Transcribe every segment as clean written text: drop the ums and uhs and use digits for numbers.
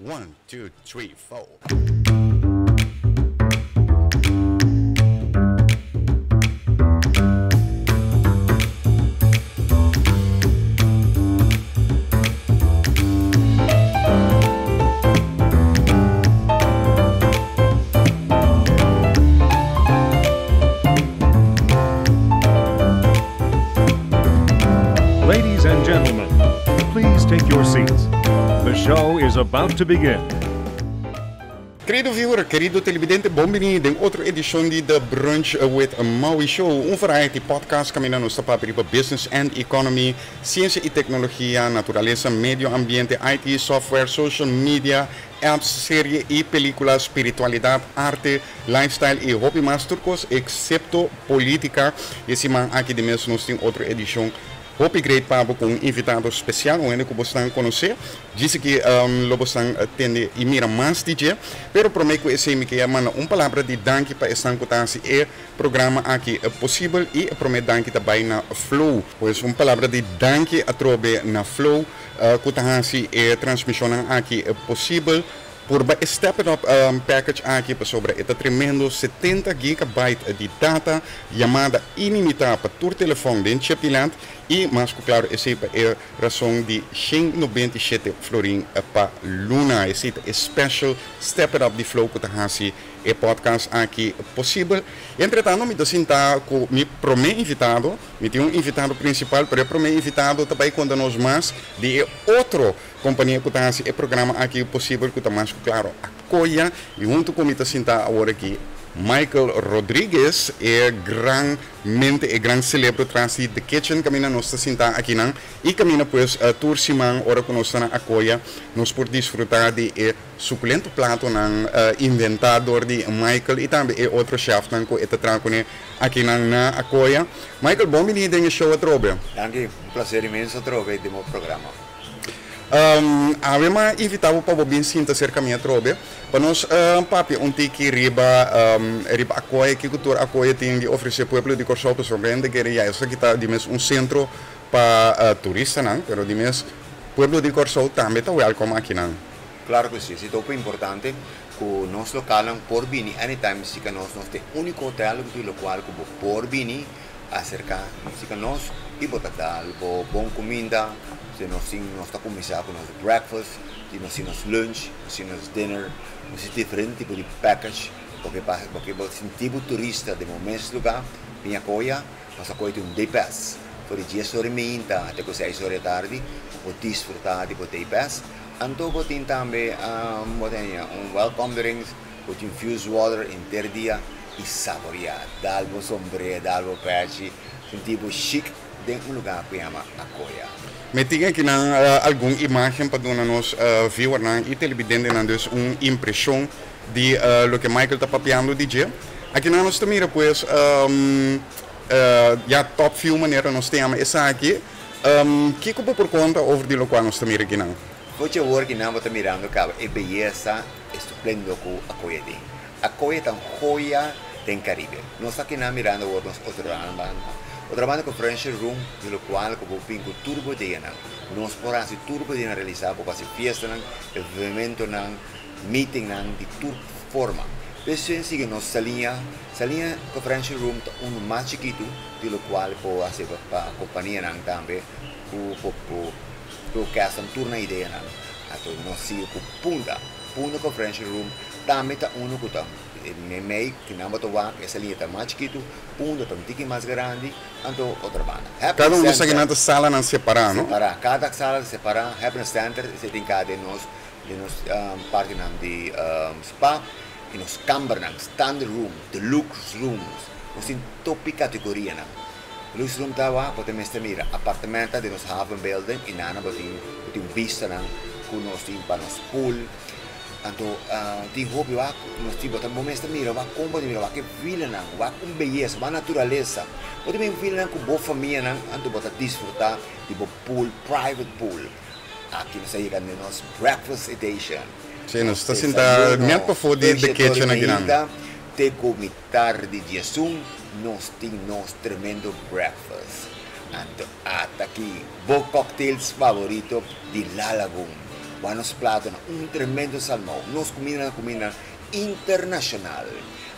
One, two, three, four. Ladies and gentlemen, please take your seats. The show is about to begin. Querido viewer, querido televidente, bon bini den otro edicion di The Brunch with Maui Show, un variety podcast caminda nos ta papia riba business and economy, ciencia y tecnologia, naturalesa, medio ambiente, IT, software, social media, apps, serie y pelicula, spiritualidad, arte, lifestyle y hopi mas tur cos excepto politica. Y e siman aki di mes nos tin otro edicion hopi great pa bo cu un invitado special, un hende cu bosnan conoce. Djis aki lo bosnan tende y mira mas di dje. Pero prome cu esey mi ke manda un palabra di danki pa esnan cu ta haci e programa aki posibel y e prome danki ta bay na Flow. Pues un palabra di danki atrobe na Flow cu ta haci e transmisionnan aki posibel. Purba e Step It Up package aki pasobra e ta tremendo, 70 gigabyte di data, yamada ilimitá pa tur telefòn den Chippiland i mas ku klaro esei pa e rason di 197 florin pa luna. Esei ta e special Step It Up di Flow ku ta hasi e podcast aki posibel. Entretanto mi ta sinta ku mi promé invitado, mi tin un invitado prinsipal pero e promé invitado ta bai konta nos mas di e otro Kompania ku ta hasi e programa aki posibel ku ta mas ku klaro Akoya i huntu ku mi ta sintá awor aki Michael Rodriguez e gran mente e gran selebro tras di The Kitchen kaminda nos ta sintá akinan i kaminda pues tur siman ora ku nos ta na Akoya nos por disfrutá di e sukulento platonan inventá dor di Michael i tambe e otro chefnan ku e ta traha kuné akinan na Akoya. Michael bon bini den e show atrobe. Danki, un placer inmenso atrobe den bo programa. Awe m'a invitá bo pa bo bin sinta serka mi atrobe pa nos papia un tiki riba riba Akoya, kiko tur Akoya tin di ofresé pueblo di Kòrsou pasobra hende kere ya esaki ta di mes un sentro pa turistanan pero di mes pueblo di Kòrsou tambe ta wèlkòm akinan. Klaro ku si, si ta hopi importante ku nos lokalnan por bini anytime si ka nos nos ta e úniko hotel ku tin lokual ku bo por bini Aserká sika nos i bo ta dal bo bon kuminda. Si nos tin, nos ta kuminsá ku nos breakfast, i nos tin nos lunch, nos tin nos dinner, nos tin diferente tipo di package. Bo ke pasa, bo ke bo sinti bo turista den bo mes lugá, bin Akoya, nos Akoya tin un day pass. For di dies ora i meinta te ku seis ora di atardi, bo por disfrutá di bo day pass. Anto bo tin tambe, bo tin un welcome drinks, bo tin fuse water henter dia. i saboreá. Dal bo sombré, dal bo pèchi, sinti bo chic den un lugá ku yama Akoya. Mi tin akinan algun imágen pa duna nos viewernan i televidentenan dus un impreshon di loke Michael ta papiando di dje. Akinan nos ta mira pues ya top view manera nos ta yama esaki. Kiko bo por konta over di lokual nos ta mira akinan? Fochi awor kinan bo ta mirando kaba e beyesa estuplendo ku Akoya tin. Akoya ta un joya den Caribe. Nos ta kina mirando awor nos otro banda. Otro banda conferencia room di locual cu bo bin cu tur bo ideanan. Nos por haci tur bo ideanan realisa, bo por haci fiestanan, eventonan, meetingnan di tur forma. Despues sigui nos Saliña. Saliña conferencia room ta uno mas chikitu di locual por haci pa companianan tambe cu por broadcastan tur nan ideanan. Anto nos sigui cu Punta. Punta conferencia room Tambe ta unu ku ta meimei, ki nan bo ta wak, esa liña ta mas chikitu, punto ta un tiki mas grandi, anto otro banda. Kada un di esakinan ta salanan separá, no? Separá. Kada sala ta separá. Happiness Center esei tin kada den nos den nos partinan di spa i nos kambernan, standard room, deluxe rooms. Nos tin topi kategorianan. Deluxe room ta wak bo ta mester mira apartamento den nos haven building i nan bo tin bo tin bistanan ku nos tin pa nos pool. Anto tin hopi wak nos tin bo ta bo mes ta mira wak kon bo ta mira wak e vilanan wak un beyesa wak naturalesa bo ta bin vilanan ku bo famianan anto bo ta disfruta di bo pool private pool aki nos a yega den nos breakfast edition Sí, nos ta sinta net pafó di The Kitchen akinan. Te ku mitar di diesun nos tin nos tremendo breakfast anto ata aki bo cocktails favorito di La Lagoon. Wak nos platonan, un tremendo salmou. Nos kumindanan ta kumindanan internashonal.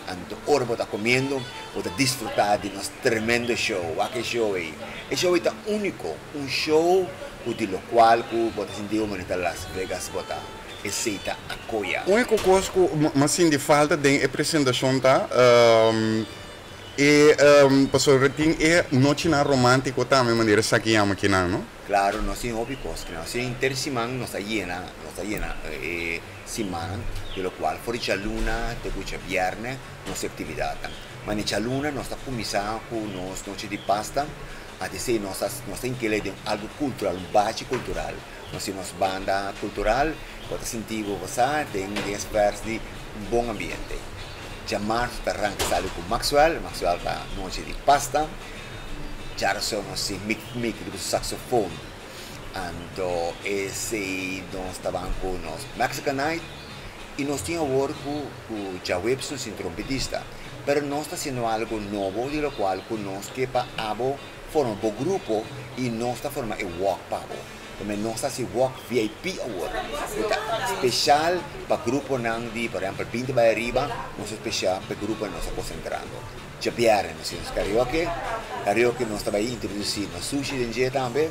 Anto ora bo ta komiendo, bo ta disfrutá di nos tremendo show. Wak e show ei. E show ei ta úniko, un show ku di lokual ku bo ta sinti bo manera ta Las Vegas bo ta. Esei ta Acoya. Úniko kos ku m'a sinti falta den e presentashon ta e pasobra tin e nochinan romántiko tambe manera esaki yama kinan, no? Klaro, nos tin hopi kos kinan. Nos tin henter siman nos ta yena, nos ta yena e simannan, di lokual for di djaluna te ku djabièrnè nos tin aktividatnan. Ma na e djaluna nos ta kuminsá ku nos nochi di pasta, antes esei nos ta nos ta inkele den algu kultural, un bachi kultural. Nos tin nos banda kultural, bo ta sinti bo pasá den den es pers di un bon ambiente. Djamarsu ta ranka sali ku Maxwell, Maxwell ta nochi di pasta. Djarason nos tin Mick Mick riba su saxofon. Anto esei nos ta ban ku nos Mexican Night i nos tin awor ku ku djaweps nos tin trompetista. Pero nos ta hasiendo algo nobo di lokual ku nos ke pa abo forma bo grupo i nos ta forma e wok pa bo. Tambe nos ta hasi wok VIP awor ku ta speshal pa gruponan di por ehempel binti bai ariba, nos ta speshal pa e gruponan nos ta konsentrando. Djabièrnè nos tin nos karaoke, karaoke nos ta bai introdusí nos sushi den dje tambe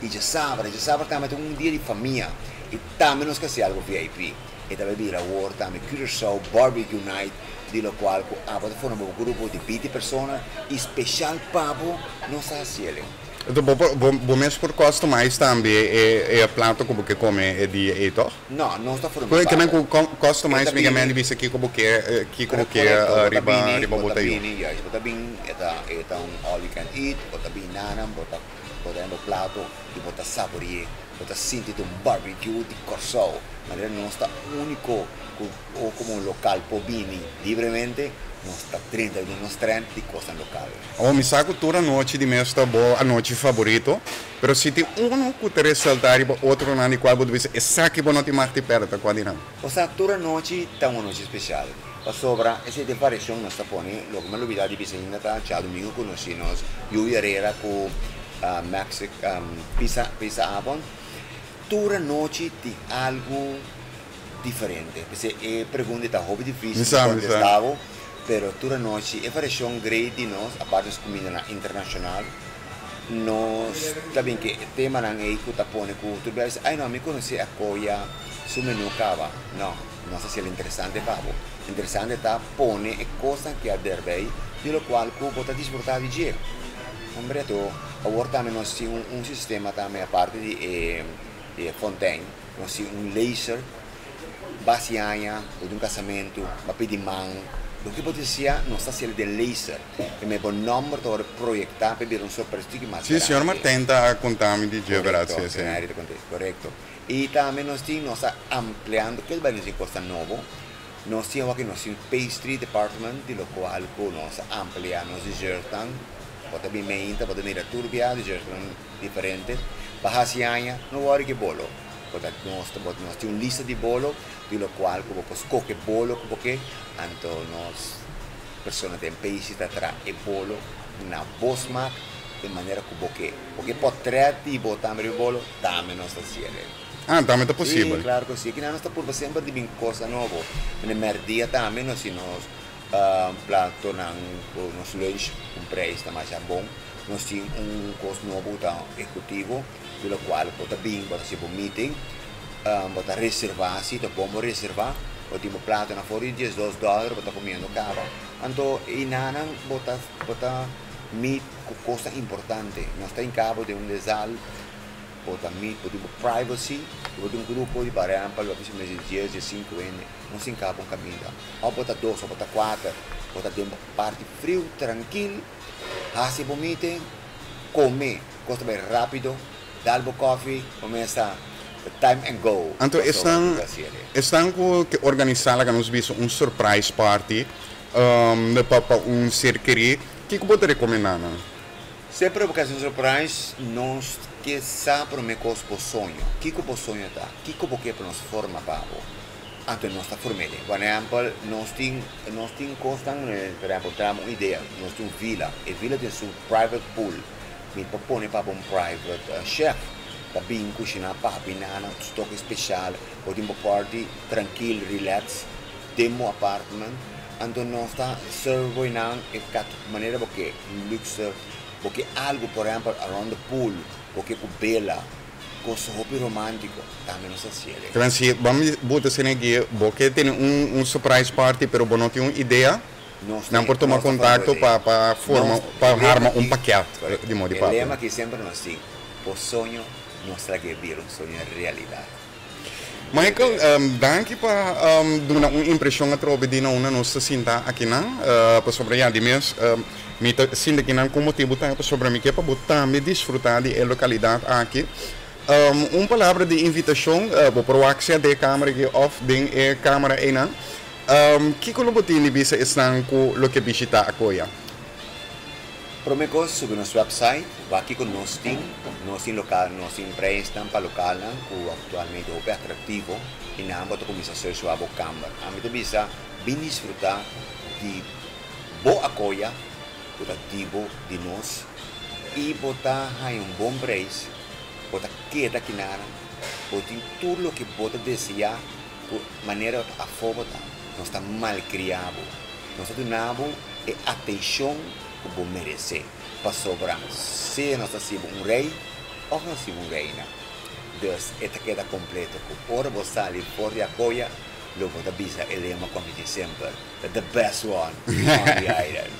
i djasabra, djasabra tambe ta un dia di famia i tambe nos ke hasi algu VIP. E ta bai bira awor tambe Curaçao Barbecue Night di lokual ku abo ta forma bo grupo di binti persona i speshal pa bo nos ta hasi el. Enton bo por bo mes por customize tambe e e plato ku bo ke kome e dia ei tòg? No, nos ta forma Ku kimen ku customize mi ke men di bisa kiko bo ke kiko bo ke Korekto, bo ta riba bini, riba bo bo ta tayo. bini, juist, bo ta bin e ta e ta un all you can eat, bo ta bin nanan, bo ta bo ta hende bo plato i bo ta sabori'é, bo ta sinti ta un barbecue di Kòrsou, manera nos ta úniko ku o komo un lokal por bini libremente, nos ta drenta den nos trend di kosnan lokal. Awor mi sa ku tur anochi di mes ta bo anochi faborito, pero si tin unu ku ta resaltá riba otronan di kual bo ta bisa esaki bo no tin mag di pèrdè, ta kua di nan? Osea, tur anochi ta un anochi spesial, pasobra esei den variashon nos ta pone, loke mi a lubidá di bisa ainda ta djadumingu ku nos tin nos Yuyi Herrera ku Mexic Pizza Pizza Avond, tur anochi tin algu diferente. P'esei e pregunta ta hopi difícil di kontestá bo, pero tur anochi e variashon grei di nos, aparte nos kumindanan internashonal, nos ta bin ke e temanan ei ku ta pone ku tur bia bisa, ai no, mi konosé Acoya su menú kaba. No, nos ta hasiel interesante pa bo. Interesante ta pone e kosnan ke a derbei di lokual ku bo ta disfrutá di dje. Hombre, to awor tambe nos tin un sistema tambe aparte di e fontein. Nos tin un laser, basi aña, bo tin un kasamentu, bo a pidi man, loke bo desea nos ta hasiel den laser. E me bo nomber ta wòrdu proyektá pa e bira un sorpresa tiki mas Sí, señor grandi. Martijn ta konta mi di dje, bèrdat? Korekto, Sí, sí. señor Harry ta konta, korekto. I tambe nos tin, nos ta ampliando, kel bai nos tin kosta nobo, nos tin awor aki nos tin pastry department di lokual ku nos a amplia nos dessertnan, bo ta bin meinta, bo ta mira tur bia dessertnan diferente pa hasi aña no wòri ke bolo bo ta nos ta nos tin un lista di bolo di lokual ku bo por skohe bolo ku bo ke anto nos persona den pastry ta traha e bolo na bo smak e manera ku bo ke bo ke potrèt di bo tambe riba e bolo tambe nos ta hasiel. Ah tambe ta Si posibel. klaro ku si kinan nos ta purba semper di bin kosa nobo mene mèrdia tambe nos tin nos platonan ku nos lunch un preis ta masha bon. Nos tin un kos nobo ku ta ehekutivo, di lokual bo ta bin, bo ta hasi bo meeting, bo ta reservá, si ta bon bo reservá, bo tin bo platonan for di diesdos dòler bo ta komiendo kaba. Anto einanan bo ta bo ta meet ku kosnan importante. Nos ta hinká bo den un dezal, bo ta meet, bo tin bo privacy, bo tin un grupo di por ehèmpel bo ta bisa mes di dies, diesinku hende, nos hinká bo un kaminda. Òf bo ta dos òf bo ta kuater, bo ta den bo parti friu, trankil. Hasi bo meeting, come, cos ta bay rapido, dal bo coffee, bo mesa time and go. Anto esnan esnan cu ke organisa laga nos bisa un surprise party pa pa un ser keri, kico bo ta recomenda nan? Semper bo ke hasi un surprise, nos ke sa prome cos bo soño, kico bo soño ta, kico bo ke pa nos forma pa bo. Anto nos ta form'e. Por ehèmpel, nos tin nos tin kosnan, por ehèmpel, traha un idea, nos tin un vila, e vila tin su private pool, mi por pone pa bo un private chef. Ta bin kushiná papi nana su toke speshal, bo tin bo party trankil, relax den bo apartment. Anto nos ta serve bo einan e kat manera bo ke, luxe, bo ke algu por ehempel around the pool, bo ke ku bela, kos hopi romantiko, tambe nos ta hasiel. Klan si ban buta esei aki, bo ke tene un surprise party pero bo no tin un idea, nan por tuma kontakto pa pa forma pa harma un paket di modi papia. E lema ki semper nos tin, Bo soño nos ta ke bira un soño realidat. Michael, danki pa duna un impreshon atrobe di na unda nos ta sinta akinan. Pasobra ya di mes mi ta sinta akinan ku motibu ta pasobra mi ke pa bo tambe disfruta di e lokalidat aki. Un palabra di invitashon, bo por wak sea den e kamera aki òf den e kamera einan. Kiko lo bo tin di bisa esnan ku lo ke bishitá Akoya? Prome kos subi nos website, wak kiko nos tin. Nos tin lokal, nos tin prijsnan pa lokalnan ku aktualmente hopi atraktivo i nan bo ta kuminsá search wak bo kamber. Ami ta bisa bin disfrutá di bo Akoya ku ta di bo, di nos i bo ta haña un bon prijs, bo ta keda kinanan, bo tin tur loke bo ta deseá ku manera bo ta afó bo ta. Nos ta malkriá bo. Nos ta duna bo e atenshon ku bo meresé, pasobra sea nos ta siba un rei òf nos siba un reina. Dus e ta keda kompleto ku ora bo sali for di Akoya, lo bo ta bisa e lema ku ami tin semper, The best one on the island.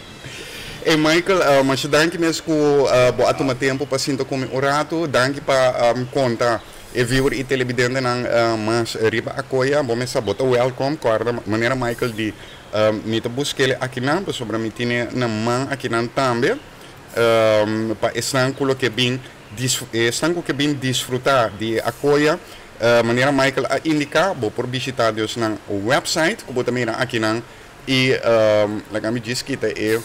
Ey Michael, masha danki mes ku bo a tuma tempu pa sinta ku mi un ratu. Danki pa konta e viewer i televidentenan mas riba Akoya. Bo mes sa bo ta wèlkòm. Kòrda manera Michael di Mi ta busk'el akinan pasobra mi tine na man akinan tambe pa esnan ku lo ke bin esnan ku ke bin disfrutá di e akoya. Manera Michael a indiká, bo por bishitá dus nan wèpsait ku bo ta mira akinan i laga mi djis kita e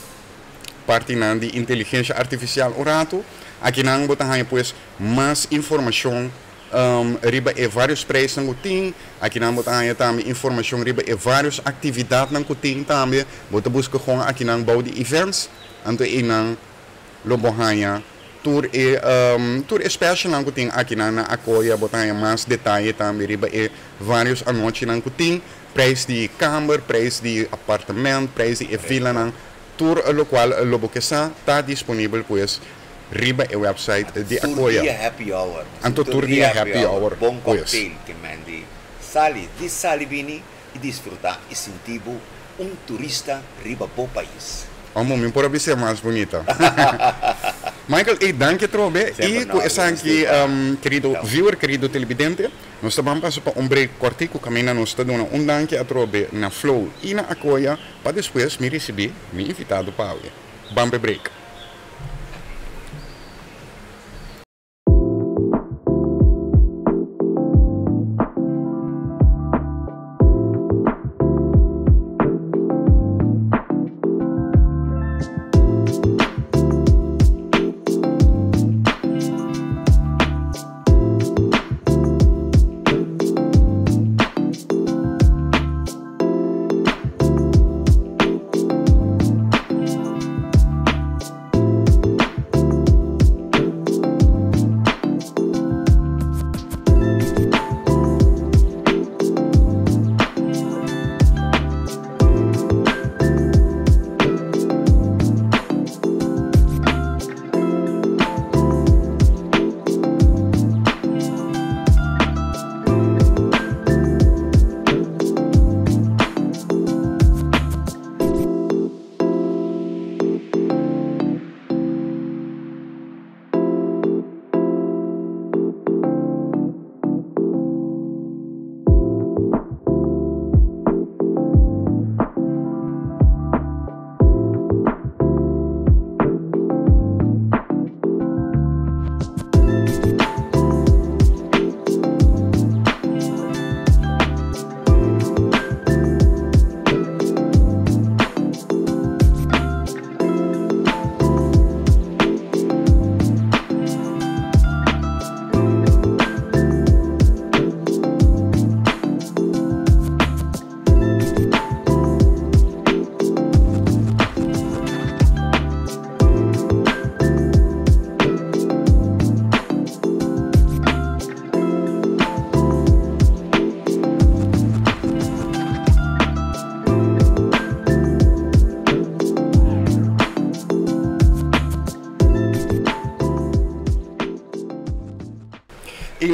partinan di inteligensia artifisial un ratu. Akinan bo ta haña pues mas informashon Riba e varios prijsnan ku tin. Akinan bo ta haña tambe informashon riba e varios aktividatnan ku tin tambe. Bo ta buska kon akinan bou di events, anto einan lo bo haña tur e tur e specialnan ku tin akinan na Akoya. Bo ta haña mas detaye tambe riba e varios anochinan ku tin, prijs di kamber, prijs di apartement, prijs di e vilanan, tur lokual lo bo ke sa ta disponibel pues. Riba e website di Tur Akoya. dia happy hour. Anto Tur tur dia dia happy happy hour. hour Bon pues. cocktail ke men di sali di sali bini i disfruta i sinti bo un turista riba bo pais. Amo, mi por a bis'é mas bunita. Michael, ey danki atrobe Semper y na cu orde, esaki disculpa. kerido Chao. viewer, kerido telebidente, nos ta ban pasa pa un break cortico caminda nos ta duna un danki atrobe na Flow y na Akoya pa despues mi ricibi mi invitado pa awe. Ban p'e break.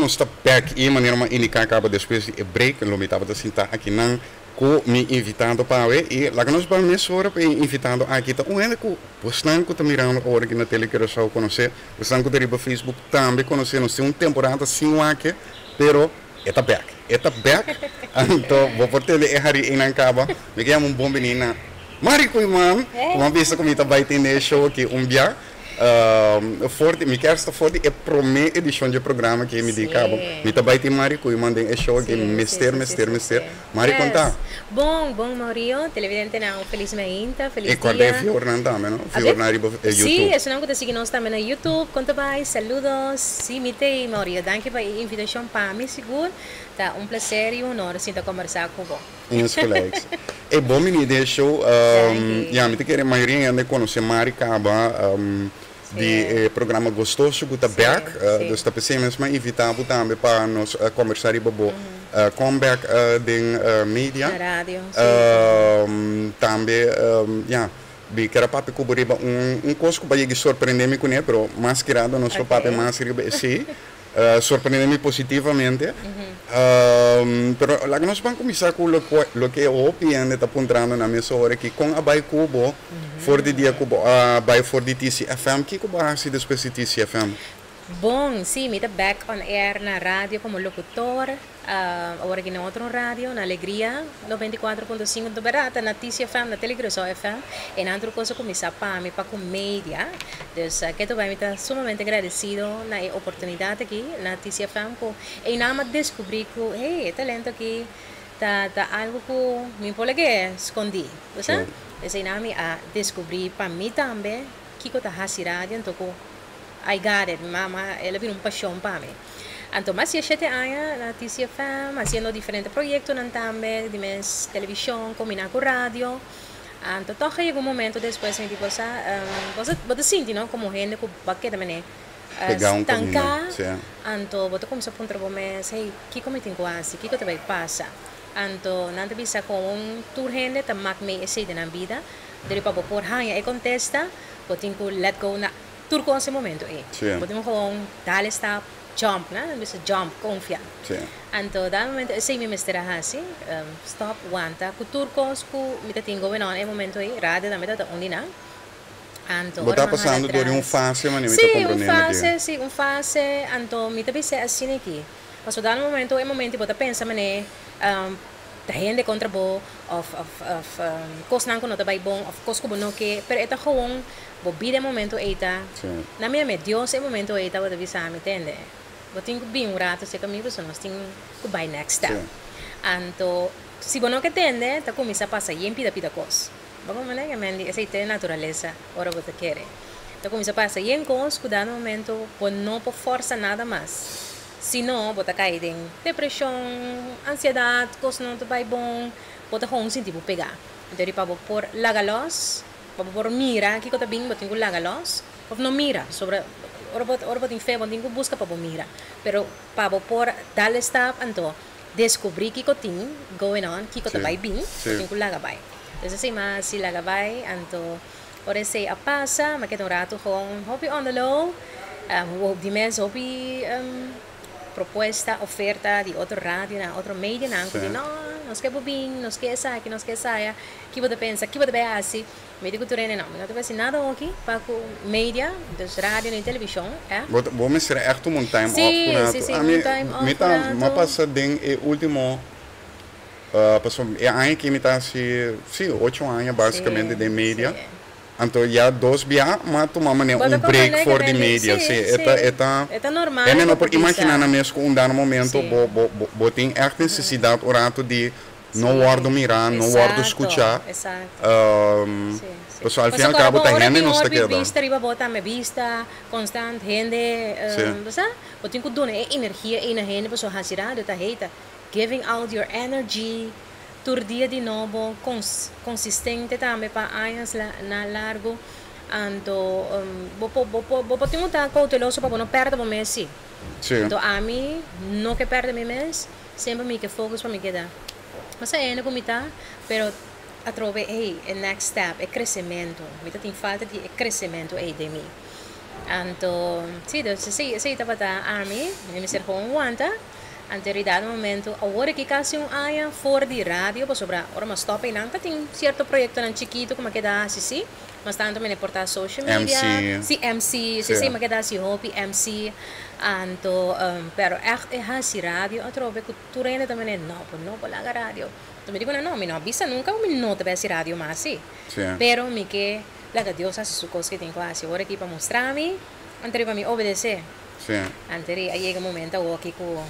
Nos ta bek y manera mi a indica caba despues di e break lo mi tabata sinta akinan cu mi invitado pa awe y laga nos ban mesora pa e invitado aki ta un hende cu bosnan cu ta mirando awor aki na Tele Curaçao conoce, bosnan cu ta riba Facebook tambe conoce. Nos tin un temporada sin wak pero e ta bek, e ta bek, anto bo por tende e hari eynan caba. Mi ke yama un bon bini na Mari Koeiman cu mi a bisa cu mi ta bay tende e show aki un bia. For di, mi kier sta for di e prome edicion dje programa ke mi di cabo. Mi ta bay tin Mari Koeiman den e show aki, mester, mester, mester. Mari con ta? Bon, bon Maurio, televidentenan un felis mainta, felis dia. E corda e viewernan tambe no, viewernan riba YouTube. Si, esunnan cu ta sigui nos tambe na YouTube, con ta bay? Saludos. Si, mi t'ey Maurio, danki pa e invitacion pa mi sigur ta un placer y un honor sinta combersa cu bo. Insgelijks. E bon bini den e show. Ya, mi ta kere mayoria hende konosé Mari kaba di e programa Gostoso ku ta bèk. Dus ta p'esei mes mi a invitá bo tambe pa nos kombersá riba bo comeback den media. Na radio, si. Tambe, ya, mi ker a papia ku bo riba un kos ku bo a yega sorprendé mi kuné, pero mas kirado nos lo papia mas riba esei. Sorprende mi positivamente. Pero laga nos ban kuminsá ku loke hopi hende ta puntrando na mes ora aki, kon a bai ku bo for di dia ku bo a bai for di TCFM? Kiko bo a hasi despues di TCFM? Bon, sí, mi ta bek on air na radio komo lokutor. Awor aki na otro radio, na Alegria 94.5, ta berdad, ta na TCFM, na Tele Curaçao FM. E nan tur cos a cuminsa pa mi, pa cu media. Dus keto bay mi ta sumamente agradecido na e oportunidad aki na TCFM cu eynan mi a descubri cu, hey, e talento aki ta ta algo cu mi por lag'e scondi, bo sa? Dus eynan mi a descubri pa mi tambe kico ta haci radio, anto cu I got it, mama, el a bira un pasion pa mi. Anto mas di e shete aña na TCFM, haciendo diferente proyectonan tambe, di mes television combina cu radio. Anto toch a yega un momento despues mi di bo sa, bo sa, bo ta sinti no como hende cu bo a keda mene Pega un stanca, camino, sí. anto bo ta cuminsa puntra bo mes, hey, kico mi tin cu haci, kico ta bay pasa? Anto nan ta bisa con un tur hende ta mak mee esey den nan bida, dor pa bo por haña e contesta, bo tin cu let go na Tur cos e momento ey. Bo tin gewoon dale stap, jump, na? Nan bisa jump, confia. Anto dat momento esey mi mester a haci, stop, wanta cu tur cos cu mi ta tin going on e momento ey, radio tambe tabata un di nan. Anto Bo ora ta mi a hala pasando door di un atras. fase manera mi ta Si, un comprendiendo aki. fase, si, un fase, anto mi ta bisa asina aki. Pasobra dat momento, e momento bo ta pensa manera Ta hende kontra bo òf òf kosnan ku no ta bai bon òf kos ku bo no ke, pero e ta gewoon bo bida e momento ei ta na mi ame Dios e momento ei tabata bisa mi tende bo tin ku bin un rato serka mi pasobra nos tin ku bai next step. Anto si bo no ke tende ta kuminsá pasa yen pida pida kos. Bo comprende? Ke men di esei ta e naturalesa ora bo ta kere. Ta kuminsá pasa yen kos ku dado momento bo no por forsa nada mas. Si no, bo ta kai den depreshon, ansiedat, kos no ta bai bon, bo ta gewoon sinti bo pegá. Anto di pa bo por laga lòs, pa bo por mira kiko ta bin, bo tin ku laga lòs, òf no mira, pasobra ora bo ora bo tin fe bo tin ku buska pa bo mira. Pero pa bo por dal e stap anto deskubrí kiko tin going on, kiko ta bai bin, bo tin ku laga bai. Entonces asina mi a hasi laga bai, anto Ora esei a pasa, mi a keda un ratu gewoon hopi on the low. Di mes hopi propuesta, oferta di otro radionan, otro medianan ku di no, nos ke bo bin, nos ke esaki, nos ke esaya, ki bo ta pensa, ki bo ta bai hasi? Mi di ku tur hende no, mi no ta bai hasi nada hoki pa ku media, dus radio ni televishon, eh. Bo ta, bo mester a ègt un time off Sí, un ratu. sí, sí, Ami, un time mi off ta, un mi a ratu. pasa den e ultimo Pasobra e aña aki mi ta hasi, si, ocho aña basikamente den media. Anto ya dos bia mi a tuma manera un break for di media. Si, e ta, e ta, hende no por imaginá nan mes ku un dado momento bo, bo, bo tin ègt nesesidat un ratu di no wòrdu mirá, no wòrdu skuchá. Pasobra al fin i al kabo ta hende nos ta keda. Giving out your energy tur dia di nobo, consistente tambe pa añas na largo, anto bo por bo por bo por tin un ta cauteloso pa bo no perde bo mes si. Anto ami no ke perde mi mes, semper mi ke focus pa mi keda mas ayende ku mi ta, pero atrobe ey e next step, e crecemento, mi ta tin falta di e crecemento ey den mi. Anto, si, dus esei, esei tabata ami, mi mester gewoon wanta. Anto e dado momento, awor aki kasi un aña for di radio, pasobra ora mi a stop einan ta tin cierto proyectonan chikito cu mi a keda haci si, mas tanto mi a porta social media, MC. Si MC, si si mi a keda haci hopi MC, anto pero echt e haci radio atrobe cu tur hende ta mene no bo no por laga radio, anto mi di cu nan no, mi no a bisa nunca cu mi no ta bay haci radio mas si, pero mi ke laga Dios haci su cos cu e tin cu haci awor aki pa mustra mi, anto riba mi obedece. Sí. Antes a yega momento awoki ku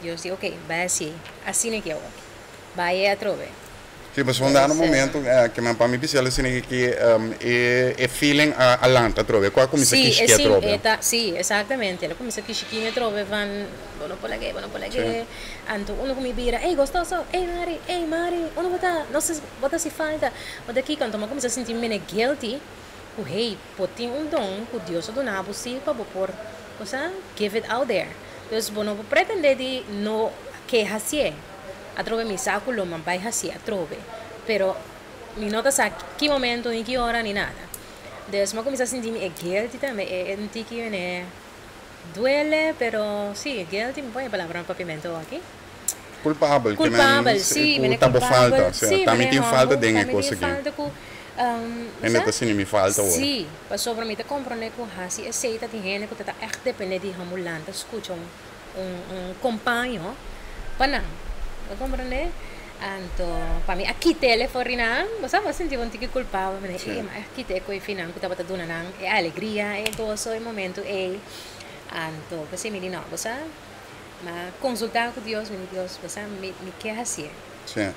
Dios di ok, bai hasi asina ki awoki. Bai atrobe. Sí, pasobra un dado momento ke men pa mi bisa asina ki e feeling a lanta atrobe, ku a kuminsá kishiki atrobe. Sí, e sí, exactamente. El a kuminsá kishiki atrobe van bo no por lag'é, bo no por lag'é. Anto uno ku mi bira, ey gostoso, ey Mari, ey Mari, unda bo ta? No sé, bo ta hasi falta. Bo ta kiko? Anto mi a kuminsá sinti mi mene guilty. Ku hey, bo tin un don ku Dios a duna bo si pa bo por, bo sa, give it out there. Dus bo no por pretende di no ke hasié. Atrobe mi sa ku lo man bai hasié atrobe, pero mi no ta sa ki momento ni ki ora ni nada. Dus mi a kuminsá sinti mi e guilty tambe, e un tiki mene duele, pero si, guilty, mi pone e palabra na papiamento aki. Culpabel, ke men Culpabel, sí, ku mene ta bo culpabel, falta, o sea, sí, ta mi mene tin falta humble, den ta e mi kos tin aki. falta ku, Hende sa? ta sinti mi falta awor. Sí, pasobra mi ta komprondé ku hasi esei ta tin hende ku ta ta ègt dependé di hamulan ta skucha un un un kompaño pa nan. Bo komprondé? Anto pa mi a kit'el e for di nan, bo sa, bo a sinti bo un tiki kulpabel, mi di, e, mi a kit'e ku e finan ku tabata duna nan e alegria, e goso, e momento ei. Anto, p'esei mi di, no, bo sa, Ma konsultá ku Dios, mi di, Dios, bo sa mi mi ke hasié.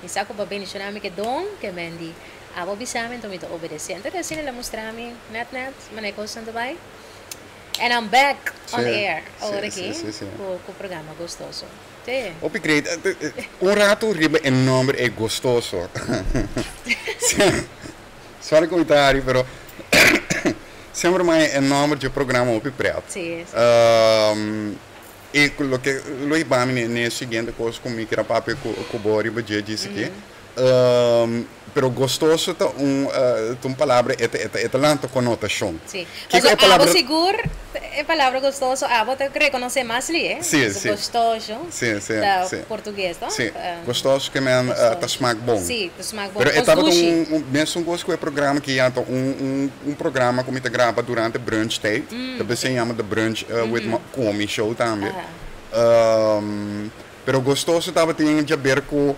Mi sa ku bo a bendishoná mi ku e don ku e men di. Abo a bisa mi, anto mi ta obedesé. Anto asina el a mustra mi nèt nèt manera e kosnan ta bai. And I'm back on air awor aki ku programa Gustoso. Sí. Hopi great. Un ratu riba e nòmber e Gustoso. Sorry ku mi ta hari pero semper mi haña e nòmber dje programa hopi prèt. I ku loke lo hiba mi n'e siguiente kos ku mi kier a papia ku bo riba dje djis aki. Pero gostoso ta un ta un palabra e ta e ta lanta konotashon. Sí. Kiko e Pasobra abo palabra. sigur e palabra gostoso abo ta rekonosé mas li, eh. Sí, sí. Gostoso Sí, sí, ta sí. portugues, no? Sí. Gostoso ke men ta Gostoso. smak bon. Sí, ta smak bon. Pero e Kos tabata dushi. un un mesun kos ku e programa ki ya ta un un un programa ku mi ta graba durante brunch tijd. Ta bes e yama The Brunch with Komi Show tambe. Pero gostoso tabatin djaber ku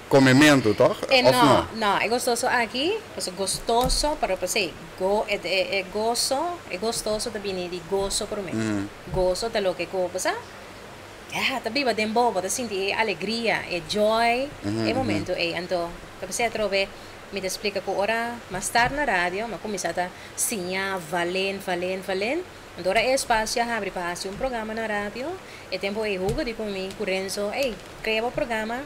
komementu, tòg? E Òf no, no? no. E gostoso aki, pasobra gostoso, pero p'esei, go, e e goso, e gostoso ta bini di goso promé. Goso ta loke ku bo sa, ya, ta biba den bo, bo ta sinti e alegria, e joy, e momento ei. Anto, ta p'esei atrobe mi ta splika ku ora m'a start na radio, m'a kuminsá ta siña valen, valen, valen. Anto ora e espasio a habri pa hasi un programa na radio, e tempu ei Hugo di ku mi ku Renzo, Ey, krea bo programa,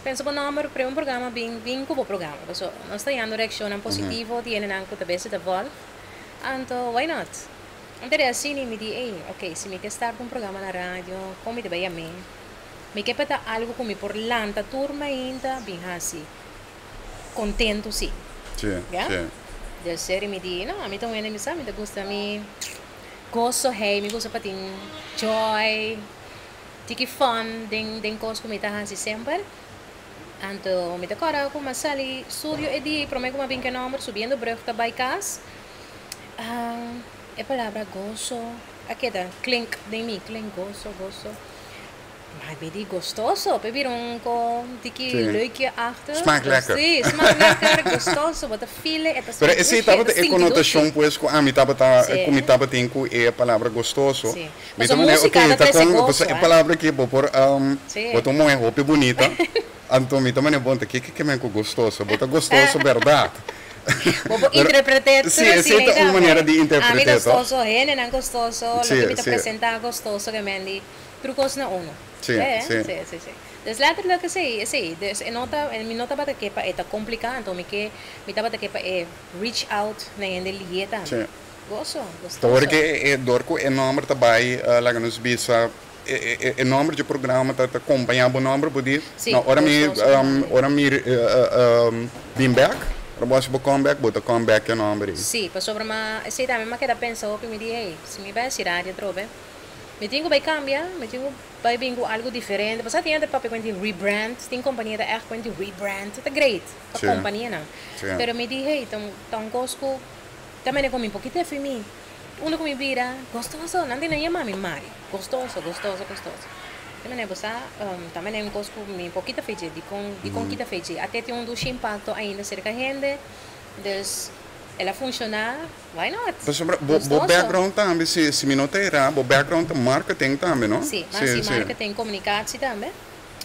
pensa bo nòmber, prea un programa, bin bin ku bo programa. Paso nos ta yando reakshonnan positivo di hendenan ku ta bes ta vòlg, anto why not? Anto di asina mi di, ey, ok, si mi ke start un programa na radio, kon mi ta bai yam'é? Mi ke pa ta algu ku mi por lanta tur mainta bin hasi. Kontentu si. Sí, Ya? sí. Del serio mi di, no, ami ta un hende mi sa, mi ta gusta mi goso hey, mi gusta pa tin joy, tiki fun den den kos ku mi ta hasi semper. Anto mi ta kòrda ku mi a sali studio e dia i promé ku mi a bin ku e nòmber subiendo brùg ta bai kas, e palabra goso a keda klink den mi, klink goso, goso. Maar mi di gostoso, p'e bira un ko tiki Sí. leukje achter. Smaakt lekker. Sí, smaakt lekker, gostoso, bo ta feel e ta Pero smaak esei dushi, e ta tabata e sinti konotashon dushi. pues ku ami tabata Sí. ku mi tabatin ku e palabra gostoso. Sí. Mi ta Pasobra manera, músika ok, ta ta trese kon, goso, pasobra e eh. palabra aki bo por Sí. bo ta un muhé hopi bunita, anto mi ta manera bon ta kiko ke men ku gostoso, bo ta gostoso bèrdat. Bo por Pero interpreté sí, tur esei asina ta un manera di Ami interpreté, toch? gostoso, hendenan gostoso, loke Sí, mi ta sí. presentá gostoso ke men di. Tur kos na uno. Sí, sí. Sí, sí, sí. Dus letterlijk esei, esei. Dus e no ta, mi no tabata ke pa e ta kompliká, anto mi ke, mi tabata ke pa e reach out na hende lié tambe. Sí. Goso, gostoso. Ta ora ke e dor ku e nòmber ta bai, laga nos bisa, e e e nòmber dje programa ta ta kompañá bo nòmber, bo di, Sí, no, ora mi, gostoso. ora mi bin bèk. Ora bo hasi bo comeback, bo ta comeback ku e nòmber ei. Sí, pasobra ma esei tambe mi a keda pensa hopi, mi di, hey, si mi bai hasi radio atrobe, mi tin ku bai kambia, mi tin ku bai bin ku algu diferente. Pasobra tin hende papia ku hende tin rebrand, tin kompania ta ègt ku hende tin rebrand, ta great pa kompanianan. Pero mi di, hey, ta un kos ku ta mene ku mi por kita efi mi. Unda ku mi bira, gostoso, nan tin a yama mi Mari, gostoso, gostoso, gostoso. Ta mene bo sa, ta mene un kos ku mi por kita fe dje, dikon, dikon kita fe dje? Ate tin un dushi impakto ainda serka hende, dus el a funshoná, why not? Pasobra bo, bo background tambe, si, si mi no ta erá, bo background ta marketing tambe, no? Sí, mas si marketing, komunikatsie tambe.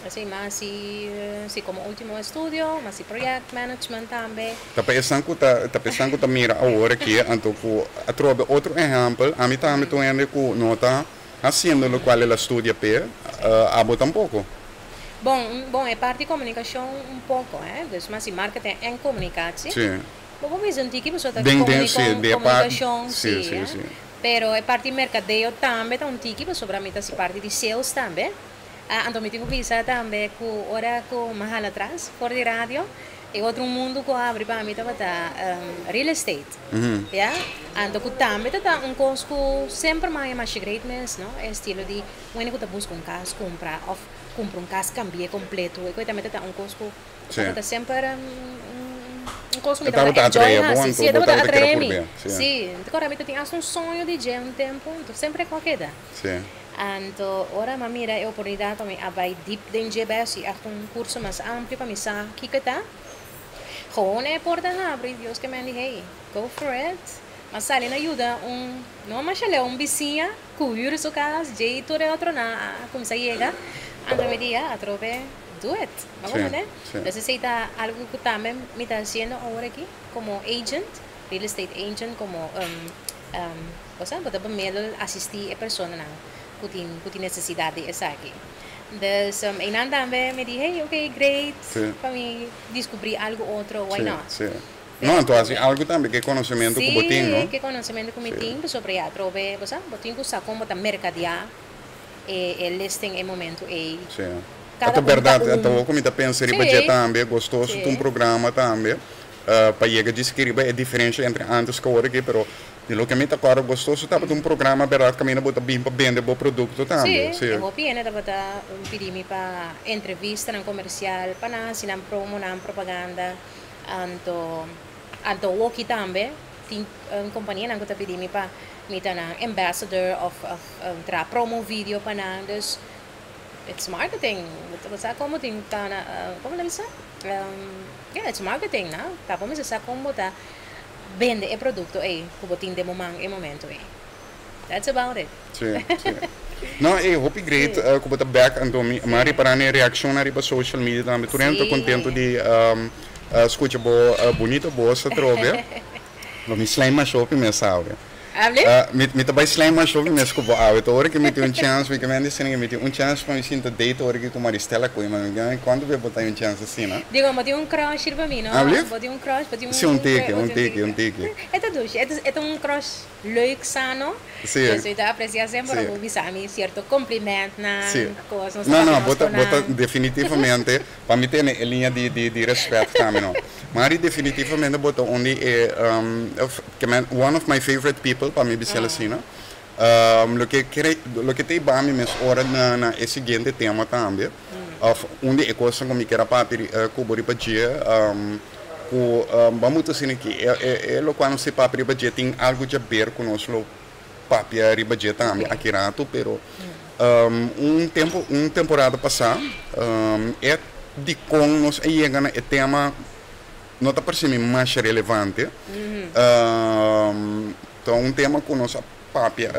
Así, mas si, si komo ultimo estudio, mas si project management tambe. Ta pa esnan ku ta, ta pa esnan ku ta mira awor aki, anto ku atrobe otro ehèmpel, ami tambe ta un hende ku no ta hasiendo lokual el a studia p'e, abo tampoko. Bon, bon, e parti komunikashon un poko, hè, dus mas si marketing en komunikatie. Sí. Bo por bisa un tiki pasobra ta Den, den, sí, den e par, komunikashon, sí, sí, sí, hè. sí. Pero e parti merkadeo tambe ta un tiki pasobra mi ta hasi parti di sales tambe. Anto mi tin ku bisa tambe ku ora ku mi a hala atras for di radio, e otro mundu ku a abri pa mi tabata real estate. Ya, anto ku tambe ta ta un kos ku semper mi a haña masha great mes, no? E estilo di un hende ku ta buska un kas kumpra òf kumpra un kas kambi'é kompleto, e koe tambe ta ta un kos ku tabata semper un kos ku mi tabata enjoy hasi. Si, e tabata atraé mi. Si, mi ta kòrda mi ta tin asta un soño di dje un tempu, anto semper e kos a keda. Anto ora m'a mira e oportunidat pa mi a bai dip den dje bes i echt un kurso mas amplio pa mi sa kiko e ta, gewoon e porta a habri, Dios ke men di hey, go for it. M'a sali na yuda un, no masha leu, un bisiña ku hür su kas, dje i tur e otronan a kuminsá yega, anto mi di ya, atrobe do it, bo a komprendé? Entonces esei ta algu ku tambe mi ta hasiendo awor aki komo agent, real estate agent, komo Osea, bo ta bemiddel asistí e personanan ku tin ku tin nesesidat di esaki. Dus einan tambe mi di, hey, oké, great, pa mi diskubrí algu otro, why not? Sí, sí. No, anto hasi algu tambe ku e konosementu ku bo tin, no? Sí, ku e konosementu ku mi tin, pasobra ya atrobe, bo sa, bo tin ku sa kon bo ta merkadiá e e listing e momentu ei. Sí. Kada Ta un ta bèrdat, un. ta wou ku mi ta pensa riba dje tambe, gostoso ta un programa tambe. Pa yega djis ki riba e diferensha entre antes ku awor aki, pero di loke mi ta kòrda gostoso tabata un programa bèrdat kaminda bo ta bin pa bende bo produkto tambe. Sí, e hopi hende tabata pidi mi pa entrevistanan komersial, pa nan hasi nan promo, nan propaganda, anto anto awoki tambe tin kompanianan ku ta pidi mi pa mi ta nan ambassador òf òf traha promo video pa nan, dus it's marketing, bo sa komo tin ta na, komo ta bisa? Ya, it's marketing, no? Ta bo mester sa kon bo ta bende e produkto ei ku bo tin den bo man e momento ei. That's about it. Sí, sí. No, e hopi great ku bo ta bek, anto mi a ripará na e reakshonnan riba social media tambe. Tur hende ta kontento di skucha bo bunito bos atrobe. Lo mi slijm masha hopi mes awe. Hable? Mi ta bai slijm masha hopi mes ku bo awe. Ta ora ku mi tin un chans, mi ke mende asina ku mi tin un chans pa mi sinta date ora ku Maristela Koeiman. Mi ke kuantu bes bo ta un chans asina? Digo, bo tin un crush riba mi, no? Hable? Bo tin un crush, bo tin un. Si, un tiki, un tiki, un tiki. E ta dushi, e ta un crush leuk, sano. Si. Dus mi ta aprecia semper ora bo bisa mi cierto complimentnan, cos, nos ta No, no, papia bo nos ta, cu bo ta nan. definitivamente. Pa mi tene e liña di di di respet tambe no. Mari definitivamente bo ta un di e ke men one of my favorite people pa mi bisel asina. Loke kere loke ta iba mi mes ora na na e siguiente tema tambe of un di e kosnan ku mi kier a papia ku bo riba dje ku bo a mutu asina ki e e e lokual nos ta papia riba dje tin algu djaber ku nos lo papia riba dje tambe aki rato pero un tempo un temporada pasá e dikon nos a yega na e tema no ta parse mi masha relevante ta un tema ku nos a papia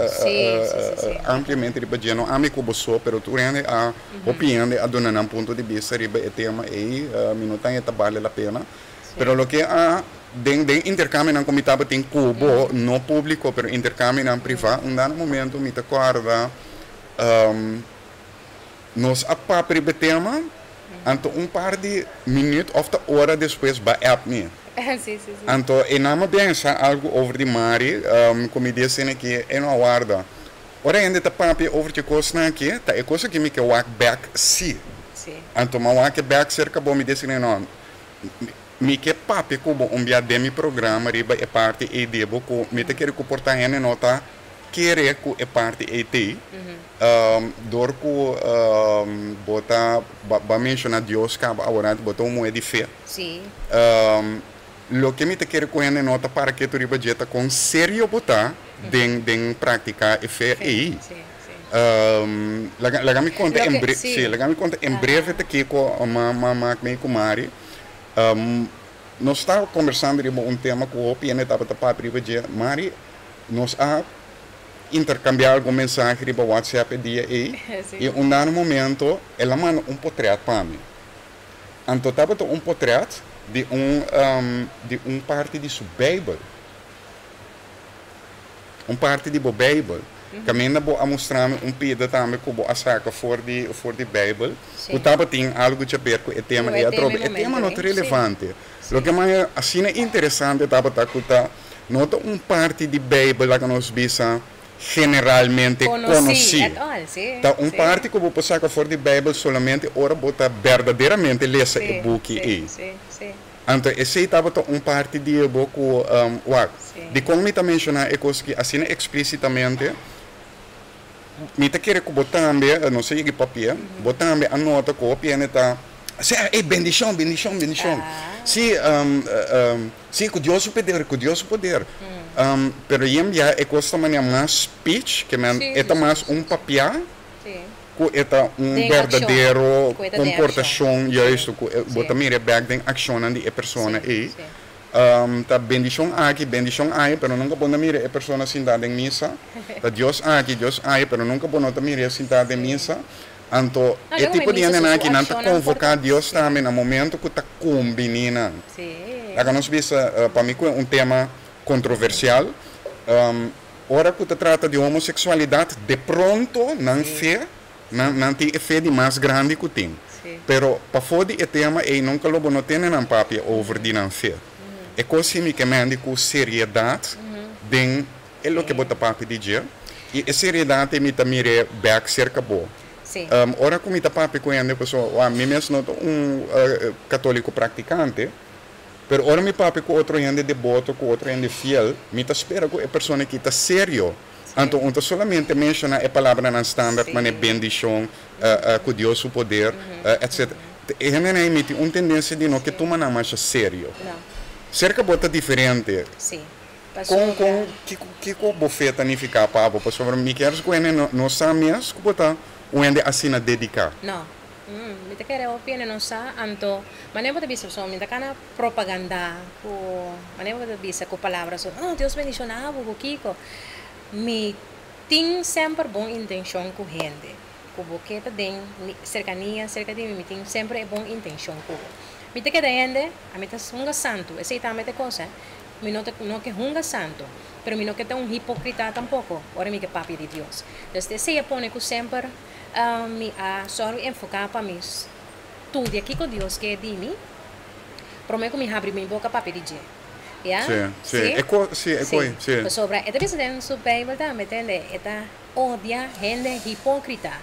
ampliamente riba dje no ami ku bo so pero tur hende a hopi hende a duna nan punto di bista riba e tema ei mi no ta e ta bale la pena. Pero loke a den den interkambionan ku mi tabatin ku bo, no públiko, pero interkambionan privá, un dado momento mi ta kòrda nos a papia riba e tema, anto un par di minüt òf ta ora despues ba app mi. Anto e nan a pensa algu over di Mari ku mi di asina ki e no a warda. Ora hende ta papia over dje kosnan aki, ta e kos aki mi ke wak bèk sí. Anto mi a wak e bèk serka bo, mi di asina no. Mi ke papia ku bo un bia den mi programa riba e parti ei di bo ku mi ta kere ku por ta hende no ta kere ku e parti ei t'ei dor ku bo ta bo a menshoná Dios kaba aworanti bo ta un muhé di fe. Loke mi ta kere ku hende no ta para ketu riba dje ta kon serio bo ta den den praktiká e fe ei. Laga laga mi konta en bre sí laga mi konta en breve ta kiko ma ma mak mi ku Mari. Nos ta kombersando riba un tema ku hopi hende tabata papia riba dje. Mari, nos a interkambiá algun mensahe riba WhatsApp e dia ei i un dado momento el a manda un potrèt pa mi. Anto tabata un potrèt di un di un parti di su Beibel. Un parti di bo Beibel. Kaminda bo a mustra mi un pida tambe ku bo a saka for di for di Beibel ku tabatin algu djaber ku e tema ei atrobe. E tema no ta relevante. Loke mas asina interesante tabata ku ta no ta un parti di Beibel laga nos bisa generalmente konosí. Ta un parti ku bo por saka for di Beibel solamente ora bo ta berdaderamente lesa e buki ei. Anto esei tabata un parti di e bo ku wak. Dikon mi ta menshoná e kos aki asina eksplísitamente? Mi ta kere ku bo tambe, nos a yega papia, bo tambe a nota ku hopi hende ta sè, ey, bendishon, bendishon, bendishon. Sí, sí, ku Dios su poder, ku Dios su poder. Pero yen bia e kos ta manera mas speech, ke men e ta mas un papiá ku e ta un berdadero komportashon juisto, ku bo ta mira bèk den akshonnan di e persona ei. Ta bendishon aki, bendishon aya, pero nunka bo no mira e persona sintá den misa. Ta Dios aki, Dios aya, pero nunka bo no ta mir'é sintá den misa. Anto, e tipo di hendenan aki, nan ta konvoká Dios tambe na momento ku ta kumbiní nan. Laga nos bisa, pa mi ku e un tema kontroversial, ora ku ta trata di homoseksualidat, de pronto nan fe, nan nan tin e fe di mas grandi ku tin. Pero pafó di e tema ei nunka lo bo no tene nan papia over di nan fe. E kos si mi ke mendi ku seriedat den e loke bo ta papia di dje i e seriedat ei mi ta mir'é bèk serka bo. Ora ku mi ta papia ku hende pasobra mi mes no ta un katóliko praktikante, pero ora mi papia ku otro hende deboto, ku otro hende fiel, mi ta spera ku e persona aki ta serio. Anto un ta solamente menshoná e palabranan standaard manera bendishon, ku Dios su poder, etc. E hendenan ei mi tin un tendensia di no ke tuma nan masha serio. Serka bo ta diferente. Kon, kon, kiko, kiko bo fe ta nifiká pa bo? Pasobra mi kier ku hende no sa mes ku bo ta un hende asina dediká. No. Mi ta kere hopi hende no sa, anto manera bo ta bisa pasobra mi ta kana propagandá ku manera bo ta bisa ku palabra so, oh Dios bendishoná bo ku kiko. Mi tin semper bon intenshon ku hende, ku bo ke ta den mi serkania, serka di mi, mi tin semper e bon intenshon ku bo. Mi ta keda hende, ami ta hunga santu, esei tambe ta e kos, eh. Mi no ta no ke hunga santu, pero mi no ke ta un hipokrita tampoko ora mi ke papia di Dios. Dus esei a pone ku semper mi a sòru enfoká pa mi studia kiko Dios ke di mi. Promé ku mi habri mi boka papia di dje. Ya? Sí, sí. E ko, sí, e koi, sí. Pasobra e ta bisa den su Beibel tambe, tende, e ta odia hende hipókrita.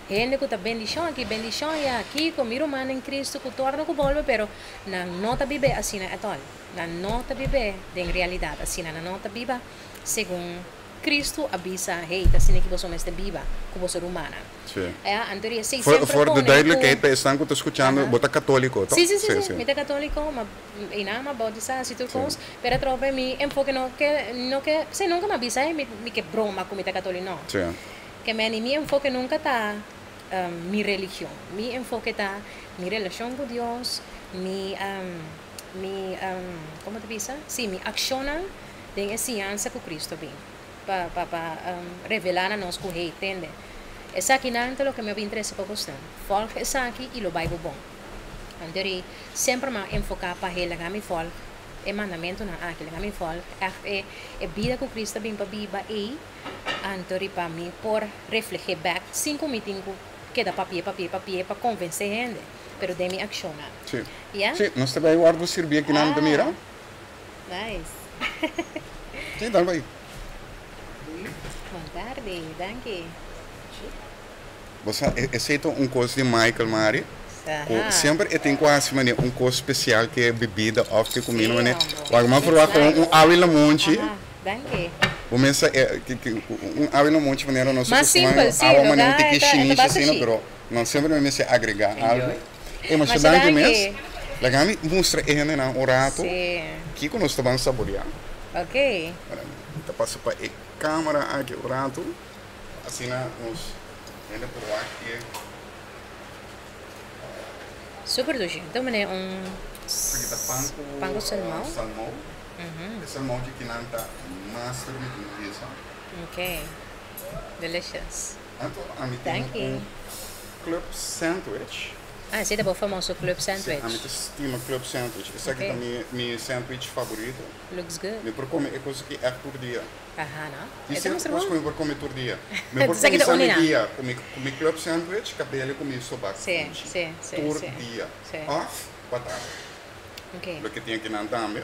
Hende ku ta bendishon aki, bendishon aya, kiko, mi ruman den Kristu ku torna ku bolbe, pero nan no ta bib'é asina ètòl. Nan no ta bib'é den realidat asina. Nan no ta biba segun Kristu a bisa, Hey, ta asina ki boso mester biba ku boso rumannan. Sí. Ja, anto di esei Voor, semper voor de pone duidelijkheid, ku. pa esnan ku ta skuchando, Aha. bo ta katóliko, toch? Sí, sí, sí, Sí, sí. sí. Mi ta katóliko, ma einan m'a bautisá, así tur Sí. kos. Pero atrobe mi enfoke no ke, no ke, sí, nunka m'a bisa, hey, mi, mi ke broma ku mi ta katóliko, no. Sí. Ke meni, mi enfoke nunka ta mi religion. Mi enfoke ta mi relashon ku Dios, mi, mi, komo ta bisa? Sí, mi akshonnan den e siñansa ku Cristo bin. Pa pa pa revelá na nos ku hey tende esakinan ta loke mi a bin trese pa bosnan. Volg esaki i lo bai bo bon. Anto ri semper mi a enfoká pa hey laga mi volg e mandamentunan aki, laga mi volg ègt e e bida ku Cristo a bin pa biba ei, anto ri pa mi por refleh'é bèk sin ku mi tin ku keda papi'é papi'é papi'é pa konvensé hende, pero den mi akshonnan. Sí. Ya? Sí, nos ta bai wòrdu sirbí akinan mi ta mira. Nice. Sí, dal bai. Bon tardi, danki. Bo sa, esei ta un kos di Michael, Mari. Ku Aha. semper e tin ku hasi manera un kos spesial ku e bibida òf ku e kumida Sí, manera. hombo. Wak mi a It's proba ku un nice. awa i lamonchi. Aha, danki. Bo mester e un awa i lamonchi manera nos a Mas kustumá simpel, sí, awa manera un lugá tiki e ta e ta shinishi basta asina shi. pero nos semper mi mester agrega algu. Enjoy. E masha Masha danki mes. danki. Laga mi mustra e hendenan un ratu Sí. kiko nos ta ban saboreá. Ok. Mi ta pasa pa e kamera aki un ratu asina nos hende por wak e. Super dushi. Ta mane un Esaki ta pan ku pan ku salmou. salmou. E salmou dje kinan ta master mi tin bisa. Ok. Delicious. Anto ami tin Danki. un club sandwich. Ah, esei ta bo famoso club Sí, ami sandwich. ta stima club sandwich. Esaki Ok. ta mi mi sandwich favorito. Looks good. Mi por kome e kos aki ègt tur dia. Aha, no? Di E ta cierto mustra kos bon. ku mi por kome tur dia. Mi por Esaki ta kuminsá mi uni nan. dia ku mi ku mi club sandwich, kabele ku mi sobak Sí, funchi. sí, sí, Tur sí. dia. Sí. Òf batata. Ok. Loke tin akinan tambe.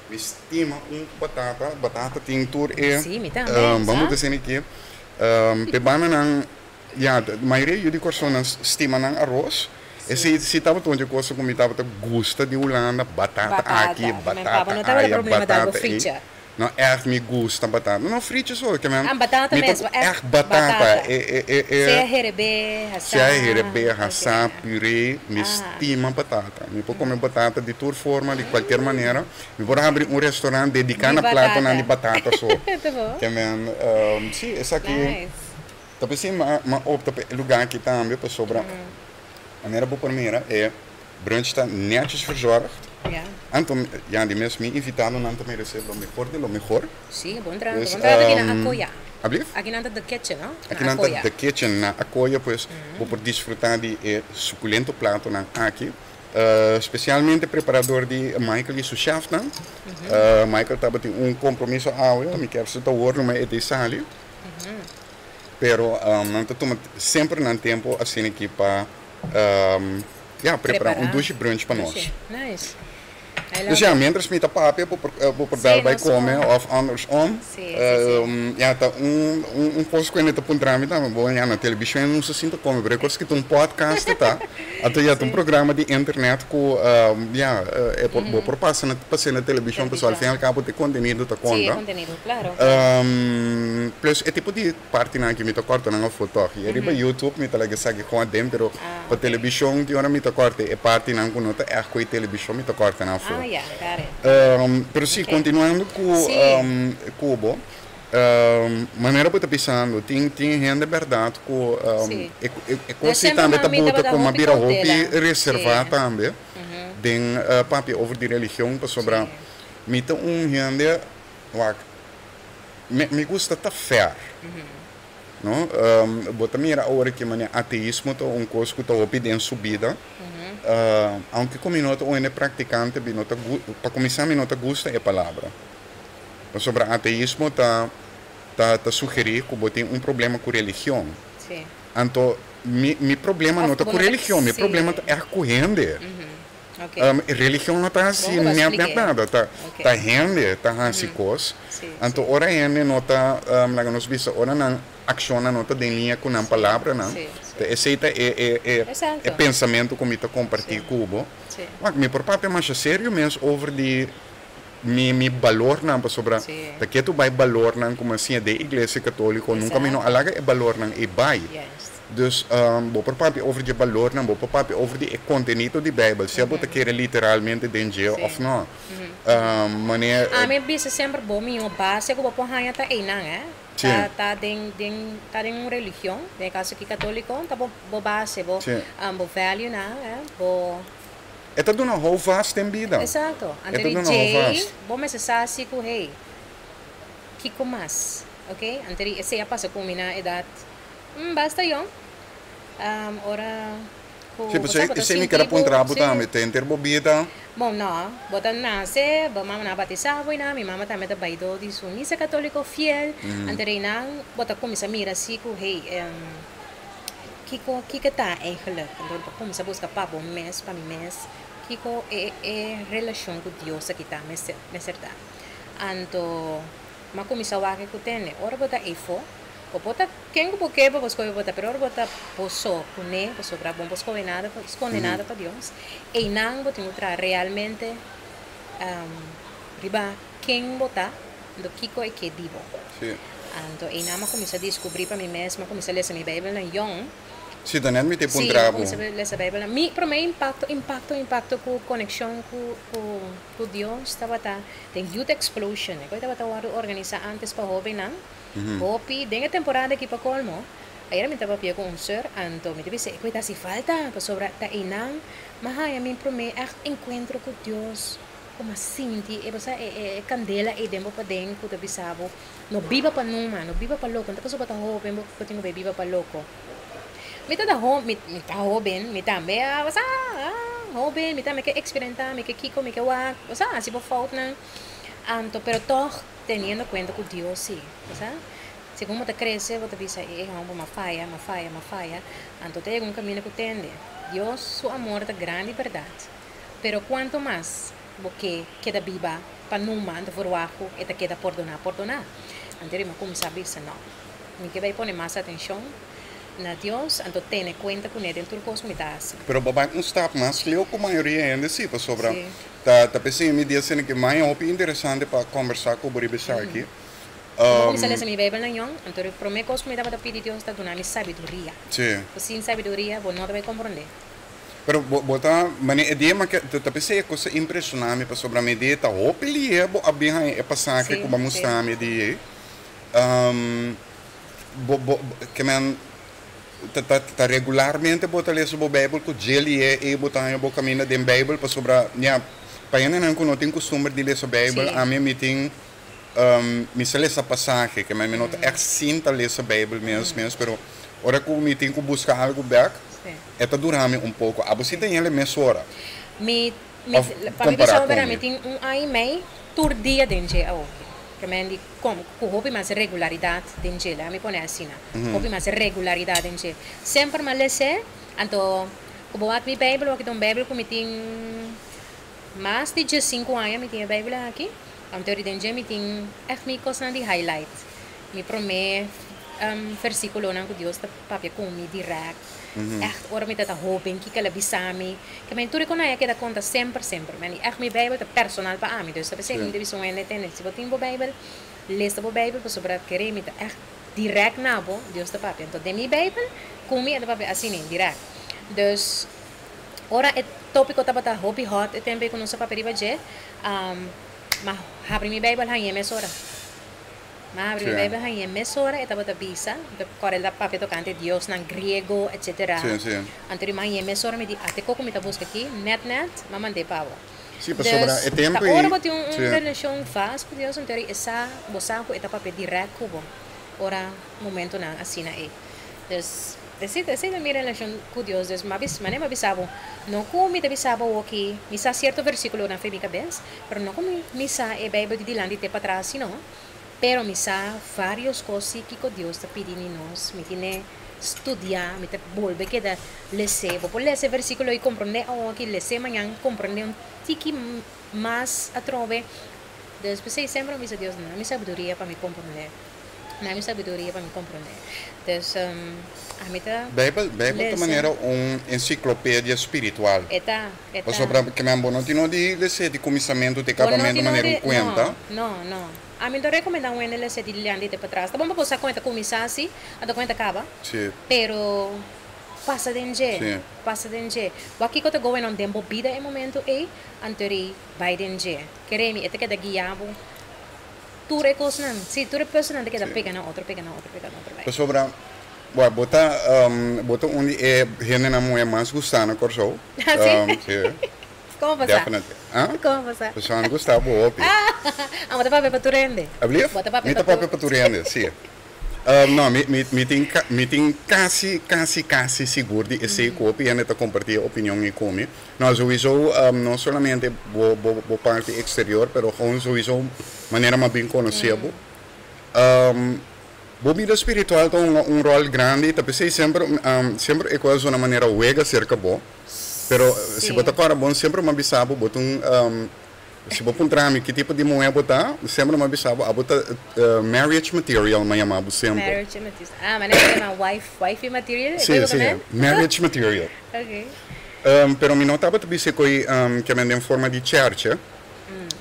Mi stima un batata. Batata tin tur e Sí, mi tambe, bamos sa? deci aki, p'e bandanan, ya, mayoria yu di Kòrsou nan stima nan aros. Esei si tabata un dje cosa ku mi tabata gusta di Hulanda, batata Batata. aki, Men papa batata no tabata aya, problema ta algo batata ei. fricha. No ègt mi gusta batata. No fricha so, ke men Ah, batata mi ta mes, ègt ègt batata. batata. E e e e Sea herebé, hasá. Sea herebé, Ok. hasá, puré, mi Ah. stima batata. Mi por kome batata di tur forma, di kualkier manera. Mi por habri un restaurant dediká Di na platonan di batata. batata so. Ta bo. Ke men, si, esaki. Nice. Ta p'esei mi a opta pa e lugá aki tambe pasobra manera bo por mira e brunch ta netjes verzorgd. Anto ya di mes mi invitadonan ta meresé lo mehor di lo mehor. Sí, bon trato. Bon trato aki na Akoya. Ablief? Aki nan ta The Kitchen, no? Na Aki nan ta Akoya. The Kitchen na Akoya, pues bo por disfrutá di e sukulento platonan aki. Spesialmente prepará dor di Michael i su chefnan. Michael tabatin un kompromiso awe, mi kier si ta wor numa e ta sali. Pero nan ta tuma semper nan tempo asina aki pa ya prepará un dushi brunch pa nos. Nice. I love Dus ya, it. mientras mi ta papia bo por bo por Sí, dal bai nos come por. of andersom. Sí, sí, sí. Ya ta un un kos ku hende ta puntra mi tambe, bo ya na televishon no sa sinta come, pero e kos ki ta un podcast ta, anto ya ta un programa di internet ku ya e por bo por pasa na pas'é na televishon pasobra al fin y al cabo ta e kontenido ta Sí, e konta. kontenido, klaro. Plus e tipo di partinan aki mi ta kòrta nan afó tòg. I riba YouTube mi ta laga esaki kon aden, pero pa telebishon tin ora mi ta kòrta e partinan ku no ta ègt ku e telebishon mi ta kòrta nan afó. Ah, ya, got it. Pero si, kontinuando ku ku bo, manera bo ta bisando tin tin hende bèrdat ku e e kos ei tambe ta buta ku a bira hopi reservá tambe den papia over di religion pasobra mi ta un hende wak. Mi mi gusta ta fair. No? Bo ta mira awor ki manera ateismo ta un kos ku ta hopi den su bida. Aunke ku mi no ta un hende praktikante, mi no ta pa kuminsá mi no ta gusta e palabra. Pasobra ateismo ta ta ta sugerí ku bo tin un problema ku religion. Anto mi mi problema no ta ku religion, mi problema ta ègt ku hende. Religion no ta hasi nèt nèt nada, ta ta hende ta hasi kos. Anto ora hende no ta, laga nos bisa, ora nan akshonnan no ta den liña ku nan palabranan, ta esei ta e e e e pensamentu ku mi ta kompartí ku bo. Wak, mi por papia masha serio mes over di mi mi balornan pasobra ta ketu bai balornan ku mi a siña den iglesia katoliko, nunka mi no a laga e balornan ei bai. Dus, bo por papia over dje balornan, bo por papia over di e kontenido di Bijbel, sea bo ta kere literalmente den dje òf nò. Manera. Ami a bisa semper bo mihó base ku bo por haña ta einan, eh. Sí. Ta ta den den ta den un religion, den e kaso aki katóliko, ta bo bo base, bo Sí. bo valuenan, eh, bo. E ta duna houvast den bida. Exacto. E Anto ta di duna dje houvast. bo mester sa si ku hey, kiko mas, oke? Anto di esei a pasa ku mi na edat. Basta yòn. Ora ku Sí, bo sa pasobra bo ta esei mi ker a sinti bo, puntra bo sí. tambe, ta henter bo bida? Bon, no. Bo ta nase, bo mama nan a batisá bo i nan, mi mama tambe ta bai dor di su misa katóliko fiel. Anto rei nan bo ta kuminsá mira si ku hey, kiko kiko ta eigenlijk? Anto bo kuminsá buska pa bo mes, pa mi mes, kiko e e relashon ku Dios aki ta mester mester ta. Anto mi a kuminsá wak ku tende, ora bo ta eifó. Bo por ta ken ku bo ke pa bo skohe bo ta, pero ora bo ta bo so kuné, pasobra bo no por skohe nada, skonde nada pa Dios, einan bo tin ku traha realmente riba ken bo ta, anto kiko e ke di bo. Anto einan mi a kuminsá diskubrí pa mi mes, mi a kuminsá lesa mi Beibelnan yòn. Si, ta net mi te puntra bo. Sí, mi a kuminsá lesa Beibelnan. Mi promé impakto, impakto, impakto ku konekshon ku ku Dios tabata den Youth Explosion. E kos tabata wòrdu organisá ántes pa hóbennan. Hopi den e temporada aki pa colmo, ayera mi ta papia cu un seur, anto mi ta bisa e cu e ta haci falta, pasobra ta eynan mi a haya mi prome echt encuentro cu Dios, cu mi a sinti e bo sa e e candela ey den bo paden cu ta bisa bo, no biba pa numa, no biba pa loco, no ta pasobra bo ta hoben bo tin cu bay biba pa loco. Mi ta ta ho mi ta hoben, mi tambe a bo sa hoben, mi tambe ke experimenta, mi ke kico, mi ke wak, bo sa haci bo foutnan, anto pero toch Teniendo cuenta cu Dios si, bo sa? Segun bo ta crece bo ta bisa e homber m'a faya, m'a faya, m'a faya, anto ta yega un camino cu tende. Dios su amor ta grandi berdad, pero cuanto mas bo ke keda biba pa numa anto verwagt cu e ta keda pordona, pordona. Anto mi a cuminsa bisa no, mi ke bay pone mas atencion na Dios, anto tene cuenta cune den tur cos cu mi ta haci. Pero bo bay un stap mas leu cu mayoria hende si, pasobra Ta ta p'esei mi di asina ke maña hopi interesante pa kombersá ku bo riba esaki. Bo kuminsá lesa mi Beibel na yòn, anto e promé kos ku mi tabata pidi Dios ta duna mi sabiduria. Bo sin sabiduria bo no ta bai komprondé. Pero bo bo ta manera e dia make ta p'esei e kos a impreshoná mi pasobra mi di ta hopi lihe bo a bin haña e pasahe ku bo a mustra mi di ei. Bo bo ke men Ta ta regularmente bo ta lesa bo Bijbel ku dje lié ei bo ta haña bo kaminda den Bijbel? Pasobra, ya, pa hendenan ku no tin kustumber di lesa Bijbel, ami mi tin, mi sa lesa pasahe, ke mi no ta ègt sinta lesa Bijbel mes mes, pero ora ku mi tin ku buska algu bèk, e ta dura mi un poko. Abo si ta hende mesora? Mi, mi, pa mi bisa bo bèrdat, mi tin un aña i mei tur dia den dje awoki. Ke men di. Kom, ku hopi mas regularidat den dje, laga mi pone asina, hopi mas regularidat den dje. Semper mi a les'é, anto ku bo wak mi Beibel, wak ta un Beibel ku mi tin mas di diesinku aña mi tin e Beibel aki, anto ri den dje mi tin ègt mi kosnan di highlight, mi promé versíkulonan ku Dios ta papia ku mi dirèkt, ègt ora mi ta ta hóben kiko el a bisa mi, ke men tur e konai a keda konta semper semper, men ègt mi Beibel ta personal pa ami, dus ta p'esei mi ta bisa un hende tende si bo tin bo Beibel lesa bo Beibel pasobra kere mi ta ègt dirèkt na bo Dios ta papia, anto den mi Beibel ku mi e ta papia asina dirèkt, dus ora e tópiko tabata hopi hòt e tempu ei ku nos a papia riba dje, m'a habri mi Beibel hañ'é mesora. M'a habri mi Bijbel hañ'é mesora e tabata bisa, ta kòrda el ta papia tokante diosnan griego etsetera. Anto di m'a hañ'é mesora mi di ate koko mi ta buska aki, nèt nèt m'a mand'é pa bo. Sí, pasobra Dus e tempu ta ora ei, bo tin un sí. relashon vast ku Dios anto e sa bo sa ku e ta papia dirèkt ku bo ora momentunan asina ei. Dus esei ta esei ta mi relashon ku Dios. Dus m'a bis manera m'a bisa bo no ku mi ta bisa bo awoki mi sa sierto versíkulonan for mi kabes, Pero no ku mi sa e Bijbel di dilanti te patras sino, pero mi sa varios kos si kiko Dios ta pidi ni nos. Mi tine studia, mi ta bolbe keda les'é. Bo por lesa e versikulo i komprondé awoki, les'é mañan, komprondé un tiki mas atrobe. Dus p'esei semper mi bisa Dios, duna mi sabiduria pa mi komprondé. Na mi sabiduria pa mi komprondé. Dus ami ta Bijbel, Bijbel ta lesa. manera un ensiklopedia spiritual. E ta, e ta. Pasobra ke men bo no tin odi les'é di kuminsamentu te Bo no kabamentu tin manera odi, un kuenta. no, no, no. Ami no ta rekomendá un hende les'é di dilanti te patras. Ta bon pa bo sa kon e ta kuminsá si, anto kon e ta kaba. Sí. Pero pasa den dje, Sí. pasa den dje. Wak kiko ta going on den bo bida e momentu ei, anto ri bai den dje. Kere mi, e ta keda guia bo. Tur e kosnan, sí, tur e puzzelnan ta keda pega na otro, pega na otro, pega na otro bai. Pasobra, bo, bo ta, bo ta un di e hendenan muhé mas gustá na Kòrsou. Ah, sí? Sí. Komo pasá? Definitely. Ah? Komo pasá? Pasobra mi gusta bo hopi. Ah, bo ta papia pa tur hende. Ablief? Bo ta papia Mi ta pa tur. papia pa tur hende, sí. No, mi, mi, mi tin, mi tin kasi, kasi, kasi sigur di esei ku hopi hende ta kompartí e opinion ei ku mi. No, souiso no solamente bo, bo, bo parti eksterior, pero gewoon souiso manera mi a bin konosé bo. Bo bida spiritual ta hunga un ròl grandi, ta p'esei semper, semper e kos una manera wega serka bo. Pero si bo ta kòrda bon, semper mi a bisa bo, bo ta un. Si bo puntra mi ki tipo di muhé bo ta, semper mi a bisa bo, abo ta marriage material, mi a yama bo semper. Marriage material. Ah, manera bo yama wife, wifey material? Si, si, marriage material. Ok. Pero mi no tabata bisa koe ke men den forma di chèrchè.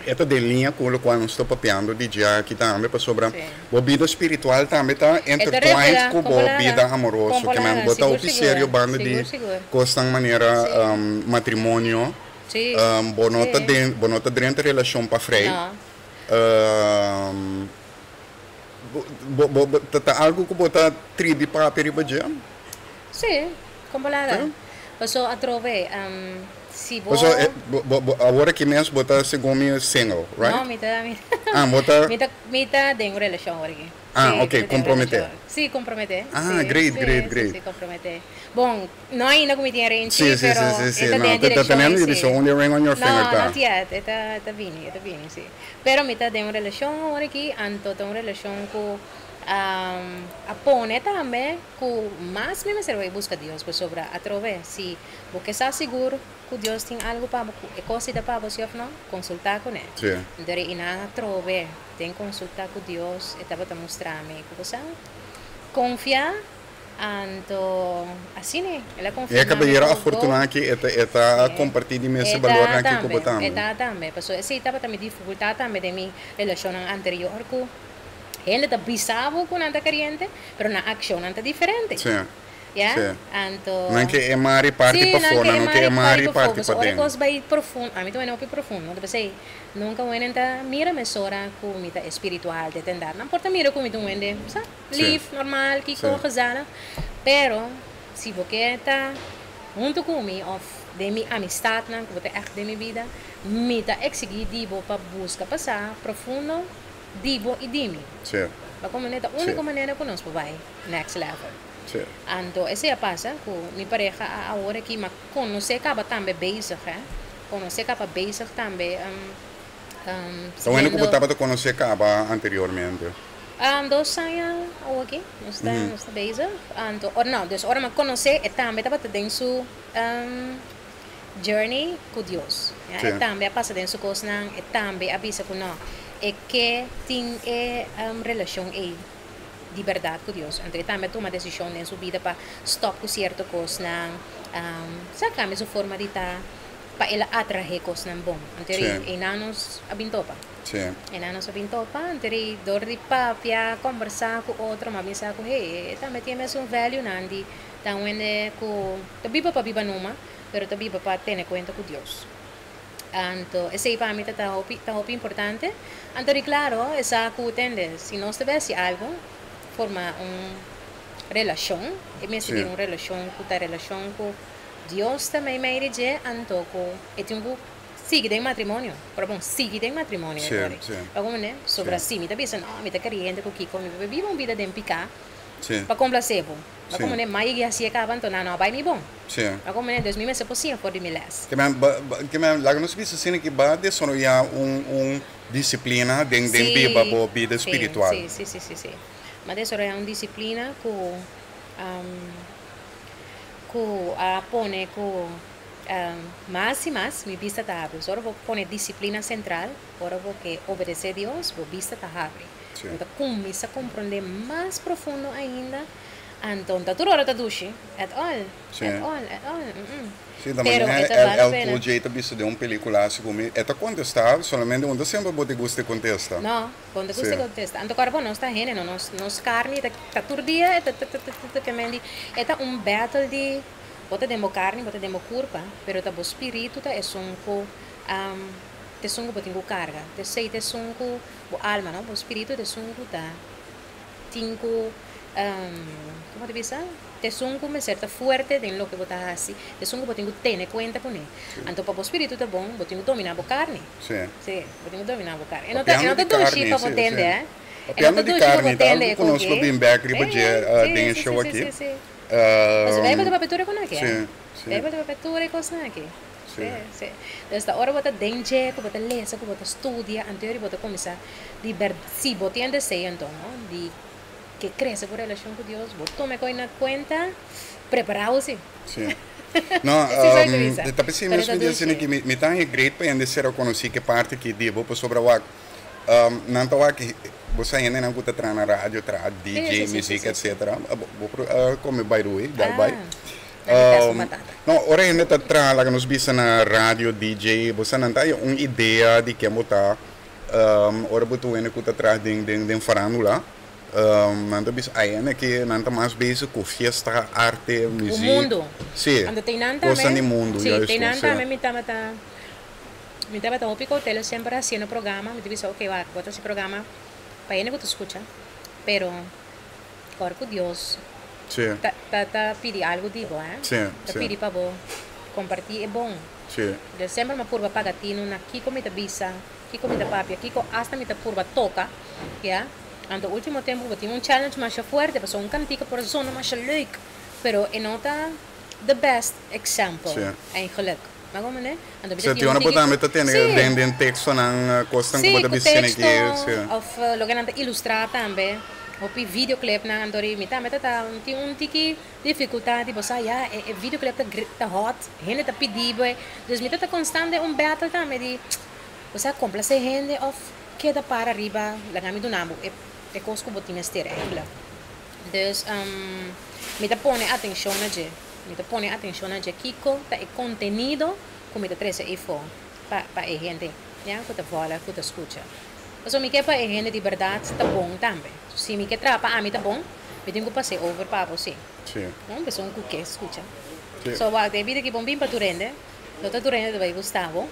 E ta den liña ku lokual nos ta papiando di dje aki tambe, pasobra bo bida spiritual tambe ta intertwined ku bo bida amoroso. Ke men bo ta hopi serio banda di kosnan manera matrimonio, bo no ta den, bo no ta drenta relashon pa frei. Bo, bo, ta algu ku bo ta tribi papia riba dje? Sí, kon bo laga? Paso atrobe, si bo. Paso bo, bo, awor aki mes bo ta segun mi single, right? No, mi ta, mi Ah, bo ta. Mi ta, mi ta den un relashon awor aki. Ah, Sí, ok, mi ta den un komprometé. relashon. Sí, komprometé. Ah, Sí, great, sí, great, sí, great. sí, komprometé. Bon, no ainda ku mi tin e renchi, Sí, sí, pero sí, sí, sí. e ta No, den e ta, ta direkshon teniendo ei, di sí. bisa only ring on your finger No, ta. not yet, e ta, e ta bini, e ta bini, sí. Pero mi ta den un relashon awor aki, anto ta un relashon ku a pone tambe ku mas mi mester bai buska Dios pasobra atrobe si bo ke sa sigur ku Dios tin algu pa bo ku e kos si ta pa bo si òf no konsultá kuné. Enton i nan atrobe den konsultá ku Dios e tabata mustra mi ku bo sa konfia anto asina el a E konfirmá mi kabayero ku go afortuná aki e ta e ta kompartí di mes e e ta balornan aki ku bo tambe tambe. e ta tambe pasobra esei tabata mi difikultat tambe den mi relashonnan anterior ku Hende ta bisa bo ku nan ta keriente, pero nan akshonnan ta diferente. Sí. Ya? Sí. Anto. Nan ke e mari parti Sí, nan pafó, ke nan e no ke e mari parti mari pafó. parti Pasobra ora e paden. kos bai profundo, ami ta wende hopi profundo, ta p'esei nunka un hende ta mira mesora ku mi ta espiritual dit en dat. Nan por ta mira ku mi ta un hende, sa, Sí. lief, normal, kiko, Sí. gezellig. Pero si bo ke ta huntu ku mi òf den mi amistatnan ku bo ta ègt den mi bida, mi ta eksigí di bo pa buska pasá profundo Di bo i di mi. Sí. Pa como ne ta unico manera cu nos por bay next level. Sí. Anto esey a pasa cu mi pareha a awor aki ma conoce caba tambe bezig he. Conoce caba bezig tambe Ta wende cu bo siguiendo. tabata conoce caba anteriormente? Dos aña awor aki nos ta nos ta bezig. Anto ora no dus ora mi a conoce e tambe tabata den su Journey ku Dios. Ya, e tambe a pasa den su kosnan, e tambe a bisa ku no, e ke tin e relashon ei di bèrdat ku Dios. Anto e tambe a tuma desishon den su bida pa stòp ku sierto kosnan, sa kambia su forma di ta pa el a atrahe kosnan bon. Anto einan nos a bin topa. Einan nos a bin topa, anto dor di papia, kòmbersá ku otro, mi a bin sa ku hey, e tambe tin e mesun valuenan di Ta un hende ku ta biba pa biba numa, pero ta biba pa tene kuenta ku Dios. Anto esei pa mi ta ta hopi ta hopi importante. Anto di klaro e sa ku tende si nos ta besi algu forma un relashon, e mester bira un relashon ku ta relashon ku Dios ta meimei di dje, anto ku e tin ku sigui den matrimonio. Por bon, sigui den matrimonio e ora. Pa komo Sobra si mi ta bisa no mi ta keriente ku kiko mi por biba un bida den piká pa komplase bo. Ma komo ne mai yegi hasi e kaba anto nan no a bai mi bon. Ma komo ne dus mi mester por siña for di mi les. Ke men ba ke men laga nos bisa asina ki ba desaroyá un un disiplina den den biba bo bida spiritual. Si si si si si mi a desaroyá un disiplina ku ku a pone ku mas i mas mi bista ta habri. So ora bo pone disiplina sentral ora bo ke obedesé Dios bo bista ta habri. Bo ta kuminsá komprondé mas profundo ainda. Anto ta tur ora ta dushi, at all, at all, at all, mm. Sí, ta Pero manera e ta bal la LL pena. Cool J ta bisa den un pelicula así cu mi, e ta contesta, solamente un ta semper bo te gusta e contesta. No, bo no ta gusta e contesta. Anto kor bo nos ta hende no, nos nos carni ta ta tur dia e ta ta ta ta ta ke men di, e ta un battle di bo ta den bo carni, bo ta den bo curpa, pero ta bo spiritu ta esun cu ta esun cu bo tin cu carga, ta esey ta esun cu bo alma no, bo spiritu ta esun cu ta Tin ku, komo ta bisa, ta esun ku mester ta fuerte den loke bo ta hasi, ta esun ku bo tin ku tene kuenta kuné. Anto pa bo spiritu ta bon, bo tin ku dominá bo karni. Sí, bo tin ku dominá bo karni. E no ta, e no ta dushi pa bo tende, eh. E no Papiando ta di dushi pa bo karni, ta tende algu e ku nos lo koki. bin bèk riba dje den e Sí, sí, show sí, aki. sí, sí. Pasobra Bijbel ta papia tur e kosnan aki, eh. Bijbel ta papia tur e kosnan aki. Sí, sí. Entonces ta ora bo ta den dje, ku bo ta lesa, ku bo ta studia, anto bo ta kuminsá di bèrd, si bo tin e deseo anto, no, di ke krese bo relashon ku Dios, bo tuma e kos na kuenta, prepará bo si. Sí. No, Esei sa mi bisa. Ta p'esei Pero mes ta mi di asina dushi. ki mi ta haña great pa hende ser reconocí ke parti ki di bo pasobra wak nan ta wak bo sa hendenan ku ta traha na radio, traha Sí, DJ, sí, sí, sí, muziek sí, sí. etcetera. Bo por kome by the way, dal bai. Ah, nan di test ku batata. No, ora hende ta traha laga nos bisa na radio, DJ, bo sa nan ta haña un idea di ken bo ta. Ora bo ta un hende ku ta traha den den den farandula. Nan ta bisa ay ene ke nan ta mas bezig ku fiesta, arte, Ku muziek. mundu. Sí, Anto te nan kosnan tambe, di mundu, sí, te juisto, nan sí. tambe mi tabata, mi tabata hopi koutelo semper hasiendo programa, mi ta bisa ok wak, bo ta hasi programa pa hende ku ta skucha, pero kòrda ku Dios Sí. ta ta ta pidi algu di bo, eh, Sí, ta sí. pidi pa bo kompartí e bon. Sí. Entonces semper mi a purba paga tinu na kiko mi ta bisa, kiko mi ta papia, kiko asta mi ta purba toka, ya. Anto ultimo tempo bo tin un challenge masha fuerte pasobra un cantica por zona masha leuk pero e no ta the best example eigenlijk. Ma como ne? Anto mi ta Si tin un ora bo tiki tambe ta tene si. den den textonan cosnan cu bo Si ta cu bisa tene ki texto si. of loke nan ta ilustra tambe hopi videoclipnan anto mi tambe ta ta tin un tiki dificultad di bo sa ya e e videoclip ta ta hot hende ta pidi bo dus mi ta ta constante un battle tambe di bo sa complace hende of Keda para riba laga mi duna bo e kos ku bo tin mester eigenlijk. Dus mi ta pone atenshon na dje. Mi ta pone atenshon na dje kiko ta e kontenido ku mi ta trese eifo pa pa e hende ya ku ta vòlg ku ta skucha. Pasobra mi ke pa e hende di bèrdat ta bon tambe. Si mi ke traha pa ami ta bon, mi tin ku pas'é over pa bo si. Sí. Un persona ku ke skucha. Sí. So wak den bida ki bon bin pa tur hende, no ta tur hende ta bai gusta bo.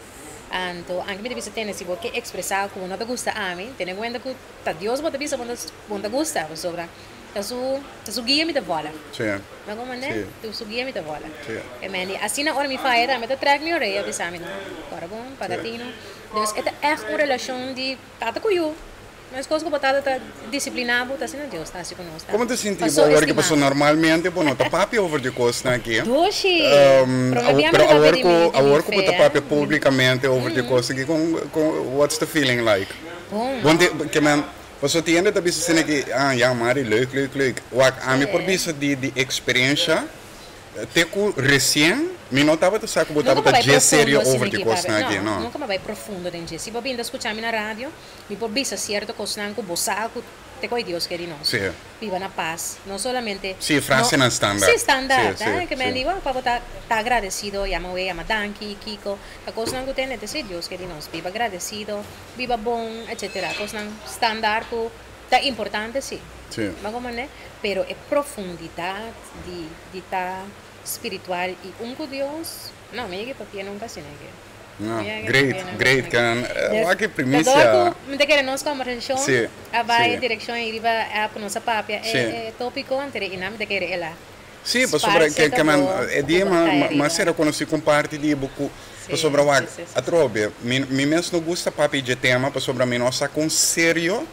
Anto, anke mi ta bisa tene, si bo ke ekspresá ku bo no ta gusta ami, tene kuenta ku ta Dios bo ta bisa bo no ta gusta, pasobra ta su ta su guia mi ta bola. Sí. No komo ne? Sí. Ta su guia mi ta bola. Sí. E men di, asina ora mi faya tambe ta trèk mi orea bisa mi no, kòrda bon, paga tinu. Dus e ta ègt un relashon di tata ku yu. Meskos ku bo tata ta disipliná bo, ta asina Dios ta hasi ku nos tambe. Komo ta sinti bo Pasó awor ki estimá paso bo. normalmente bo no ta papia over di kosnan aki? Dushi! Promé bia mi Pero ta papia awor di ku mi di mi awor ku bo fe, ta eh. papia públikamente over di kosnan aki kon kon what's the feeling like? Bon. Bon di ke men paso tin hende ta bisa asina ki ah ya Mari leuk leuk leuk. Wak ami por bisa di di eksperensha Te ku resien mi no tabata sa ku bo Nunka tabata mi a bai dje serio profundo over asina di ki kosnan papia. aki, No, no. nunka mi a bai profundo den dje. Si bo binta skucha mi na radio, mi por bisa sierto kosnan ku bo sa ku te koe Dios ke di nos. Sí. Biba na pas. No solamente Sí, no frasenan standaard. Sí, standaard, Sí, eh. sí, Ke men sí. di, wou, pa bo ta ta agradesido, yama wei, yama danki, kiko. Ta kosnan ku tende te si Dios ke di nos. Biba agradesido, biba bon, etcetera. Kosnan standaard ku ta importante, sí. Sí. Bo komprende? Pero e profundidat di di ta spiritual i un ku Dios, no, mi yega papia nunka asina ke. No, Mi yega great, papia nunka great, asina ke. kan Des, wak e ta dor primisia. ku mi ta kere nos kombersashon Sí, a bai sí. direkshon i riba app ku nos a papia e Sí. e topiko antes i nan mi ta kere el a Sí, pasobra sparse ke ke men ta bo e ku dia bo ma kai ma riba. sera konosí ku un parti di bo ku Sí, pasobra sí, wak sí, sí. atrobe mi mi mes no gusta papia dje tema pasobra mi no sa kon serio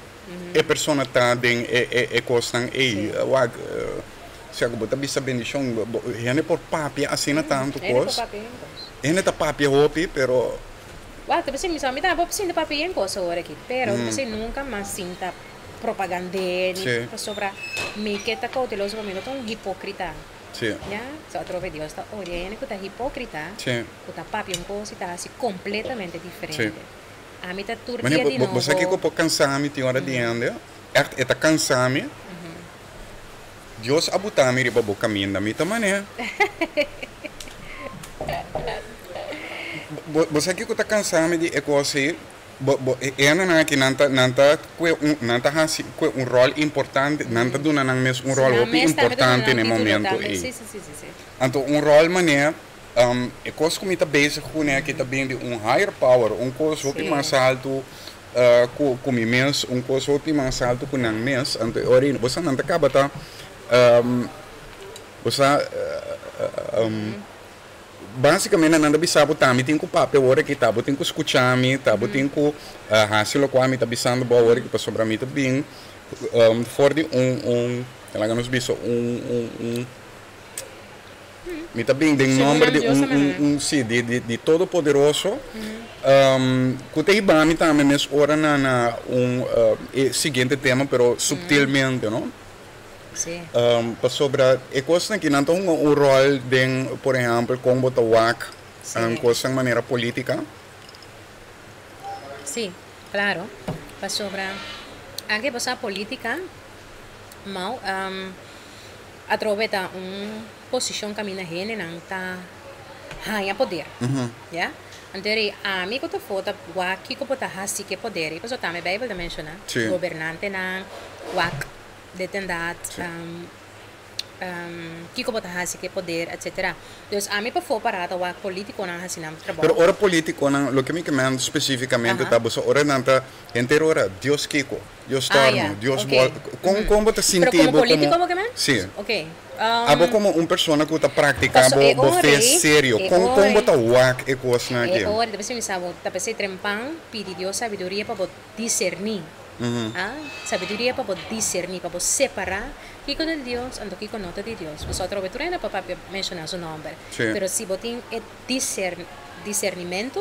E persona ta den e kosnan ei. Wak, sea ku bo ta bisa bendishon, hende por papia asina tantu kos. Hende ta papia hopi, pero. Wak, ta bisa mi sa, mi tambe por sinta papia yen kos awor aki, pero ta bisa nunka mas sinta propagand'é ni pasobra mi ke ta kouteloso pa mi no ta un hipokrita. Ya, so atrobe Dios ta odia hende ku ta hipokrita, ku ta papia un kos i ta hasi kompletamente diferente. Ami ta tur Mane, dia di bo sa nobo. kiko por kansa mi tin ora di hende? Ègt e ta kansa mi. Dios a buta mi riba bo kaminda. Mi ta manera. Bo, bo sa kiko ta kansa mi di e kos ei? Bo, bo, e hendenan aki nan ta, nan ta kue un, nan ta hasi kue un ròl importante, nan ta duna nan mes un Si, ròl nan hopi mes tambe ta duna importante nan na e título momento tambe. ei. Sí, sí, sí, sí, sí. Anto un ròl manera. E kos ku mi ta bezig kuné aki ta bin di un higher power, un kos hopi mas altu ku mi mes, un kos hopi mas altu ku nan mes. Anto e ora ei bo sa nan ta kaba ta bo sa basikamente nan ta bisa bo ta mi tin ku papia awor aki, ta bo tin ku skucha mi, ta bo tin ku hasi lokual mi ta bisando bo awor aki pasobra mi ta bin for di un un laga nos bisa un un. Mi ta bin den nomber di un, un, un, sí, di, di, di Todopoderoso, ku ta hiba mi tambe mes ora na, na un, e siguiente tema, pero subtilmente, no? Si. Pasobra e kosnan aki nan ta hunga un ròl den, por ehèmpel, kon bo ta wak kosnan manera polítika. Sí, klaro. Pasobra anke bo sa polítika, mau atrobe ta un posishon kaminda hendenan ta haña poder. Ya. Anto eri ami ku ta for ta wak kiko bo ta hasi ku e poder ei, pasobra tambe Beibel ta menshoná gobernantenan wak dit en dat, kiko bo ta hasi ku e poder, etsetera. Dus ami pafó pará ta wak polítikonan hasi nan trabou. Pero ora polítikonan, loke mi ke mèn spesífikamente ta boso ora nan ta henter ora Dios kiko, Dios tòrnu, Dios bòl, kon kon bo ta sinti Pero komo bo komo polítiko bo ke mèn? Sí. Oke. Abo komo un persona ku ta praktiká Paso bo e bo ora fe ei, serio, e kon kon bo ora ta wak e kosnan E aki? ora, ta p'esei mi sa bo ta p'esei trempan pidi Dios sabiduria pa bo diserní. A Sabiduria pa bo diserní, pa bo separá kiko ta di Dios anto kiko no ta di Dios. Pasobra atrobe tur hende por papia menshoná su nòmber, pero si bo tin e disernimentu,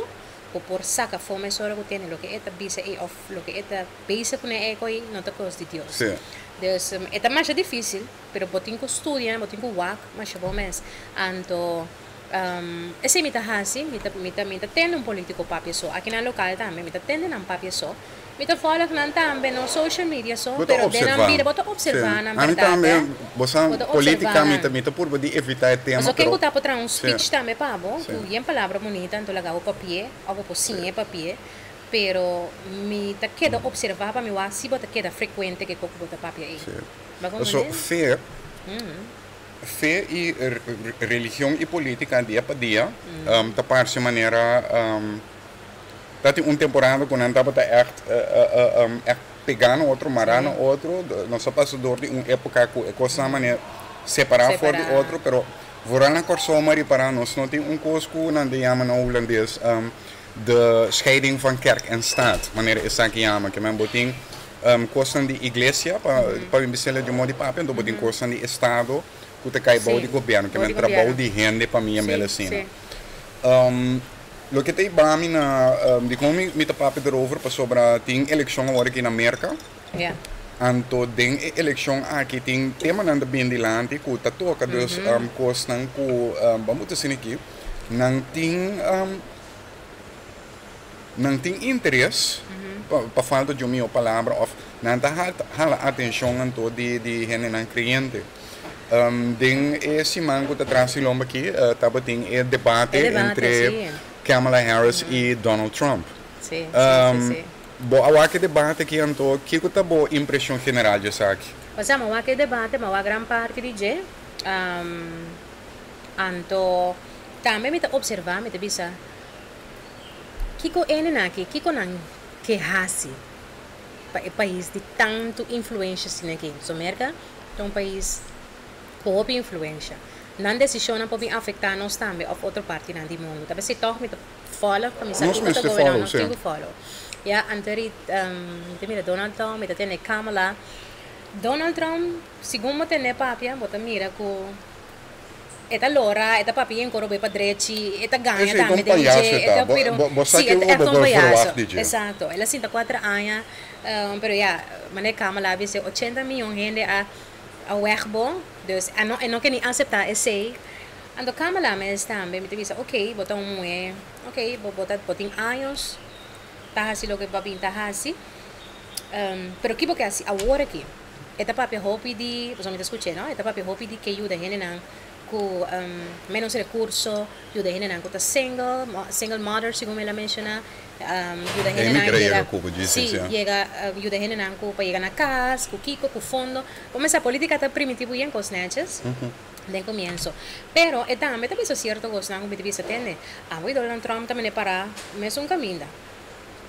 bo por saka afó mesora ku tene loke e ta bisa ei òf loke e ta bezig kuné ei ku ei no ta kos di Dios. Dus e ta masha difísil, pero bo tin ku studia, bo tin ku wak masha bo mes. Anto Esei mi ta hasi, mi ta mi ta mi ta tende un politico papia so, aki na local tambe mi ta tende nan papia so, mi ta volg nan tambe no social media so, Bo ta pero den nan observa. bida bo ta Sí. observa nan Ami berdad tambe, eh, bo sa bo ta observa politica mi nan. ta mi ta purba di evita e tema Pasobra ken pero ku ta por traha un sí. speech tambe pa bo, Sí. ku yen palabra bunita anto laga bo papi'e of bo por siñ'e papi'e, pero mi ta keda observa pa mi wak si bo ta keda frecuente ke kok ku bo ta papia ei. Sí. Bo a Paso comprende? fe Fe i religion i politica dia pa dia ta parse manera ta tin un temporada ku nan tabata ègt ègt pegá na otro, mará na otro. Nos a pasa dor di un époka ku e kosnan manera separá for di otro, pero vooral na Kòrsou mi a ripará nos no tin un kos ku nan ta yama na hulandes de scheiding van kerk en staat, manera esaki yama, ke men bo tin Kosnan di iglesia, pa pa mi bis'el di un modo di papia, anto bo tin kosnan di estado ku ta kai bou di gobièrnu, ke men trabou di hende pa mi a mel asina. Loke ta hiba mi na, dikon mi mi ta papia derover, pasobra tin elekshon awor aki na Merka, anto den e elekshon aki tin temanan ta bin dilanti ku ta toka dus kosnan ku, bo a mutu asina aki, nan tin. Nan tin interes, pa falta di un mihó palabra, òf nan ta hala atenshon anto di di hendenan kreyente. Den e siman ku ta tras di lomba aki tabatin e debate entre Kamala Harris i Donald Trump. Bo a wak e debate aki anto kiko ta bo impreshon general di esaki? Osea, mi a wak e debate, mi a wak gran parti di dje. Anto tambe mi ta opservá, mi ta bisa. Kiko enen aki, kiko nan ke hasi pa e pais di tantu influensha asina aki? So Merka ta un pais ku hopi influensha. Nan desishonnan por bin afektá nos tambe òf otro partinan di mundu. Ta p'esei tòg mi ta follow pa mi sa Nos kiko ta mester going on, follow, nos sí. tin ku follow. Ya, anto ri mi ta mira Donald Trump, mi ta tene Kamala. Donald Trump, segun bo tene papia, bo ta mira ku. E ta lora, e ta papia en koro bai pa drechi, e ta gaña Esei ta tambe un den payaso dje, e e ta. ta Bo, pero bo, bo sa si ke e ta bo ègt un por payaso. verwagt di dje. Exacto. El a sinta kuater aña, pero ya, manera Kamala a bisa, ochenta miyon hende a a wèg bo, dus a no e no ke ni aseptá esei. Anto Kamala mes tambe mi ta bisa, ok, bo ta un muhé, ok, bo bo ta bo tin años ta hasi loke bo a bin ta hasi, pero ki bo ke hasi awor aki? E ta papia hopi di, pasobra mi ta skuch'é no, e ta papia hopi di ke yuda hendenan ku ménos rekurso, yuda hendenan ku ta single, single mother segun el a menshoná, yuda E mi hendenan kere yega, yega ku bo djis sí, sí. yega, yuda hendenan ku pa yega na kas, ku kiko, ku fondo. Bo mester sa politika ta primiti bo yen kos nètjes den komienso. Pero e tambe ta bisa sierto kosnan ku mi ta bisa tende, abo i Donald Trump ta mene pará mesun kaminda.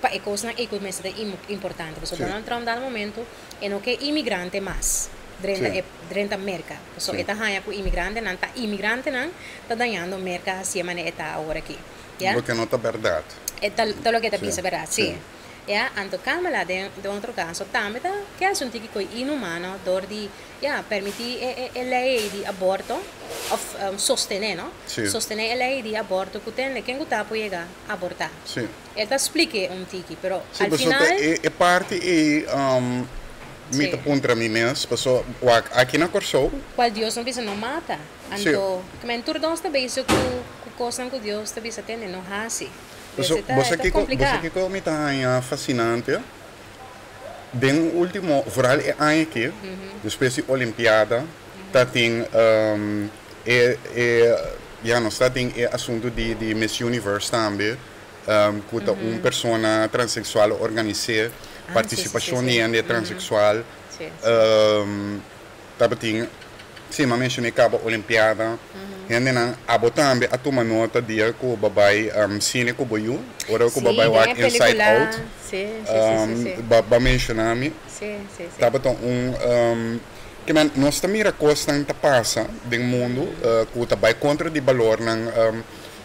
Pa e kosnan ei ku mester ta importante. Pasobra Donald Trump dado momento e no ke imigrante mas drenta e drenta Merka. Pasobra e ta haña ku imigrantenan ta imigrantenan ta dañando Merka hasié manera e ta awor aki. Ya. Loke no ta bèrdat. E ta ta loke e ta bisa bèrdat, si. Ya, anto Kamala den den otro kaso tambe ta ke hasi un tiki koi inhumano dor di ya permití e e e lei ei di aborto òf sostené no, sostené e lei di aborto ku tende ken ku ta por yega abortá. Sí. El ta splik'é un tiki, pero Sí, al pasobra final. e, e parti ei, um, Mi ta puntra mi mes, paso wak aki na Kòrsou. Kual Dios no bisa no mata. Anto, men tur nos ta bezig ku ku kosnan ku Dios ta bisa tende no hasi. Paso, Pues bo sa e ta kiko, bo sa kompliká. kiko mi ta haña fasinante? Den último, vooral e aña aki, despues di Olimpiada, ta tin e e ya nos ta tin e asuntu di di Miss Universe tambe, ku ta un persona transeksual a organis'é, partisipashon di hende transeksual, tabatin, si, m'a menshoné kaba Olimpiada, hendenan, abo tambe a tuma nota dia ku bo bai sine ku bo yu, ora ku bo bai wak Inside Out, bo a menshoná mi, tabata un, ke men, nos ta mira kosnan ta pasa den mundu ku ta bai kontra di balornan.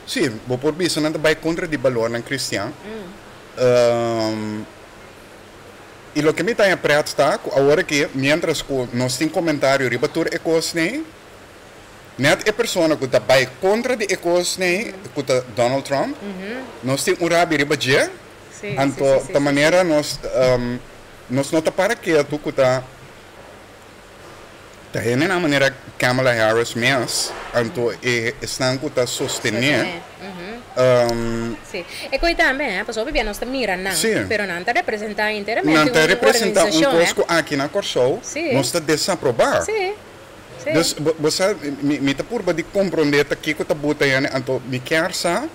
Sí, bo por bisa nan ta bai kontra di balornan kristian. I loke mi ta haña prèt ta ku awor aki, miéntras ku nos tin komentario riba tur e kosnan, nèt e persona ku ta bai kontra di e kosnan, ku ta Donald Trump, nos tin un rabia riba dje. Anto ta manera nos nos no ta para ketu ku ta. Ta hendenan manera Kamala Harris mes, anto e esnan ku ta sostené. Sí. E koe tambe, hè, pasobra hopi bia nos ta mira nan, pero nan ta representá enteramente Nan ta un representá un organisashon, kos hè. ku aki na Kòrsou nos ta desaprobá. Sí. Sí. Dus bo sa, mi ta purba di komprondé ta kiko ta buta hende, anto mi kier sa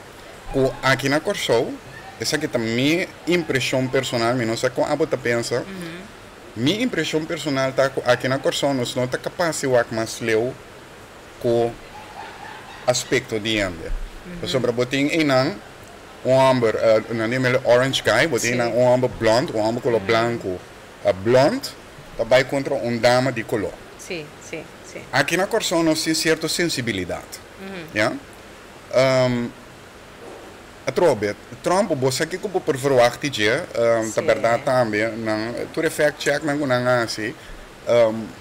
ku aki na Kòrsou, esaki ta mi impreshon personal, mi no sa kon abo ta pensa, Mi impreshon personal ta ku aki na Kòrsou nos no ta kapas di wak mas leu ku aspekto di hende. Pasobra bo tin einan un hòmber, nan di mel orange guy, bo tin einan un hòmber blònd, un hòmber koló blanku blònd ta bai kontra un dama di koló. Aki na Kòrsou nos tin sierto sensibilidat, ya. Atrobe, Trump, bo sa kiko bo por verwagt di dje, ta bèrdat tambe, nan tur e fact checknan ku nan hasi,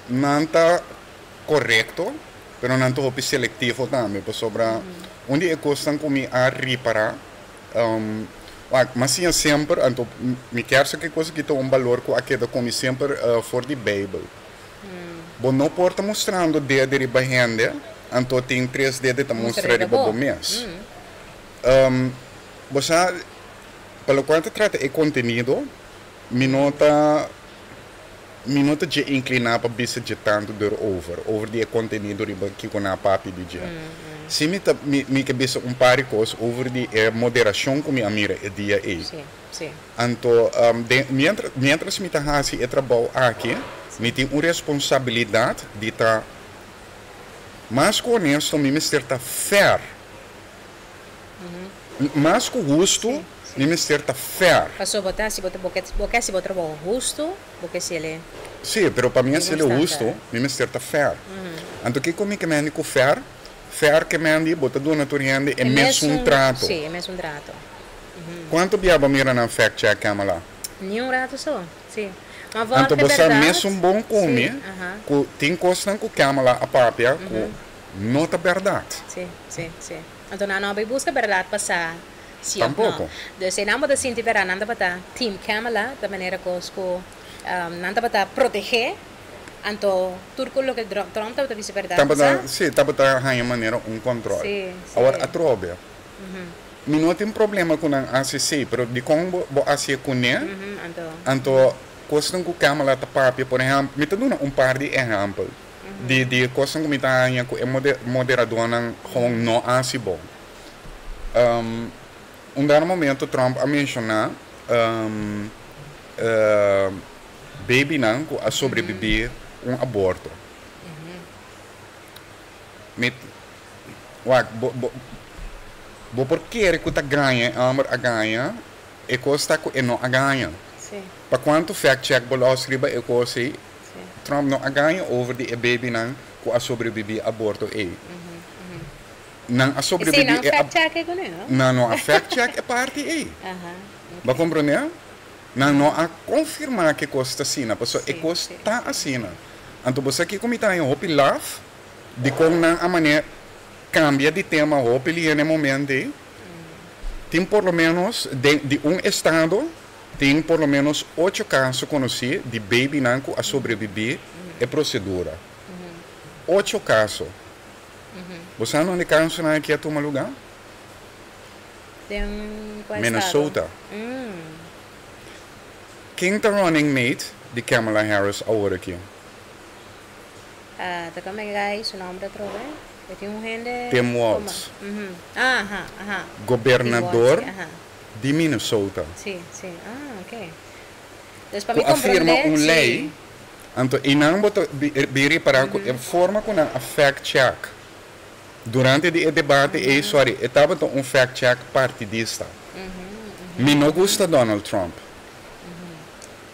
nan ta korekto, pero nan ta hopi selektivo tambe, pasobra un di e kosnan ku mi a ripará, wak, mi a siña semper, anto mi kier sa ki kos aki ta un balor ku a keda ku mi semper for di Beibel. Bo no por ta mustrando dede riba hende, anto tin tres dede ta mustra riba bo mes. Bo sa, pa lokual ta trata e kontenido, mi no ta mi no ta dje inkliná pa bisa dje tantu derover, over di e kontenido riba kiko nan a papia di dje. Si mi ta mi mi ke bisa un par di kos over di e moderashon ku mi a mira e dia ei. Anto den miéntras miéntras mi ta hasi e trabou aki, mi tin un responsabilidat di ta mas ku honesto, mi mester ta fair. Mas ku hustu, mi mester ta fair. Paso bo ta hasi bo bo ke hasi bo trabou hustu, bo ke hasi el. Sí, pero pa mi hasi el hustu, mi mester ta fair. Anto kiko mi ke mendi ku fair? Fair ke mendi bo ta duna tur hende e mesun trato. Sí, e mesun trato. Kuantu bia bo mira nan fact check, Kamala? Ni un rato so, sí. Ma Anto vòrta bo sa bèrdat. mesun bon ku mi ku tin kosnan ku Kamala a papia ku No ta bèrdat. Sí, sí, sí. Anto nan no a bai buska bèrdat pa sa si òf no. Tampoko. Dus einan bo ta sinti bèrdat nan tabata team Kamala, ta manera kos ku nan tabata protegé, anto tur ku loke Trump tabata bisa bèrdat pa sa. Tabata, sí, tabata haña manera un kòntròl. Sí, sí. Awor atrobe, mi no tin problema ku nan hasi esei, pero dikon bo bo hasié kuné? Anto. Anto kosnan ku Kamala ta papia, por ehèmpel, mi ta duna un par di ehèmpel. Di di e kosnan ku mi ta haña ku e moderadónan gewoon no hasi bon. Un dado momento Trump a menshoná babynan ku a sobrebibí un aborto. Mi wak bo bo bo por kere ku ta gaña e hòmber a gaña, e kos ta ku e no a gaña. Pa kuantu fact check bo lòs riba e kos ei, Trump no a gaña over di e babynan ku a sobrebibí aborto ei. Nan a sobrebibí e fact check e kuné, no? Nan no a fact check e parti ei. Bo a komprondé? Nan no a konfirmá ku e kos ta asina, pasobra e kos ta asina. Anto bo sa kiko mi ta haña hopi laf dikon nan a manera kambia di tema hopi lihé na e momento ei? Tin por lo ménos den di un estado. Tin por lo menos ocho kaso konosí di babynan ku a sobrebibí e prosedura. Ocho kaso. Bo sa nunde kasonan aki a tuma lugá? Den kua estado? Minnesota. Ken ta running mate di Kamala Harris awor aki? Ta kome gai su nomber atrobe? E tin un hende Tim Walz. Aha, aha. Gobernador di Minnesota. Si, si. Ah, ok. Dus pa Ku mi a firma comprende, un si. lei, anto einan bo ta bin ripará ku e forma ku nan a fact check durante di e debate ei, sorry, e tabata un fact check partidista. Mi no gusta Donald Trump.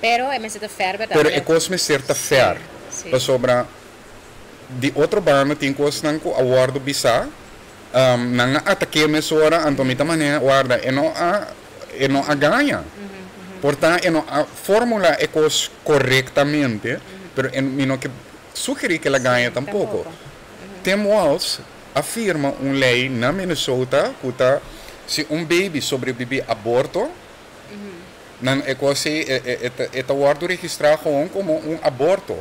Pero e mester ta fair, berdad? Pero e kos mester ta fair. Si, si. Pasobra di otro banda tin kosnan ku a wòrdu bisá. Nan a atak'é mesora, anto mi ta manera, warda, e no a, e no a gaña. Por ta e no a formulá e kos korektamente, pero e, mi no ke sugerí ke el a gaña tampoko. Tim Walz a firma un lei na Minnesota ku ta si un baby sobrebibí aborto, nan e kos ei e, e, e ta wòrdu registrá gewoon komo un aborto.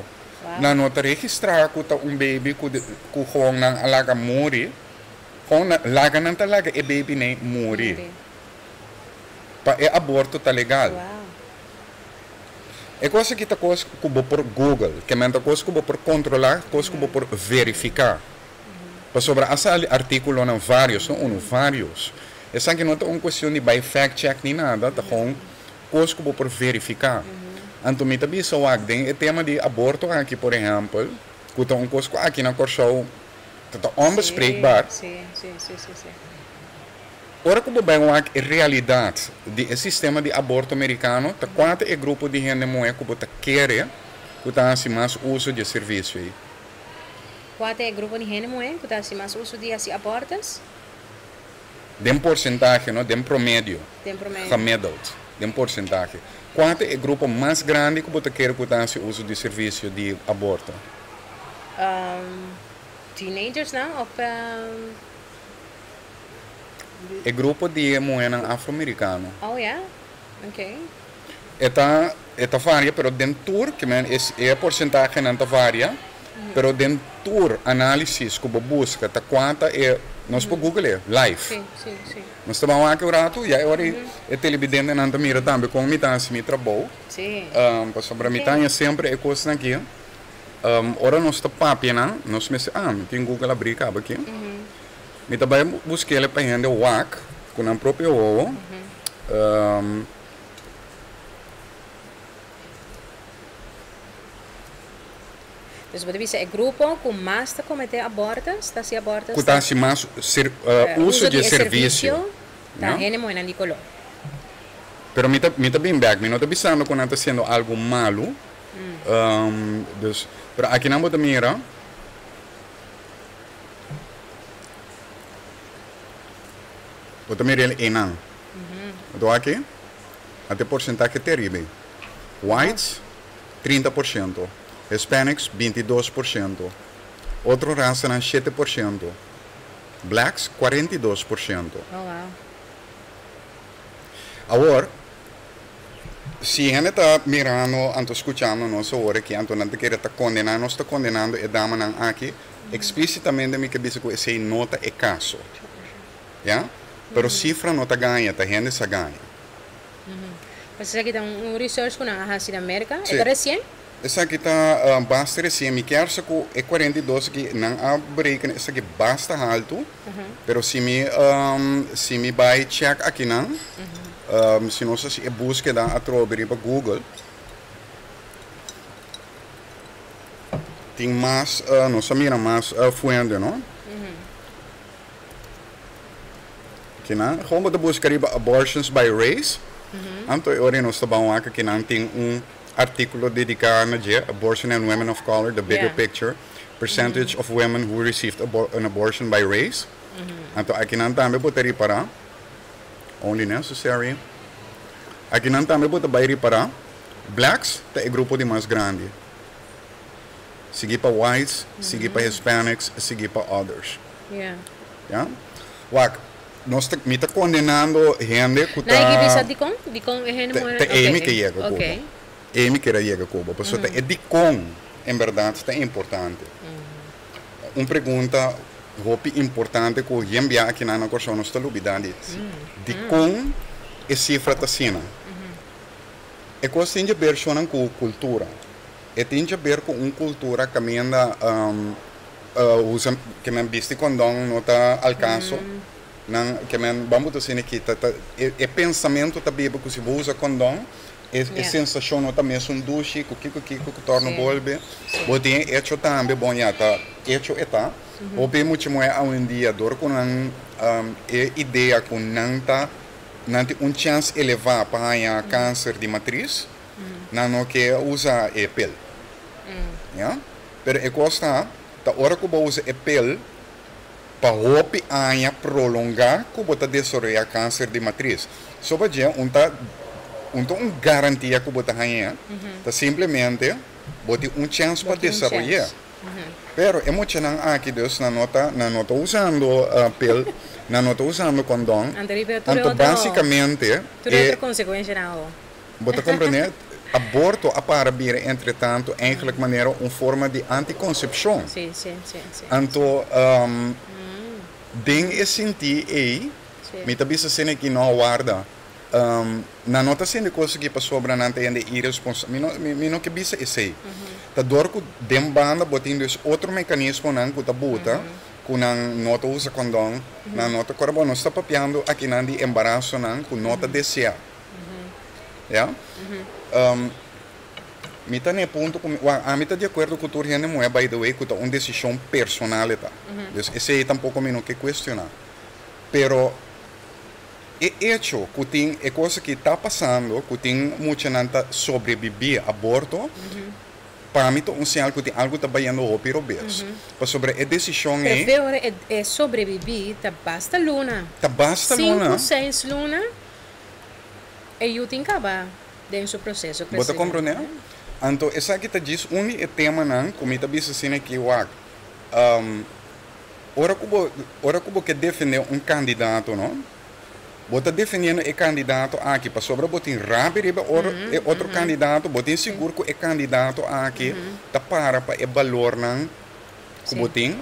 Nan no ta registrá ku ta un baby ku ku gewoon nan a laga muri. Gewoon nan laga nan ta laga e baby nei muri. Pa e aborto ta legal. E kos aki ta kos ku bo por google, ke men ta kos ku bo por kontrolá, kos ku bo por verifiká. Pasobra a sali artíkulonan vários, no unu, vários. Esaki no ta un kuestion di bai fact check ni nada, ta gewoon kos ku bo por verifiká. Anto mi ta bisa wak den e tema di aborto aki por ehèmpel, ku ta un kos ku aki na Kòrsou ta ta onbespreekbaar. Ora ku bo bai wak e realidat di e sistema di aborto merikano, ta kua ta e grupo di hende muhé ku bo ta kere ku ta hasi mas uso di e servisio ei? Kua ta e grupo di hende muhé ku ta hasi mas uso di hasi abortus? Den porsentahe, no, den promedio. Den promedio. Gemiddeld, den porsentahe. Kua ta e grupo mas grandi ku bo ta kere ku ta hasi uso di servisio di aborto? Teenagersnan of. E grupo di e muhénan afroamerikano. Oh ya? Oké. E ta e ta varia pero den tur ke men e porsentahenan ta varia pero den tur análisis ku bo buska ta kua ta e nos por google e live. Sí, sí, sí. Nos ta ban wak un ratu ya e ora e televidentenan ta mira tambe kon mi ta hasi mi trabou. Sí. Pasobra mi ta haña semper e kosnan aki ora nos ta papia nan nos mester ah mi tin google abrí kaba aki. Mi ta bai busk'el pa hende wak ku nan propio wowo. Dus bo ta bisa e grupo ku mas ta kometé abortus, ta hasi abortus. Ku ta hasi mas uso di e servisio. Ta hende muhénan di koló. Pero mi ta mi ta bin bèk, mi no ta bisando ku nan ta hasiendo algu malu. Dus, pero akinan bo ta mira. Bo ta mira el einan. Bo ta wak aki, a te porsentahe teribel. Whites, 30%. Hispanics, 22%. Otro rasanan, 7%. Blacks, 42%. Oh, wow. Awor, si hende ta mirando anto skuchando nos awor aki, anto nan ta kere ta kondená, nos ta kondenando e damanan aki, Explícitamente mi ke bisa ku esei no ta e kaso. Ya? Pero sifra no ta gaña, ta hende sa gaña. Pues esaki ta un research ku nan a hasi na Merka. E ta resien? Esaki ta basta resien. Mi kier sa ku e 42 aki nan a bereken esaki basta haltu, pero si mi si mi bai check akinan, si nos hasi e búskeda atrobe riba Google, Tin mas, nos a mira mas fuente, no? Kinan, gewoon bo ta buska riba abortions by race, anto e ora nos ta ban wak kinan tin un artíkulo dediká na dje, Abortion and Women of Color, The Bigger Picture, Percentage of Women Who Received an Abortion by Race. Anto akinan tambe bo ta ripará, only necessary, akinan tambe bo ta bai ripará, blacks ta e grupo di mas grandi. Sigui pa whites, sigui pa hispanics, sigui pa others. Ya? Wak, Nos ta, mi ta kondenando hende ku Na e ta bisa dikon? Dikon e hende muher? Ta Oké. Amy ke yega ku bo. Oké. Amy kier a yega ku bo. Pasobra ta e dikon en bèrdat ta importante. Un pregunta hopi importante ku yen bia akinan na Kòrsou nos ta lubidá di dikon e sifra ta asina. E kos tin djaber shonnan ku kultura. E tin djaber ku un kultura kaminda usa ke men bisti kondon no ta al kaso. Nan ke men ban bo ta asina aki ta ta e pensamentu ta biba ku si bo usa kondon e e sensashon no ta mesun dushi ku kiko kiko ku torna bolbe. Bo tin e echo tambe bon ya ta echo e ta. Hopi mucha muhé awendia dor ku nan e idea ku nan ta nan tin un chèns elevá pa haña kanser di matris, nan no ke usa e pil. Ya. Pero e kos ta, ta ora ku bo usa e pil pa hopi aña prolongá ku bo ta desaroyá kanser di matris. Soba dje un ta un ta un garantia ku bo ta hañ'é, ta simplemente bo tin un chèns pa desaroy'é. Pero e muchanan aki dus nan no ta nan no ta usando pil, nan no ta usando kondon, Anto riba tur e anto otro básikamente tur e e otro konsekuenshanan awo. Bo ta komprendé? Aborto a para bira entretanto eigenlijk manera un forma di antikonsepshon. Sí, sí, sí, sí. Anto den e sintí ei mi ta bisa asina ki no warda. Nan no ta haciendo e cos aki pasobra nan ta hende iresponsabel. Mi no, mi no ke bisa esey. Ta dor cu den banda bo tin dus otro mecanismonan cu ta buta cu nan no ta usa condon, nan no ta cora. Bo nos ta papiando akinan di embarasonan cu no ta desea. Ya? Mi ta na e punto cu mi, wak, ami ta di acuerdo cu tur hende muhe by the way cu ta un decision personal e ta. Dus esey tampoco mi no ke cuestiona. Pero. E echo ku tin e kos aki ta pasando, ku tin muchanan ta sobrebibí aborto, pa mi ta un señal ku tin algu ta bayendo hopi robes. Pasobra e desishon ei. Pero ora e sobrebibí ta basta luna. Ta basta luna. Sinku, seis luna e yu tin kaba den su proseso Bo ta kresimentu. komprondé? Anto esaki ta djis un di e temanan ku mi ta bisa asina aki, wak, Ora ku bo ora ku bo ke defendé un kandidato no, bo ta defendiendo e kandidato aki pasobra bo tin rabia riba oro e otro kandidato, bo tin sigur ku e kandidato aki ta para pa e balornan ku bo tin.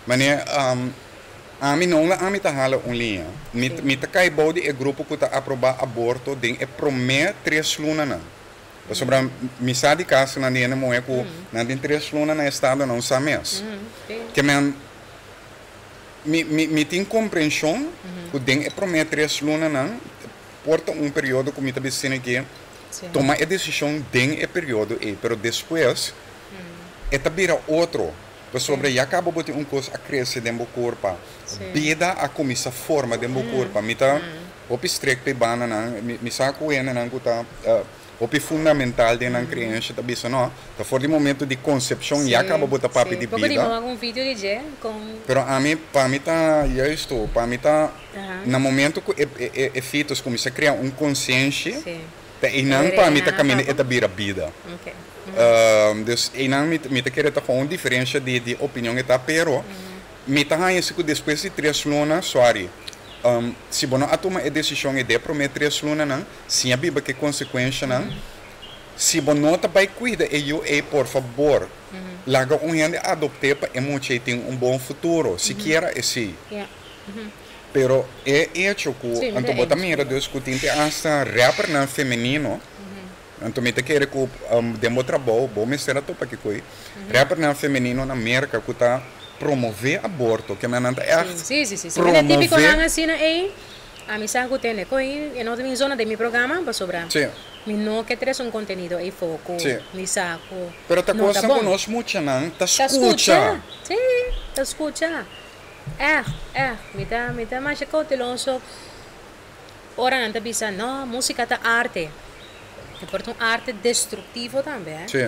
Manera ami no unda ami ta hala un liña, mi mi ta kai bou di e grupo ku ta aprobá aborto den e promé tres lunanan. Pasobra mi sa di kasonan di hende muhé ku nan tin tres luna na estado nan sa mes. Ke men mi mi mi tin komprenshon ku den e promé tres lunanan por ta un periodo ku mi ta bisa asina ke tuma e desishon den e periodo ei pero despues e ta bira otro pasobra ya kaba bo tin un kos a krese den bo kurpa bida a kuminsá forma den bo kurpa mi ta Hopi strikto e bandanan, mi sa ku hendenan ku ta hopi fundamental den nan kreensha ta bisa no, ta for di momento di konsepshon ya kaba bo ta papia di Poko di bida. bo wak un video di dje kon. Pero ami, pa mi ta juisto, pa mi ta na momento ku e e fetus kuminsá krea un konsienshi, ta einan pa mi ta kaminda e ta bira bida. Dus einan mi ta kere ta kon un diferensha di opinion e ta, pero Mi ta haña si ku despues di tres luna, sorry, si bo no a tuma e desishon e de promé tres lunanan, siña biba ku e konsekuenshanan. Si bo no ta bai kuida e yu ei, por fabor, laga un hende adopt'é pa e mucha ei tin un bon futuro, sikiera esei. Pero e echo ku anto bo ta mira dus ku tin te asta rappernan femenino, Anto mi ta kere ku den bo trabou bo mester a topa kikoi rappernan femenino na Merka ku ta promove aborto, ke nan ta ègt Sí, sí, sí, sí. Mira promove. típiconan asina ei, ami sa ku tene koi e no ta bin zona den mi programa pasobra mi no ke trese un kontenido ei for ku mi sa ku Pero ta no ta kosnan ku bon. nos muchanan ta Ta skucha. skucha, sí, ta skucha. Ègt, ègt, mi ta mi ta masha kouteloso. Ora nan ta bisa, no, músika ta arte. E por ta un arte destruktivo tambe, eh. Sí.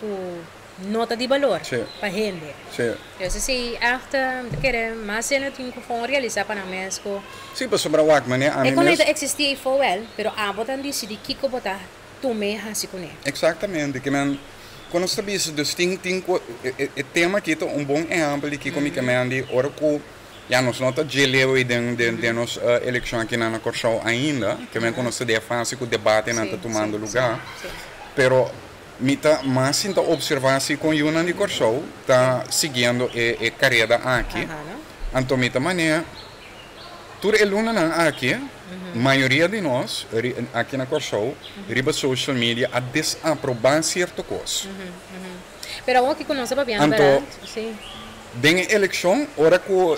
Ku no ta di balor Sí. pa hende. Sí. Entonces si ègt mi ta kere mas hende tin ku kon realisá pa nan mes ku. Sí, pasobra wak manera ami E kon mes. ta eksistí ei for wèl, pero abo ta disidí kiko bo ta tum'é hasi kuné. Eksaktamente, ke men ku nos ta bisa dus tin tin ku e tema aki ta un bon ehèmpel di kiko mi ke men di ora ku. Ya nos no ta dje leu ei den den nos elekshon akinan na Kòrsou ainda, ke men ku nos ta den e fase ku debatenan ta tumando lugá, pero mi ta mas sinta opservá si kon yunan di Kòrsou ta siguiendo e e kareda aki, anto mi ta manera tur e lunanan aki mayoria di nos aki na Kòrsou riba social media a desaprobá sierto kos. Pero awor kiko nos ta papiando Anto, berdad? Sí. den e elekshon, ora ku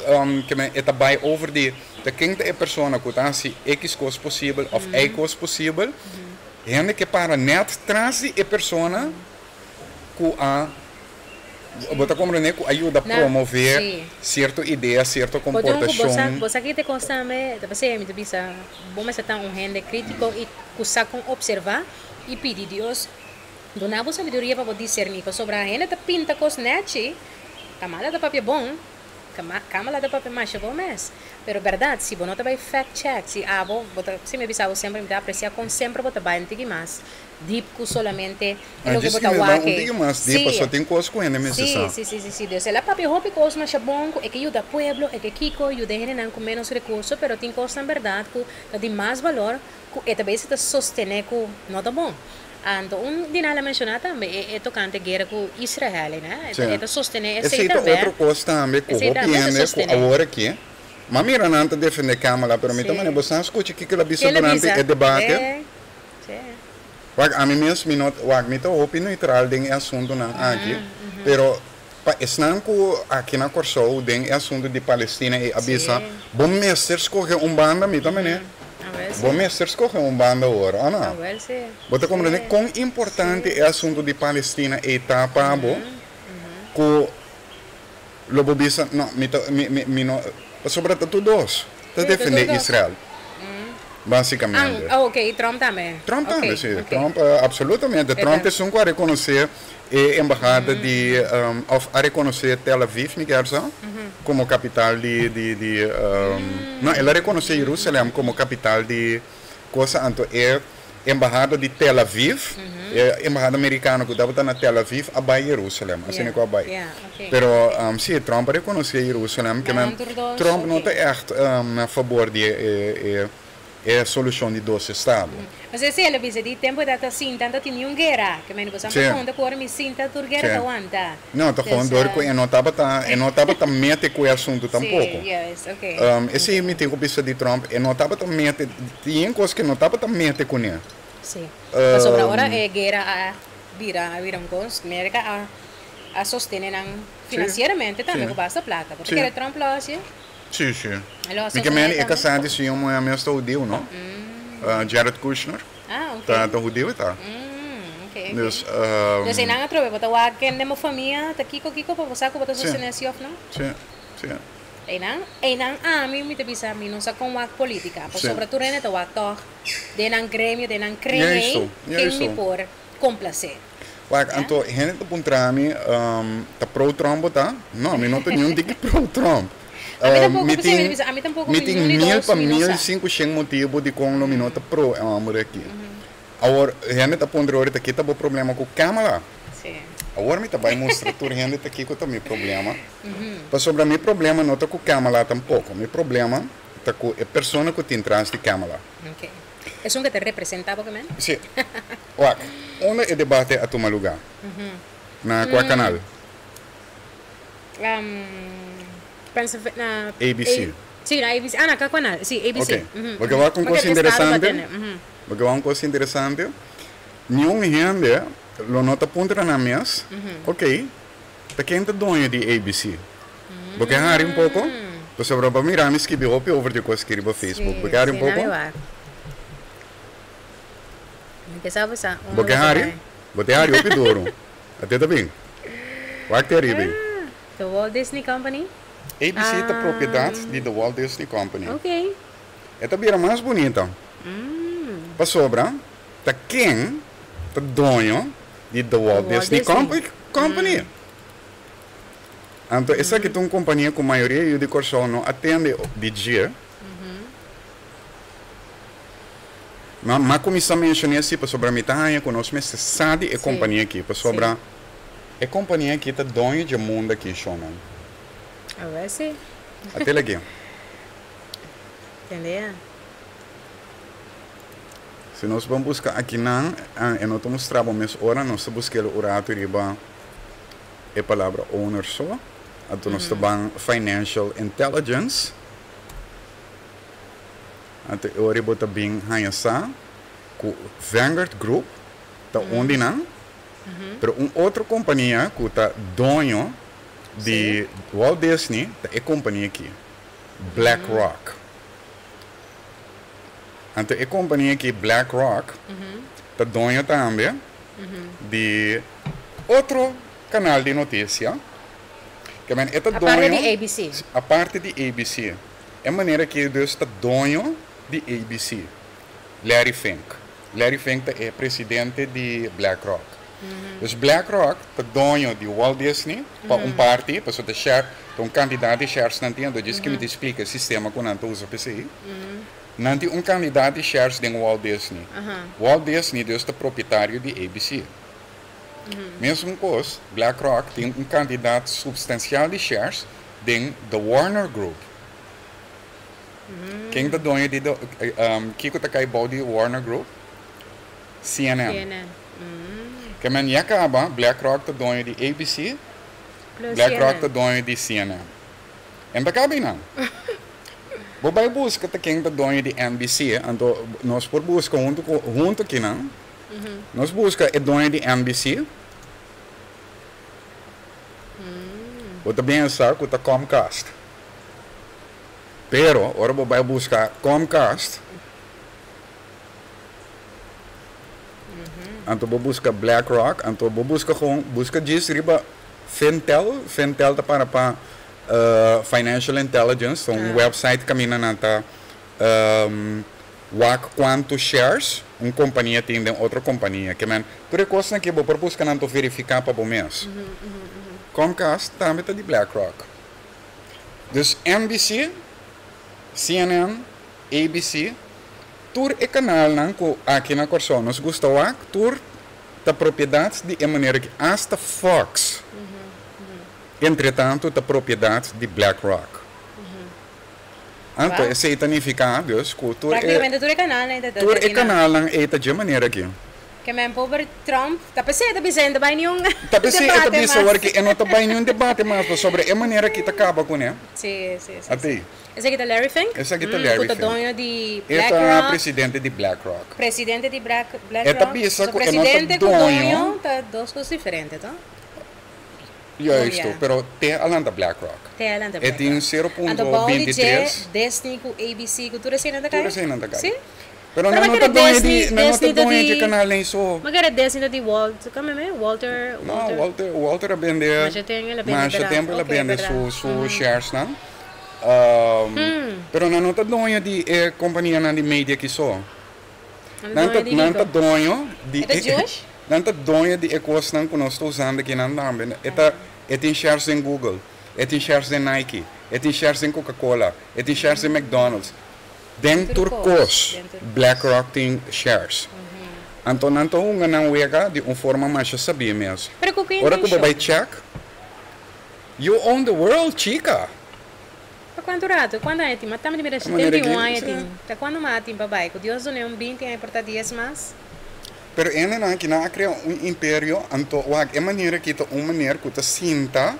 ke men e ta bai over di ta ken ta e persona ku ta hasi ekis kos posibel òf ei kos posibel, hende ke para nèt tras di e persona ku a, bo ta komprendé, ku a yuda Na, promové sí. sierto idea, sierto Bo tin ku bo sa, komportashon. bo sa ki te kos tambe, ta p'esei mi ta bisa, bo mester ta un hende krítiko i ku sa kon opservá i pidi Dios Duna bo sabiduria pa bo diserní, pasobra hende ta pinta kos nèchi, Kamala ta papia bon, Kamala ta papia masha bon mes. Pero bèrdat, si bo no ta bai fact check, si abo, bo ta, si mi bisa bo semper, mi ta apresia kon semper bo ta bai un tiki mas dip ku solamente e loke bo ta wak. Un tiki mas dip, pasobra tin kos ku hende mester sa. Si, si, si, si. Dus el a papia hopi kos masha bon, ku e ke yuda pueblo, e ke kiko, yuda e hendenan ku ménos rekurso, pero tin kosnan bèrdat ku ta di mas balor ku e ta bes ta sostené ku no ta bon. Anto un di nan la menshoná tambe e e tokante guera ku Israel ei, né? Sí. E ta sostené esei Esei ta tambe. otro kos tambe ku Esei hopi tambe ta hende ku sostené. awor aki, m'a mira nan ta defendé Kamala, pero mi ta Sí. manera bo sa skucha kiko el a bisa Ke el a durante bisa? e debate. E, sí. Wak, ami mes mi no, wak, mi ta hopi neutral den e asuntunan aki, pero pa esnan ku aki na Kòrsou den e asuntu di Palestina ei a bisa, bo mester skohe un banda, mi ta mene, bo mester skohe un banda awor, o no? Bo ta komprende kon importante e asuntu di Palestina ei ta pa bo, ku lo bo bisa, no, mi ta, mi, mi, mi no, pasobra ta tur dos ta defende Israel, basikamente. Ah, ok, Trump tambe. Trump tambe, si, Trump, absolutamente. Trump ta esun ku a rekonosé E embahada di of a reconoce Tel Aviv mi kier sa como capital di di di no el a reconoce Jerusalem como capital di cosa anto e embahada di Tel Aviv e embahada americano cu tabata na Tel Aviv a bay Jerusalem asina cu a bay pero si Trump a reconoce Jerusalem ke men Trump no ta echt na fabor di e E solucion di dos estado. Pasobra esei el a bisa, di tempo e ta sinta no ta tin niun guera. Ke mende bo sa por konta ku ora mi sinta tur guera ta wanta. No, ta gewoon dor ku e no tabata, e no tabata mete ku e asuntu tampoko. Sí, juist, oké. Esei mi tin ku bisa di Trump, e no tabata mete, tin kos ku e no tabata mete kuné. Sí, pasobra ora e guera a bira, a bira un kos, Merka a a sostene nan finansieramente tambe ku basta plaka. Bo ta kere Trump lo hasi? Sí, sí. Mi ke meni e kasá di su yu muhé mes ta hudiu, no? Jared Kushner. Ah, ok. Ta ta hudiu e ta. Ok, ok. Dus, Dus einan atrobe bo ta wak ken den bo famia ta kiko kiko pa bo sa ku bo ta sostené sí òf no? Sí, sí. Einan, einan ami mi ta bisa mi no sa kon wak polítika, pasobra tur hende ta wak tòg den nan gremio, den nan kren ei, ken mi por komplasé. Wak, anto hende ta puntra mi, ta pro Trump bo ta? No, mi no ta niun tiki pro Trump. Ami tampoco, p'esei mi ta bisa, ami tampoco Mi mi tin niun di mil dos pa mi no mil sa. sinkushen motibu dikon lo mi no ta pro e hòmber aki. Awor, hende ta puntra ora ta kita bo problema ku Kamala? Sí. Awor mi ta bai mustra tur hende ta kiko ta mi problema. Pasobra mi problema no ta ku Kamala tampoko. Mi problema ta ku e persona ku tin tras di Kamala. Ok. Esun ke ta representa bo ke men? Sí. Wak, unda e debate a tuma lugá? Na kua kanal? Na ABC. Sí, na ABC. Ah, na kua kanal? Sí, ABC. Ok. Bo ke wak un kos interesante? Bo ke wak un kos interesante? Niun hende lo no ta puntra nan mes, ok, ta ken ta doño di ABC? Bo ke hari un poko? Pasobra bo a mira mi skibi hopi over di kos ki riba Facebook. Bo ke hari un poko? Bo ke hari? Bo te hari hopi duru. Ate ta bin. Wak te ariba ei. The Walt Disney Company? ABC ta propiedat di The Walt Disney Company. Ok. E ta bira mas bunita. Pasobra ta ken ta doño di The Walt Disney Company? Anto esaki ta un kompania ku mayoria yu di Kòrsou no a tende di dje. Ma m'a kuminsá menshoné así pasobra mi ta haña ku nos mester sa di e kompania akí, pasobra e kompania akí ta doño dje mundu akí, shonnan. Awor sí. Até aki. Entendé? Si nos ban buska aki nan, e no ta mustra bo mes ora, nos ta busk'el un rato riba e palabra owner so. Anto nos ta ban financial intelligence. Anto e ora bo ta bin haña sa ku Vanguard Group ta un di nan, pero un otro kompania ku ta doño di Walt Disney ta e kompania aki, BlackRock. Anto e kompania aki BlackRock ta doño tambe di otro kanal di notisia. Ke men e ta doño. Aparte di ABC. Aparte di ABC. E manera aki dus ta doño di ABC. Larry Fink. Larry Fink ta e presidente di BlackRock. Dus BlackRock ta doño di Walt Disney pa un parti, pasobra ta share, ta un kantidat di shares nan tin, anto djis ki mi ta splika e sistema ku nan ta usa p'esei. Nan tin un kantidat di shares den Walt Disney. Walt Disney dus ta propietario di ABC. Mesun kos, BlackRock tin un kantidat supstansial di shares den The Warner Group. Ken ta doño di kiko ta kai bou di Warner Group? CNN. CNN. Ke men ya kaba, BlackRock ta doño di ABC, Plus BlackRock CNN. ta doño di CNN. En ta kaba einan. Bo bai buska ta ken ta doño di NBC, anto nos por buska hunto ku hunto kinan. Nos buska e doño di NBC. Bo ta pensa ku ta Comcast. Pero ora bo bai buska Comcast, anto bo buska BlackRock, anto bo buska gewoon, buska djis riba Fintel, Fintel ta para pa Financial Intelligence, ta un website kaminda nan ta wak kuantu shares un kompania tin den otro kompania. Ke men, tur e kosnan aki bo por buska nan ta verifiká pa bo mes. Comcast tambe ta di BlackRock. Dus NBC, CNN, ABC, tur e kanalnan ku aki na Kòrsou nos gusta wak, tur ta propiedat di e manera ki asta Fox entretantu ta propiedat di BlackRock. Anto esei ta nifiká dus ku tur e Práktikamente tur e kanalnan ei ta tur e kanalnan ei ta dje manera aki. Ke men pober Trump ta p'esei e ta bisa e no ta bai niun Ta p'esei e ta debate bisa mas. awor ki e no ta bai niun debate mas pasobra e manera ki ta kaba kuné. Sí, sí, sí, Atei. sí. Esaki ta Larry Fink? Esaki ta Ku Larry ta Fink. doño di E ta BlackRock. presidente di BlackRock. Presidente di E ta BlackRock. bisa So ku e no ta presidente ku doño. doño ta dos kos diferente, to? Juisto, Oh, ya. pero te a lanta BlackRock. Te a lanta E tin BlackRock. sero Anto punto bou di binti dje tres. Disney ku ABC ku tur esei nan ta Tur kai? esei nan ta kai. Sí? Pero Pero nan ma no ta kere doño di, Disney, nan no ta Disney ta doño di dje kanal ei so. Ma kere Disney ta di Walt, kome me? Walter, No, Walter. Walter, Walter a bende, Masha ten el a bende, masha berdad. tempo el a Ok, bende berdad. su, su shares nan. Pero nan no ta doño di e kompanianan di media ki so. Nan ta Nan ta, doño di nan ta kiko? doño di E ta e, Jewish? nan ta doño di e kosnan ku nos ta usando akinan tambe. E ta, e tin shares den Google, e tin shares den Nike, e tin shares den Coca-Cola, e tin shares den McDonald's. Den Tur tur kos, kos den tur kos. BlackRock tin shares. Anto nan ta hunga nan wega di un forma masha sabí mes. Pero ku ki Ora ku bo bai intenshon? check, you own the world, chica! Pa kuantu ratu? Kuantu aña tin? Ma tambe di mira E manera 71 ki, aña sí. tin. Ta kuandu mas tin pa bai? Ku Dios dun'é un 20 aña por ta 10 mas. Pero hendenan ki nan a krea un imperio, anto wak e manera ki ta un manera ku ta sinta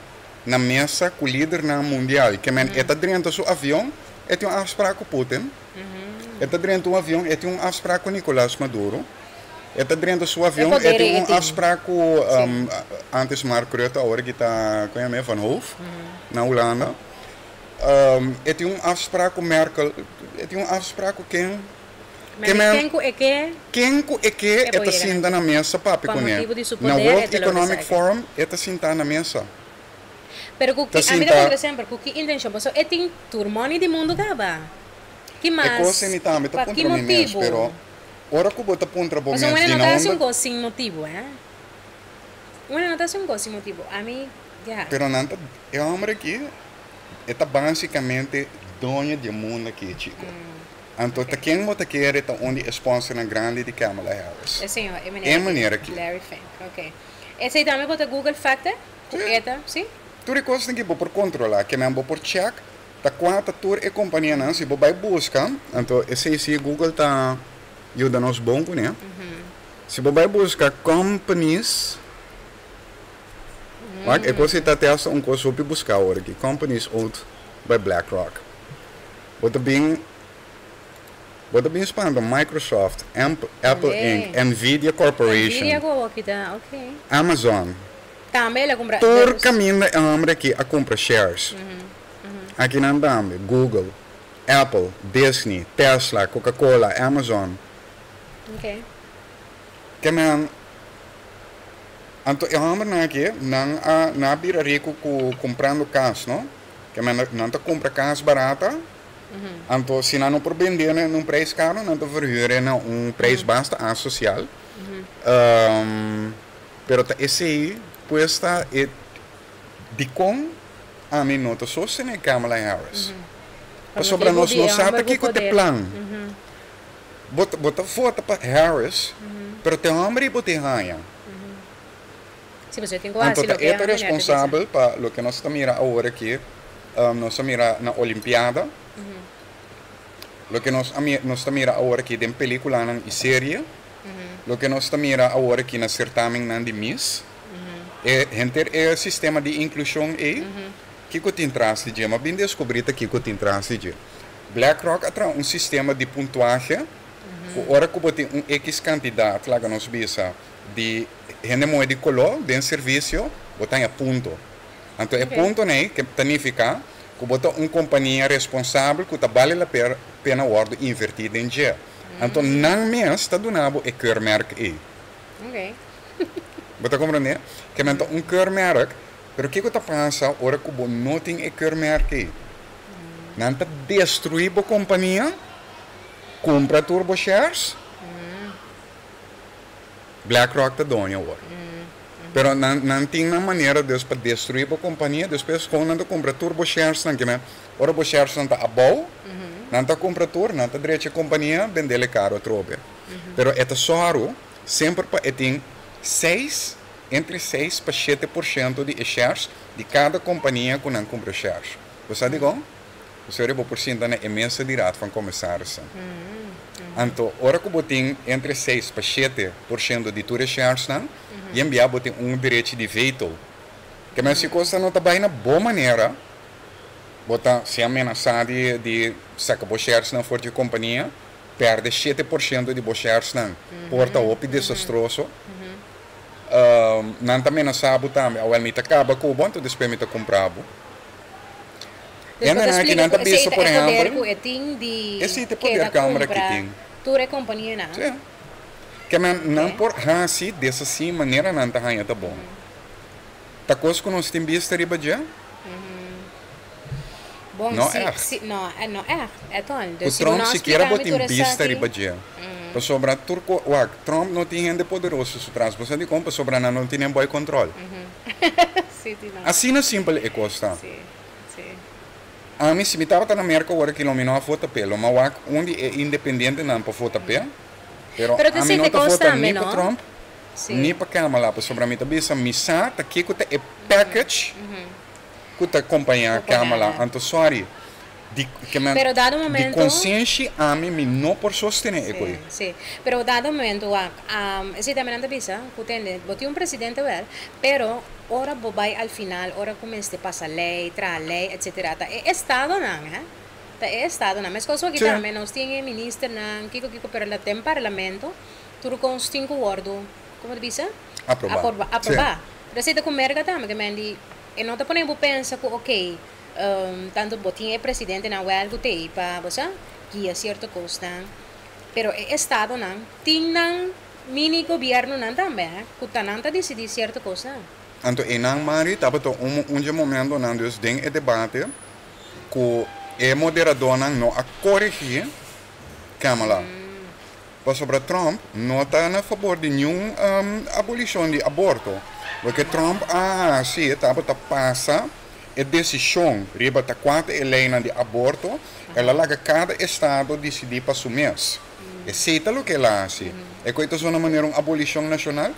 na mesa ku lidernan mundial. Ke men e ta drenta su avion, e tin un afsprak ku Putin. E ta drenta un avion, e tin un afsprak ku Nicolas Maduro. E ta drenta su E avion, e poder tin e un tin. afsprak ku Sí. antes Mark Rutte, awor ki ta, kon yama e, Van Hoof, na Hulanda. E tin un afsprak ku Merkel, e tin un afsprak ku ken? Men Ke men ken ku e ke? Ken ku e ke E e por ta yega na sinta na mesa papia Pa kuné. motibu di su Na poder e World ta logra Economic esaki. Forum e ta sinta na mesa. Pero ku Ta ki, ami ta sinta. puntra semper, ku ki intenshon? Pasobra e tin tur money di mundu kaba. Ki E mas? kos ei mi tambe ta Pa ki puntra mi mes, motibu? pero ora ku bo ta puntra bo Pasobra mes un hende di no na ta hasi unda. un kos sin motibu, hè. Un hende no ta hasi un kos sin motibu. Ami, ya. Pero nan ta, e homber aki e ta basikamente doño di e mundu aki, chiko. Anto ta ken bo ta kere ta un di e sponsornan grandi di Kamala Harris? E señor, e meneer E aki, meneer aki. Larry Fink, ok. Esei tambe bo ta Google facte? Ku Sí. e ta, sí? Tur e kosnan ki bo por kontrolá, ke men bo por check. Ta kua ta tur e kompanianan, si bo bai buska, anto esei si Google ta yuda nos bon kuné. Si bo bai buska companies, wak e kos ei ta te hasta un kos hopi buska awor aki, companies owned by BlackRock. Bo ta bin bo ta bin spanta Microsoft, Apple Inc, Nvidia Corporation, Nvidia ku awor kita, ok. Amazon. Tambe el a kumpra. Tur kaminda e homber aki a kumpra shares. Akinan tambe, Google, Apple, Disney, Tesla, Coca Cola, Amazon. Ok. Ke men, anto e hombernan aki, nan a nan a bira riku ku kumprando kas, no? Ke men, nan ta kumpra kas barata, anto si nan no por bend'é na un preis karu, nan ta verhuur'é na un preis basta asosial. Pero ta esei pues ta e dikon ami no ta sostené Kamala Harris. Pasobra nos no sa ta kiko ta e plan. Bo ta bo ta vota pa Harris, pero ta e hòmber ei bo tin haña. Anto ta e ta responsabel pa loke nos ta mira awor aki, nos a mira na Olimpiada, loke nos a nos ta mira awor aki den pelikulanan i serie. Loke nos ta mira awor aki na sertamennan di Miss, e henter e sistema di inklushon ei, kiko tin tras di dje? M'a bin deskubrí ta kiko tin tras di dje. BlackRock a traha un sistema di puntuahe ku ora ku bo tin un ekis kantidat, laga nos bisa, di hende muhé di koló den servisio, bo ta haña punto. Anto e puntonan ei ke ta nifiká ku bo ta un kompania responsabel ku ta bale la pena wòrdu invertí den dje. Anto nan mes ta duna bo e keurmerk ei. Bo ta komprendé? Ke men ta un keurmerk, pero kiko ta pasa ora ku bo no tin e keurmerk ei? Nan ta destruí bo kompania, kumpra tur bo shares. BlackRock ta doño awor. Pero nan nan tin nan manera dus pa destruí bo kompania, despues kon nan ta kumpra tur bo sharesnan, ke men ora bo sharesnan ta abou, nan ta kumpra tur, nan ta drecha e kompania, bendel e karo atrobe. Pero e ta sòru semper pa e tin seis, entre seis pa 7% di e shares di kada kompania ku nan kumpra shares. Bo sa dikon? Pasobra bo por sinta na e mesa di Raad van Commissarissen. Anto, ora ku bo tin entre 6 pa 7% di tur e sharesnan, yen bia bo tin un derechi di veto. Ke men si kos ta no ta bai na bo manera, bo ta sea amenasá di di saka bo sharesnan for di e kompania, pèrdè 7% di bo sharesnan por ta hopi desastroso. Nan ta menasá bo tambe, awèl mi ta kaba ku bo, anto despues mi ta kumpra bo. Dus bo ta Hendenan aki splika nan ku ta esei bisa ta por e poder ehèmpel, ku e tin di esei ta e poder keda Kamara ki kumpra tin. tur e kompanianan. Sí. Ke men nan Oké. por hasi des así manera nan ta haña ta bon. Ta kos ku nos tin bista riba dje? Bon, No si, ègt. si, no, eh, no ègt, ètòl. Ku Dus si bo Trump no a sikiera splika bo mi tin tur bista esaki. riba dje. Pasobra tur ko, wak, Trump no tin hende poderoso su tras. Bo sa dikon? Pasobra nan no tin e boi kòntròl. Sí, sí, no. Asina simpel e kos ta. Sí, sí. Ami, si mi tabata na Merka awor aki lo mi no a vota p'e. Lo mi a wak un di e independientenan pa vota p'e. Pero Pero ta ami no sete ta kos vota tambe, ni pa no? Trump, Sí. ni pa Kamala. Pasobra mi ta bisa mi sa ta kiko ta e package ku ta kompañá Kamala. Kompañá. Anto sorry, di ke men Pero dado di momento. konsenshi ami mi no por sostené e Sí, koi. sí. Pero dado momento wak, esei tambe nan ta bisa, ku tende, bo tin un presidente wèl, pero ora bo bai al final, ora ku mester pasa lei, traha lei, etcetera, ta e estadonan, hè. Ta e estadonan. Meskos aki tambe nos tin e ministernan, kiko kiko, pero la den parlamento tur kos tin ku wòrdu, komo ta bisa? Aprobá. Aporba, aprobá. Pero esei ta ku Merka tambe, ke men di, e no ta pone bo pensa ku okey, tanto bo tin e presidentenan wèl ku t'ei pa, bo sa, guia sierto kosnan, pero e estadonan tin nan mini gobièrnunan tambe, hè, ku ta nan ta disidí sierto kosnan. Anto einan Mari tabata un un dje momentonan dus den e debate ku e moderadónan no a koregí Kamala. Pasobra Trump no ta na fabor di niun abolishon di aborto. Loke Trump a hasi tabata pasa e desishon riba ta kua ta e leinan di aborto, el a laga kada estado disidí pa su mes. Esei ta loke el a hasi. E koi ta sona manera un abolishon nashonal?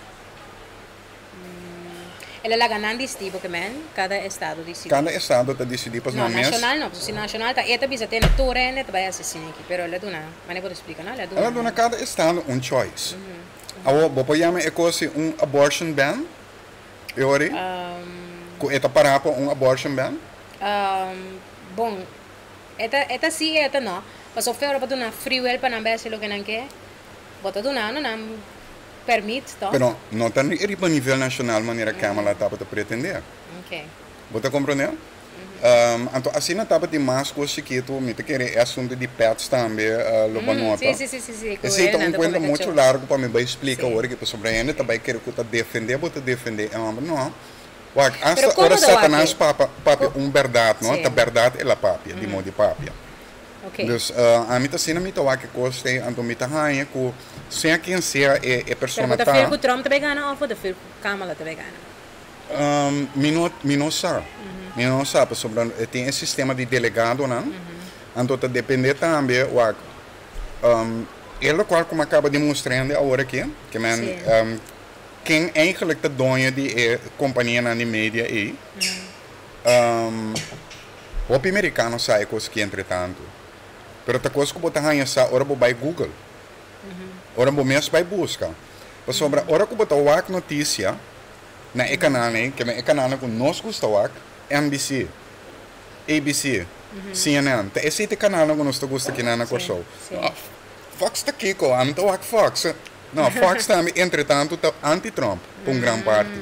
El a laga nan disidí, ke men kada estado disidí. Kada estado ta disidí pa No, nan mes. Nashonal no, si nashonal ta e ta bisa tene tur hende ta bai asesina aki, pero el a duna, manera bo ta splika, no? El a duna. El a duna kada estado un choice. Awor, bo por yama e kos si un abortion ban? E ora ei? Ku e ta pará pa un abortion ban? Bon, e ta e ta si i e ta no. Pasobra ora bo duna free will pa nan bai hasi loke nan ke, bo ta dunando nan permit toch? Pero no ta riba nivel nacional manera Kamala tabata pretende. Bo ta comprende? Anto asina tabatin mas cos chikito, mi ta kere e asunto di pets tambe lo bo nota. Esey ta un cuento mucho largo pa mi bay splica awor aki pasobra hende ta bay kere cu ta defende bo ta defende e homber. No. Wak, hasta ora Satanas papia un berdad no, ta berdad el a papia, di modo di papia. Dus ami ta asina mi ta wak e kos ei, anto mi ta haña ku sea ken sea e persona ta. Pero bo ta feel ku Trump ta bai gana òf bo ta feel ku Kamala ta bai gana? Mi no mi no sa. Mi no sa pasobra tin e sistema di delegadonan, anto ta depende tambe wak e lokual ku mi a kaba di mustra hende awor aki, ke men ken eigenlik ta doño di e kompanianan di media ei. Hopi merikano sa e kos ki entretantu. Pero ta kos ku bo ta haña sa ora bo bai Google. Ora bo mes bai buska. Pasobra ora ku bo ta wak notisia na e kanalnan ei, ke men e kanalnan ku nos gusta wak, NBC, ABC, CNN, ta esei ta e kanalnan ku nos ta gusta kinan na Kòrsou. Fox ta kiko? Ami ta wak Fox. No, Fox tambe entretantu ta anti-Trump pa un gran parti.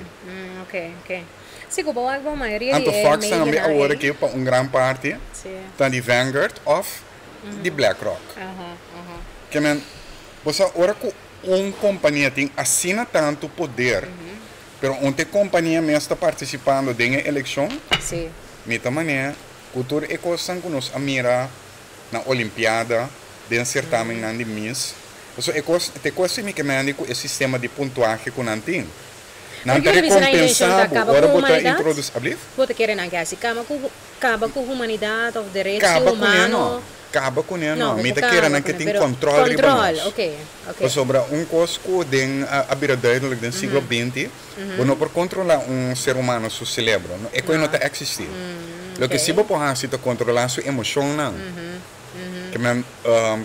Sí, ku bo wak bo mayoria di Anto e Fox tambe medianan awor ei. aki pa un gran parti ta di Vanguard òf di BlackRock. Ke men, bo sa ora ku un kompania tin asina tantu poder, pero un te kompania mes ta partisipando den e elekshon, mi ta manera ku tur e kosnan ku nos a mira na Olimpiada, den sertamennan di Miss, pasobra e kos, te kos mi ke mende ku e sistema di puntuahe ku nan tin. Nan ta rekompensá bo ora bo ta introdusí. Ablief? Bo ta kere nan ke hasi kaba ku kaba ku humanidat òf derechi Kaba kuné humano? no. Kaba kuné No, no. bo Mi por ta kere kaba nan ke kuné, tin pero kòntròl riba kòntròl, nos. oke, oke. Pasobra un kos ku den a bira duidelijk den siglo binti, bo no por kontrolá un ser humano su selebro. E koe no ta eksistí. Loke si bo por hasi ta kontrolá su emoshonnan. Ke men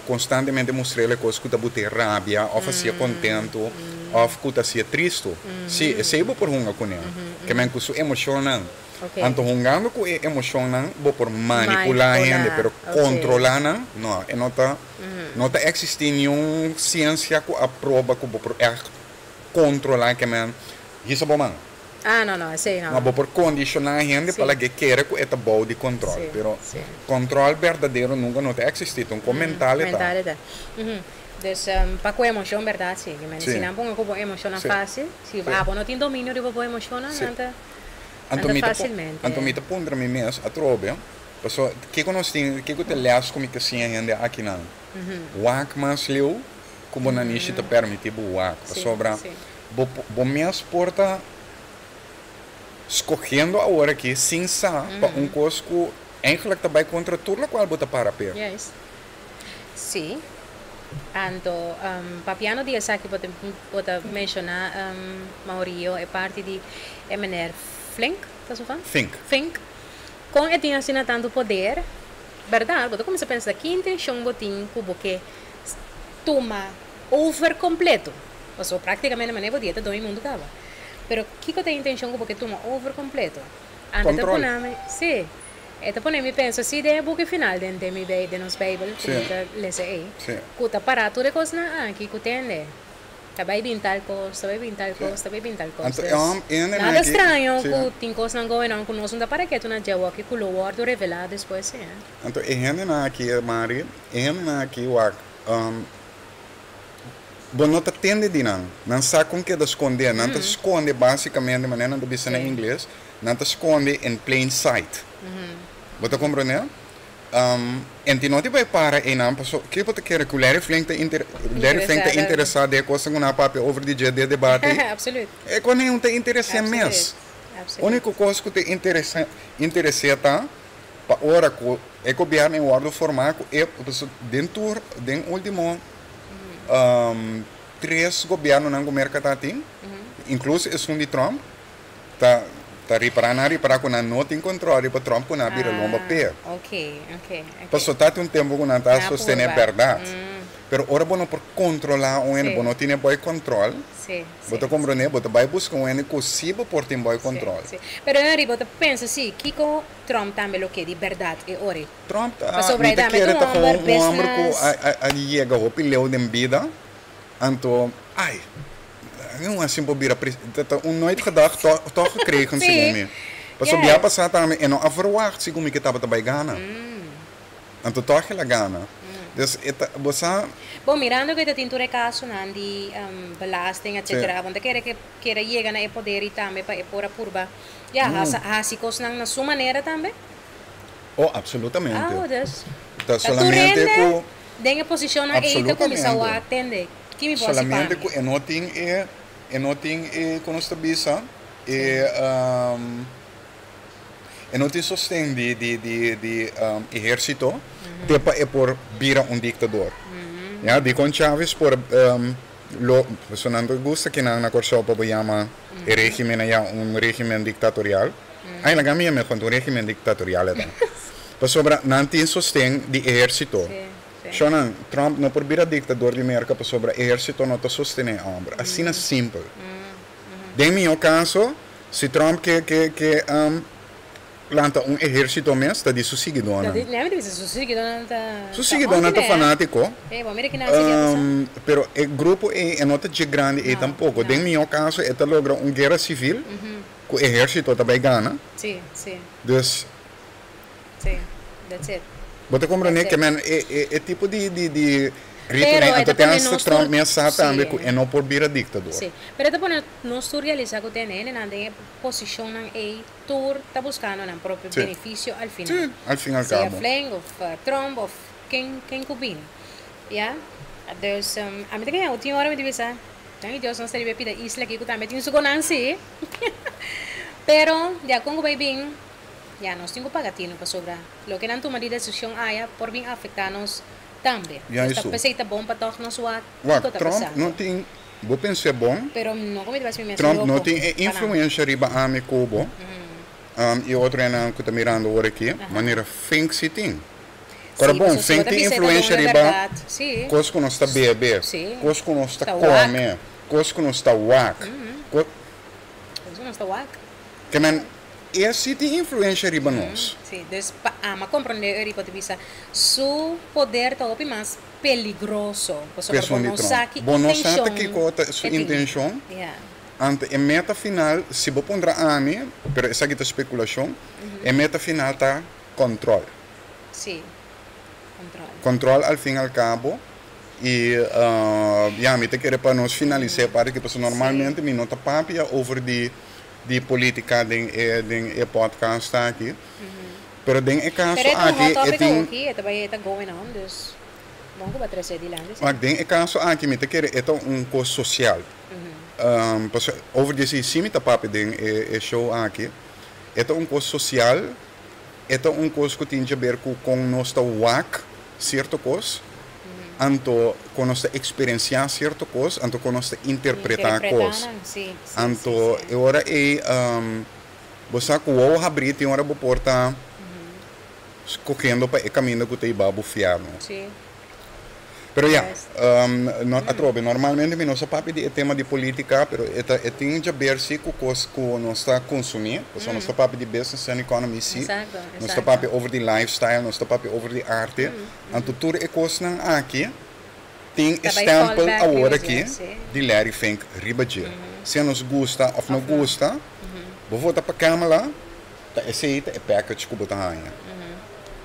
konstantemente mustr'el e kos ku ta but'é rabia òf hasié kontentu òf ku ta hasié tristu. Sí, esei bo por hunga kuné. Ke men ku su emoshonnan. Anto hungando ku e emoshonnan bo por manipulá hende, pero kontrolá nan, no, e no ta no ta eksistí niun siensia ku a proba ku bo por ègt kontrolá ke men hisa bo man. Ah, no, no, esei no. Ma bo por kondishoná hende pa laga e kere ku e ta bou di kòntròl. Pero kòntròl berdadero nunka no ta eksistí, ta un kon mental e ta. Mental e ta. Dus, pa ku emoshon bèrdat si. Si nan ponga ku bo emoshonnan fásil, si abo no tin dominio riba bo emoshonnan, nan ta nan ta fásilmente. Anto mi ta puntra mi mes atrobe, pasobra kiko nos tin, kiko ta e lès ku mi ta siña hende akinan? Wak mas leu ku bo nanishi ta permití bo wak, pasobra Bo bo mes por ta skohendo awor aki sin sa pa un kos ku eigenlijk ta bai kontra tur lokual bo ta para p'e. Juist. Sí. Anto, papiando di esaki bo ta bo ta menshoná Maurio e parti di e meneer Flink, ta su fam? Fink. Fink. Kon e tin asina tantu poder, bèrdat? Bo ta kuminsá pensa ki intenshon bo tin ku bo ke tuma over kompleto. Pasobra práktikamente manera bo di e ta doño mundu kaba. Pero kiko ta e intenshon ku bo ke tuma over kompleto? Anto ta Kontrol. pone mi, sí, e ta pone mi pensa si den e buki final den den mi den nos Beibel ku mi ta lesa ei, ku ta pará tur e kosnan aki ku tende ta bai bin tal kos, ta bai bin tal kos, ta bai bin tal kos. Anto e Dus hòm ene nada nan aki, straño sí. ku tin kosnan going on ku nos no ta para ketu na djawoki ku lo wòrdu revelá despues, sí. Anto e hendenan aki, Mari, e hendenan aki wak, Bo no ta tende di nan. Nan sa kon keda skondé. Nan ta skonde básikamente, manera nan ta bisa na ingles, nan ta skonde in plain sight. Bo ta komprondé? En ti no ti bai para einan paso ke bo ta kere ku Larry Flink ta inter Larry Flink ta interesá den e kosnan ku nan a papia over di dje den e debate ei? E kon ei un ta interes'é mes. Úniko kos ku ta interesá interes'é ta pa ora ku e gobièrnu ei wòrdu formá ku e den tur den último tres gobièrnunan ku Merka ta tin, inkluso esun di Trump, Ta ta ripará nan a ripará ku nan no tin kontrol riba Trump ku nan a bira lomba p'e. Ah, ok, ok, ok. Paso ta tin un tempu ku nan ta Nan a sostené purba. bèrdat. Pero ora bo no por kontrolá un hende, Sí. bo no tin e boi kontrol, Sí, bo sí, ta sí. komprondé, bo ta bai buska un hende ku sí bo por tin boi Sí, kontrol. sí. Pero Henry, bo ta pensa sí, kiko Trump tambe lo ke di bèrdat e ora ei? Trump ta, Pasobra mi e ta tambe ta kere un ta hòmber gewoon un hòmber ku business. a a a yega hopi leu den bida, anto, ai, Un asin por bira pres, ta ta un nooit gedacht to toch gekregen segun Sí, mi. Pasobra bia yes. pasá tambe e no a verwacht segun mi ke tabata bai gana. Anto toch el a gana. Dus e ta, bo sa. Bon, mirando ku e ta tin tur e kasonan di belasting Sí. etcetera, bo ta kere ke kere yega na e poder i tambe pa e por a purba, ya, hasa hasi kosnan na su manera tambe? Oh, absolutamente. Ah, dus Ta ta tur solamente hende ku. den e posishonnan ei ta kuminsá Absolutamente. wak tende. Ki mi por hasi pa Solamente mi? ku e no tin e, e no tin e, kon nos ta bisa, e e no tin sosten di di di di ehérsito te pa e por bira un diktador. Ya, dikon Chávez por lo, pasobra nan ta gusta kinan na Kòrsou pa bo yama e régimen ayá un régimen diktatorial. Ay, laga mi yam'é konta un régimen diktatorial e ta. Pasobra nan tin sosten di ehérsito. Shonnan, Trump no por bira diktador di Merka pasobra ehérsito no ta sostené e hòmber. Asina simpel. Den mihó kaso, si Trump ke ke ke lanta un ehérsito mes, ta di su siguidónan. Su siguidónan ta fanátiko, pero e grupo ei e no ta dje grandi ei tampoko. Den mihó kaso e ta logra un guera sivil ku ehérsito ta bai gana. Dus. Sí, that's it. Bo ta comprende That's ke it. men e e e tipo di di di grito Pero nei e anto ta te pone hasta nos Trump tur mes sa tambe sí. ku e no por bira dictador. Sí, pero e ta pone nos tur realisa ku tene hendenan den e posishonnan ei tur ta buskando nan propio Sí. beneficio al final. Sí, al fin al Sea cabo. Flynn of Trump of ken ken ku bini. Ya. Dus ami ta kaya ultimo ora mi ta bisa, Ay Dios nos ta riba e pida isla aki ku tambe tin su konan sí. Pero ya kon ku bai bin Ya, nos tin ku paga tinu pasobra loke nan tuma di desishon aya por bin afektá nos tambe. Ya Nos ta esu. p'esei ta bon pa tòg nos wak Wak, kiko ta Trump pasando. no tin, bo pens'é bon? Pero no ku mi ta basi mi mes Trump no loko tin e pa nan. influensha riba ami ku bo, i otro hendenan ku ta mirando ora aki, manera Fink si tin. Ora Sí, bon, pasobra si bo Fink ta tin bisa e ta duna influensha riba bèrdat, sí. kos ku nos ta bebe, Sí. kos ku nos ta Ta wak. kome, kos ku nos ta wak, ko. Kos ku nos ta wak. Ke men e si tin influencia riba nos. Sí, dus pa ama comprende Eurico ta bisa su poder ta hopi mas peligroso pasobra bo Cuestion di no Trump. sa ki Bo no sa ta intencion kico ta su e tin. intencion. Ja. Anto e meta final, si bo puntra ami, pero esaki ta speculacion, e meta final ta control. Sí, control. Control al fin al cabo. Y ya, mi ta kere pa nos finalisa e parti aki pasobra normalmente mi no ta papia over di di politica den e den e podcast aki. Pero den e caso Pero e ta un aki hot e topic tin awoki, e ta bai e ta going on, dus bon cu bo a trece dilanti si. Wak, den e caso aki mi ta kere e ta un cos social. Pasobra over di esey si mi ta papia den e e show aki, e ta un cos social, e ta un cos cu tin djaber cu con nos ta wak cierto cos, Anto kon nos ta eksperensiá sierto kos, anto kon nos ta interpretá kos. Anto e ora ei bo sa ku wou habrí tin ora bo por ta skohendo pa e kaminda ku ta hiba bo fièrnu. Pero ya, no atrobe, normalmente mi no sa papia di e tema di polítika, pero e ta e tin djaber si ku kos ku nos ta konsumí, pasobra nos ta papia di business and economy si, nos ta papia over di lifestyle, nos ta papia over di arte. Anto tur e kosnan aki tin e stempel awor aki di Larry Fink riba dje. Sea nos gusta of no gusta, bo vota pa Kamala, ta esei ta e package ku bo ta haña.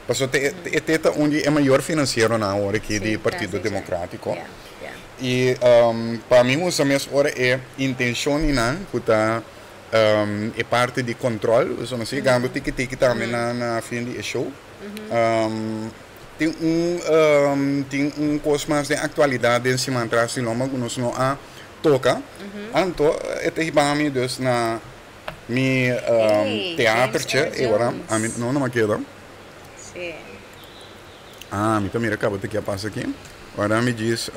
Pasobra ta e te ta un di e mayor finansieronan awor aki di Partido Demokratiko. I pa mi usa mes ora e intenshon di nan ku ta e parti di control, nos a yegando tiki tiki tambe na fin di e show. Tin un tin un kos mas den aktualidat den siman tras di lomba ku nos no a toka. Anto e ta hiba mi dus na mi teatertje e ora ami no no a keda. Ah mi ta mira kaba ta ke a pasa aki. Ora mi djis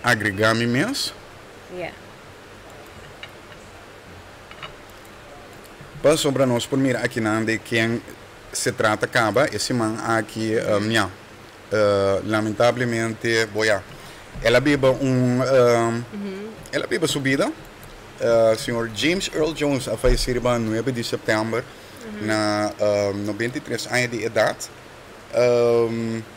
agrega mi mes. Pasobra nos por mira akinan di ken se trata kaba e siman aki, ya, lamentablemente, bo ya, el a biba un, el a biba su bida. Señor James Earl Jones a fayesé riba nuebe di sèptèmber na 93 aña di edat.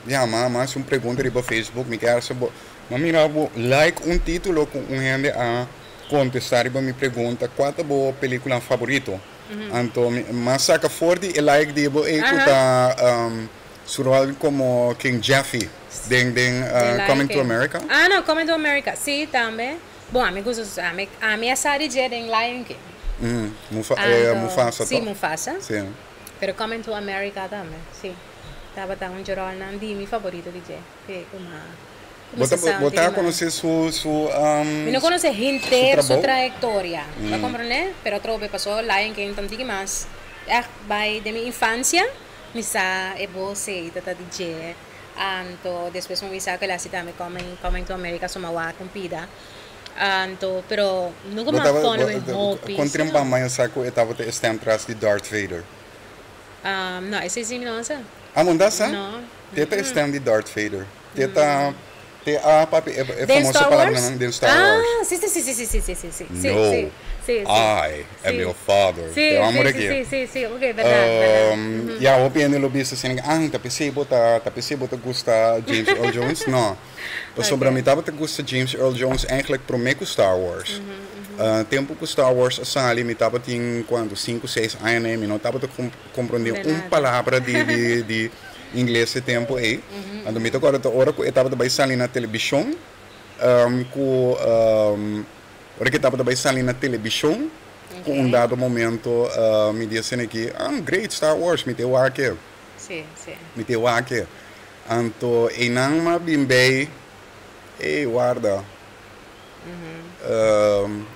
Ya, m'a hasi un pregunta riba Facebook, mi kier sa bo, m'a mira bo like un título ku un hende a kontestá riba mi pregunta, Kua ta bo pelíkula faborito? Anto mi m'a saka for di e like di bo ei ku ta su ròl komo King Jeffy den den Coming to America. Ah no, Coming to America, si tambe. Bon, ami gusta su, ami ami a sa di dje den Lion King. Mufa, eh, Mufasa to? Si, Mufasa. Si. Pero Coming to America tambe, si. Tabata un dje rolnan di mi favorito di dje. Si, ku m'a Bo ta, bo ta konosé su, su, Mi no konosé henter su trayektoria, bo a komprondé? Pero atrobe pasó Lion King ta un tiki mas ègt bai den mi infansia, mi sa e bos ei ta ta di dje. Anto despues mi bisa ku el hasi tambe Coming, Coming to America su mawak un pida. Anto, pero nunka Bo mi a taba, pone bo, mi hopi. kon Sí, trempan no. maña sa ku e tabata e stem tras di Darth Vader? No, esei sí mi no sa. Ah, bo no ta sa? No. Te ta e stem di Darth Vader. Te ta, te a papia e, e Den famoso Star palabranan Wars? den Star Wars. Ah, sí, sí, sí, sí, sí, sí, sí, sí, sí, sí, No, sí, sí. I am Sí. your father. Sí, Te amo sí, de sí, aquí. sí, sí, sí, ok, berdad, berdad. Ya, hopi hende lo bisa asina, ah, ta p'esei bo ta, ta p'esei bo ta gusta James Earl Jones. No, pasobra Ok. mi tabata gusta James Earl Jones eigenlijk promé ku Star Wars. Tempu ku Star Wars a sali mi tabatin kuantu, sinku, seis aña mi no tabata komprondé De un nada. palabra di, di, di ingles e tempu ei. Anto mi ta kòrda ta ora ku e tabata bai sali na telebishon, ku ora ku e tabata bai sali na telebishon, ku un dado momento mi di asina aki, ah, great, Star Wars, mi ta e wak e. Mi ta e wak e. Anto einan m'a bin bei, ey, warda.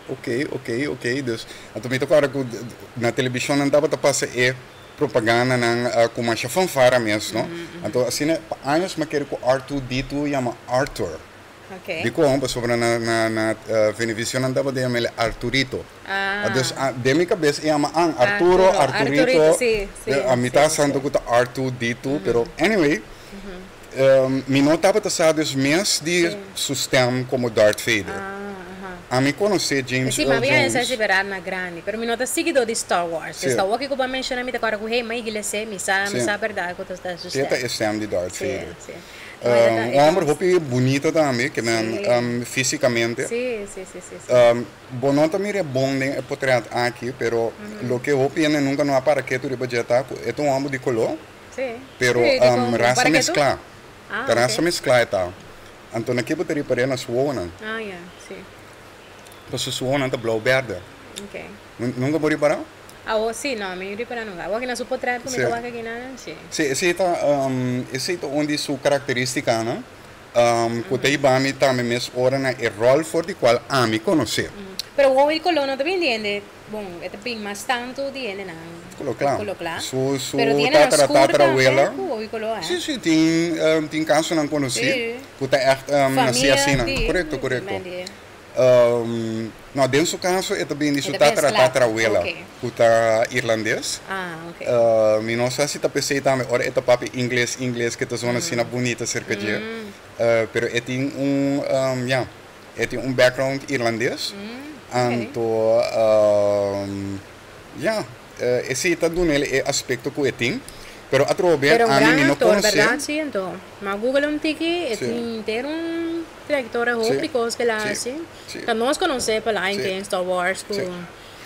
Ok, ok, ok. Dus, anto mi ta kòrda ku na telebishon nan tabata pasa e propagandanan ku masha fanfara mes, no? Anto asina pa años mi a kere ku Arthur Dito yama Arthur. Dikon? Pasobra na na na Venevisión nan tabata yama el Arturito. Dus den mi kabes e yama an Arturo, Arturito. Mi ta santo ku ta Arthur Dito, pero anyway. Mi no tabata sa dus mes di su stem como Darth Vader. Ami conoce James Sí, Earl ma bien Jones. esa si verdad na grandi, pero mi no ta siguidor di Star Wars. Sí. Esta awor cu bo a menciona mi ta corda cu hey, ma iglesia, mi sa, mi sa verdad cu ta ta su Te ta stem. e stem di Darth Sí, Vader. sí. No, e ta Un e ta homber hopi bunita tambe, ke men Sí. fisicamente. Sí, sí, sí, sí, sí. Bo no ta mira e bon den e potret aki, pero loke hopi hende nunca no a para ketu riba dje ta cu e ta un homber di color. Pero rasa mesclá. Ta rasa mesclá e ta. Anto na ke bo ta ripar'é? Na su wowonan. Pasobra su wowonan ta blou berde. Nunca bo ripará? Si. Esei ta, esei ta un di su caracteristicanan cu ta hiba mi tambe mes ora na e rol for di cual ami conoce. Pero wowo di color no ta bini di hende. Bon, e ta bin mas tantu di hendenan Koló kla. koló kla. Su su Pero di hendenan tatara skur tambe tatarabuela. ku hopi koló, eh. Sí, sí, tin tin kasonan konosí Sí. ku ta ègt nasí Famia asina. di Korekto, korekto. men di. No, den su kaso e ta bin di E su ta tatara mezclá. tatarabuela Oké. ku ta irlandes. Ah, oké. Mi no sa si ta p'esei tambe ora e ta papia ingles ingles ke ta zona asina bunita serka dje. Pero e tin un, ya. E tin un background irlandes, anto ya, esei ta dun'el e aspecto cu e tin, pero atrobe Pero un ami gran mi no actor, conoce. berdad? Sí, anto m'a google un tiki, e tin henter un trayectoria hopi cos cu el a haci. Ta nos conoce pa Lion King, Star Wars, cu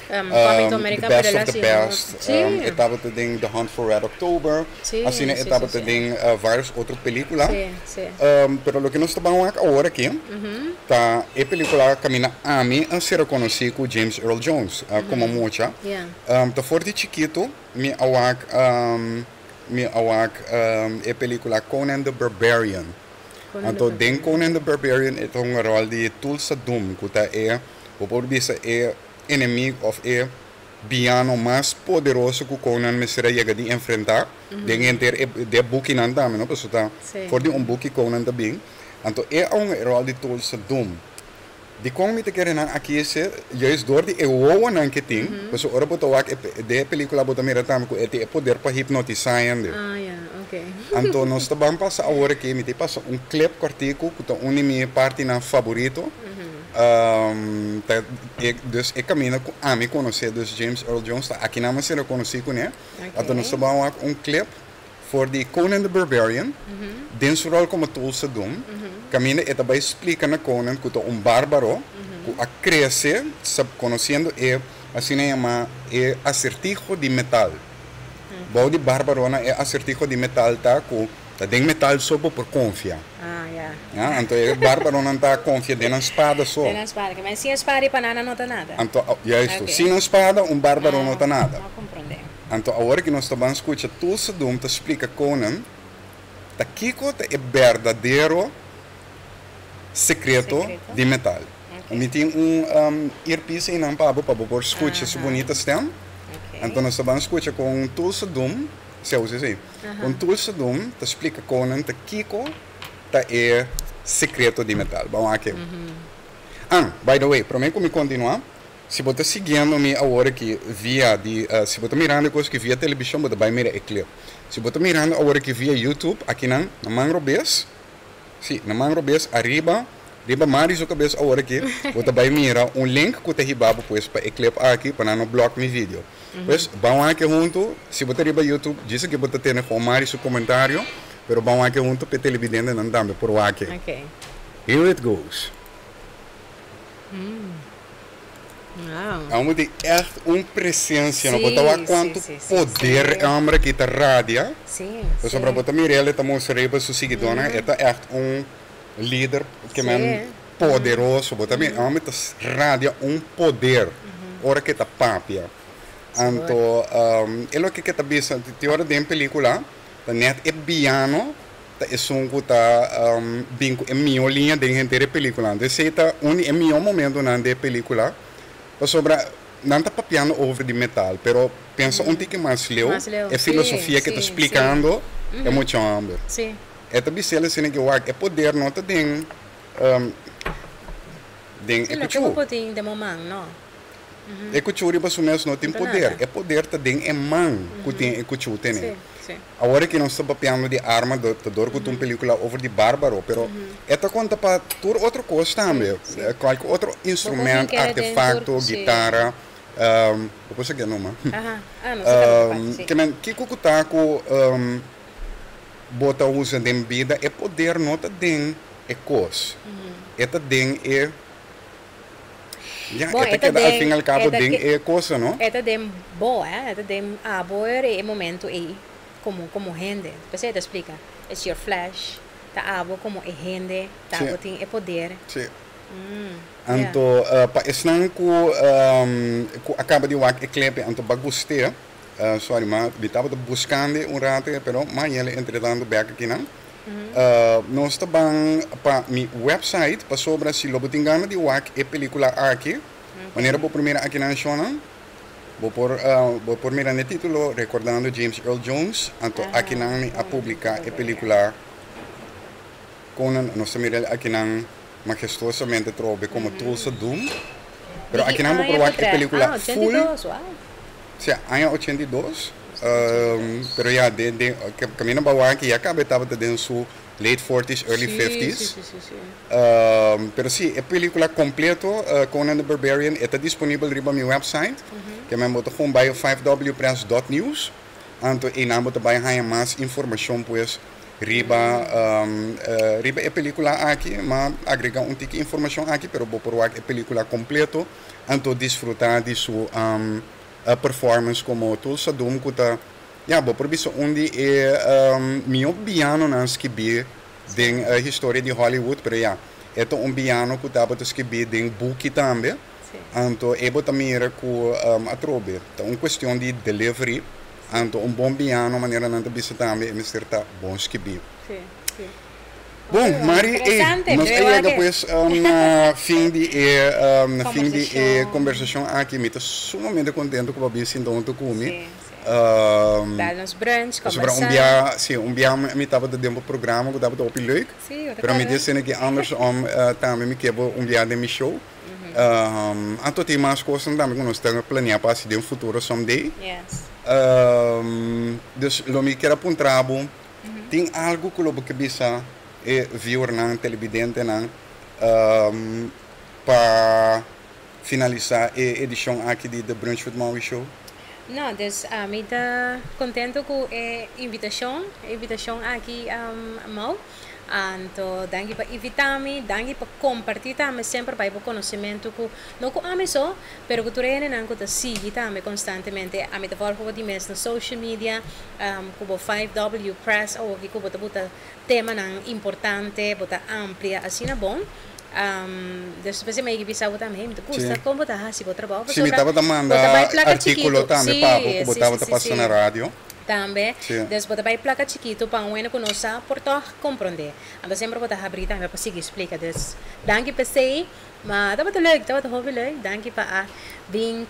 Coming to America, The pero Best el a of the haci Best, hopi. e tabata den The Hunt for Red October, asina e tabata den varios otro pelicula. Pero loke nos ta ban wak awor aki ta e pelicula caminda ami a ser conoci cu James Earl Jones como mucha. Ta for di chikito mi a wak mi a wak e pelicula Conan the Barbarian. Anto den Conan the Barbarian e ta hunga rol di Thulsa Doom cu ta e, bo por bisa e enemigo of e biano mas poderoso ku Conan mester a yega di enfrentá den henter e de bukinan tambe, no? Pasobra ta for di un buki Conan ta bin. Anto e a hunga e ròl di Thulsa Doom. Dikon mi ta kere nan a kies juist door di e wowonan ke tin, pasobra ora bo ta wak e den e pelicula bo ta mira tambe ku e tin e poder pa hipnotisa hende. Ah ya, ok. Anto nos ta ban pasa awor aki, mi ta pasa un clip kortiku ku ta un di mi partinan favorito, ta e dus e kaminda ku ami konosé dus James Earl Jones ta aki nan mi a ser konosí kuné. Anto nos ta ban wak un clip For di Conan the Barbarian, den su ròl komo Thulsa Doom, kaminda e ta bai splika na Conan ku ta un bárbaro ku a krese sab konosiendo e asina yamá e asertiho di metal. Bou di bárbaronan e asertiho di metal ta ku ta den metal so bo por konfia. Ya, anto e bárbaronan ta konfia den nan spada so. Den nan spada. Ke men sin e spada i pa nan nan no ta nada. Anto, juisto, sin nan spada un bárbaro no ta nada. Anto awor ki nos ta ban skucha Thulsa Doom ta splika Conan ta kiko ta e berdadero sekreto di metal. Mi tin un earpiece einan pa bo pa bo por skucha su bunita stem. Anto nos ta ban skucha kon Thulsa Doom, si a usa esei, kon Thulsa Doom ta splika Conan ta kiko ta e sekreto di metal. Ban wak e. Ah, by the way, prome ku mi kontinua, Si bo ta siguiendo mi awor aki via di, si bo ta mirando e kos aki via telebishon bo ta bai mira e clip. Si bo ta mirando awor aki via YouTube, akinan na man robes, si, na man robes ariba, riba Mari su kabes awor aki, bo ta bai mira un link ku ta hiba bo pues pa e clip aki pa nan no block mi video. Pues ban wak huntu, si bo ta riba YouTube djis aki bo ta tene kon Mari su komentario, pero ban wak huntu pa e televidentenan tambe por wak. Here it goes. Wow. E homber tin echt un presencia, no? Bo ta wak cuanto poder e homber aki ta radia. Pasobra bo ta mira el e ta mustra riba su siguidornan, e ta echt un lider ke men poderoso. Bo ta mira e homber ta radia un poder ora ke ta papia. Anto e loke ke ta bisa tin ora den pelicula ta net e biano ta esun ku ta bin ku e mihó liña den henter e pelíkula. Anto esei ta un di e mihó momentunan den e pelíkula, pasobra nan ta papiando over di metal, pero pensa un tiki mas leu, e filosofia ke ta splikando e mucha hòmber. E ta bis'el asina ke wak, e poder no ta den den e kuchú. E kuchú riba su mes no tin poder, e poder ta den e man ku tin e kuchú tene. Awor aki nos ta papiando di arma ta dor ku ta un pelicula over di barbaro, pero e ta konta pa tur otro kos tambe, kualke otro instrument, artefakto, gitara, bo por sa ke numa. Ke men kiko ku ta ku bo ta usa den bida, e poder no ta den e kos, e ta den e. Ya, Bon, e ta e ta keda al fin den, al e cabo ta den ke, e cosa, no? e ta den bo, eh, e ta den abo e momento ei como, como hende. P'esei e ta splica, it's your flesh, ta abo como e hende, ta Sí. abo tin e poder. Sí. Mm, ya. Anto, pa esnan cu, cu a caba di wak e clip, anto ba gust'é, sorry, ma mi tabata buscand'e un rato, pero ma yele entretanto bek akinan. Nos ta ban pa mi website pasobra si lo bo tin gana di wak e pelicula aki, manera bo por mira aki nan shownan, bo por bo por mira n'e titulo Recordando James Earl Jones, anto aki nan mi a publica e pelicula Conan, nos ta mira el aki nan majestuosamente trobe como Thulsa Doom, pero aki nan bo por wak e pelicula full. Sea, aña 82, pero ya den den kaminda Bawaki ya kaba e tabata den su late forties, early fifties. Pero si, e pelikula kompleto Conan the Barbarian e ta disponibel riba mi website, ke men bo ta gewoon bai 5wpress dot news, anto einan bo ta bai haña mas informashon pues riba riba e pelikula aki. M'a agrega un tiki informashon aki, pero bo por wak e pelikula kompleto anto disfruta di su performance komo Thulsa Doom ku ta, ya, bo por bisa un di e mihó bianonan skibí den historia di Hollywood, pero ya, e ta un biano ku tabata skibí den buki tambe, anto e bo ta mira ku atrobe ta un kuestion di delivery, anto un bon biano manera nan ta bisa tambe e mester ta bon skibí. Bon, Mari, ey, nos a yega pues na fin di e, na fin di e conversacion aki. Mi ta sumamente contento cu bo a bin sinta hunto cu mi. Bel nos brunch, Pasobra un kombersá. bia, sí, un bia mi tabata den bo programa ku tabata hopi leuk. Sí, bo ta Pero mi kòrda. di esei aki andersom tambe mi ke bo un bia den mi show. Anto tin mas kosnan tambe ku nos ta planea pa hasi den futuro someday. Yes. Dus lo mi kier a puntra bo, tin algu ku lo bo ke bisa e viewernan, televidentenan pa finalisa e edishon aki di The Brunch with Maui Show? No, dus ami ta contento cu e invitacion, e invitacion aki Mau. Anto danki pa invita mi, danki pa comparti tambe semper bay bo conocimento cu, no cu ami so, pero cu tur e hendenan cu ta sigui tambe constantemente. Ami ta volg bo di mes na social media, cu bo 5W Press awoki cu bo ta buta temanan importante, bo ta amplia asina bon. Dus p'esei mi a yega bisa bo tambe, hey, mi ta gusta kon bo ta hasi bo trabou, Si mi pasobra tabata bo ta manda bai plaka artíkulo chikitu. tambe Sí, pa bo ku bo sí, sí, tabata sí, pasa sí. na radio. Tambe. Sí. Dus bo ta bai plaka chikitu pa un hende ku no sa por tòg komprondé. Anto semper bo ta habrí tambe pa sigui splika. Dus danki p'esei. Ma tabata leuk, tabata hopi leuk. Danki pa a bin.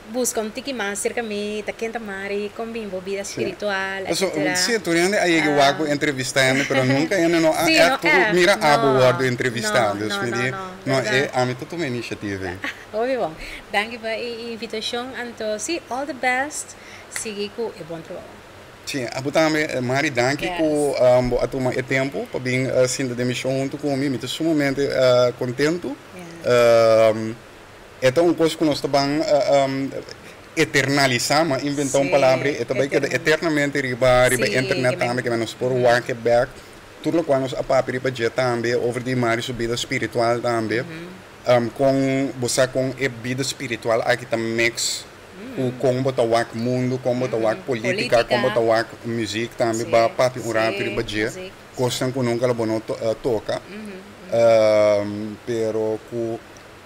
Buska un tiki mas serka mi, ta ken ta mari, kon bin bo bida spiritual, Paso, etcetera. si, tur hende a yega wak bo entrevista hende, pero nunca hende no a Sí, no echt echt, mira abo no, wordo entrevista. no, Dus no, mi no, di, no, no, e berdad. ami ta tuma iniciativa ei. Hopi bon. Danki pa e invitacion, anto si, all the best, sigui cu e bon trabou. Si, abo tambe, Mari, danki Yes. cu bo a tuma e tempo pa bin sinta den mi show hunto cu mi. Mi ta sumamente contento. Yes. E ta un kos ku nos ta ban eternalisá, m'a inventá un palabra, e ta bai keda eternamente riba riba internet tambe, ke nos por wak e bèk. Tur lokual nos a papia riba dje tambe, over di Mari su bida spiritual tambe, kon bo sa kon e bida spiritual aki ta mix ku kon bo ta wak mundu, kon bo ta wak politika, kon bo ta wak muzik tambe, ba papia un ratu riba dje, kosnan ku nunka lo bo no toka, pero ku.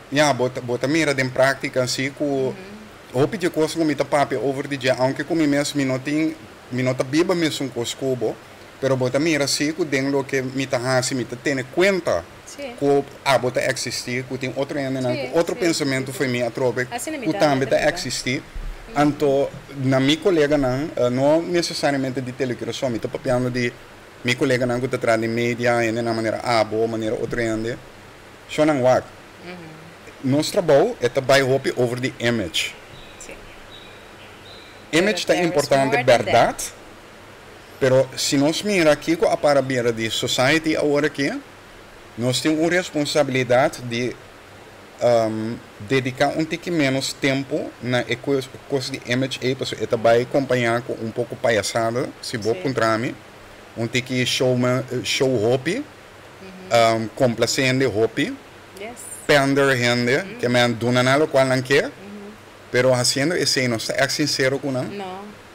Ya, bo ta, bo ta mira den práktika si ku hopi dje kos ku mi ta papia over di dje, aunke ku mi mes mi no tin, mi no ta biba mesun kos ku bo, pero bo ta mira si ku den loke mi ta hasi mi ta tene kuenta ku abo ta eksistí, ku tin otro hendenan ku otro pensamentu fo'i mi atrobe ku tambe ta eksistí. Anto na mi koleganan, no nesesariamente di Telecuraçao, mi ta papiando di mi koleganan ku ta traha den media, hendenan manera abo, manera otro hende, Shonnan wak. Nos trabou e ta bai hopi over di image. Image ta importante bèrdat, pero si nos mira kiko a para bira di society awor aki, nos tin un responsabilidat di dediká un tiki ménos tempu na e kos di image ei, pasobra e ta bai kompañá ku un poko payasada, si bo puntra mi, un tiki show hopi. Complace hende hopi, pander hende, ke men duna nan locual nan ke, pero haciendo esey nos ta echt sincero cu nan,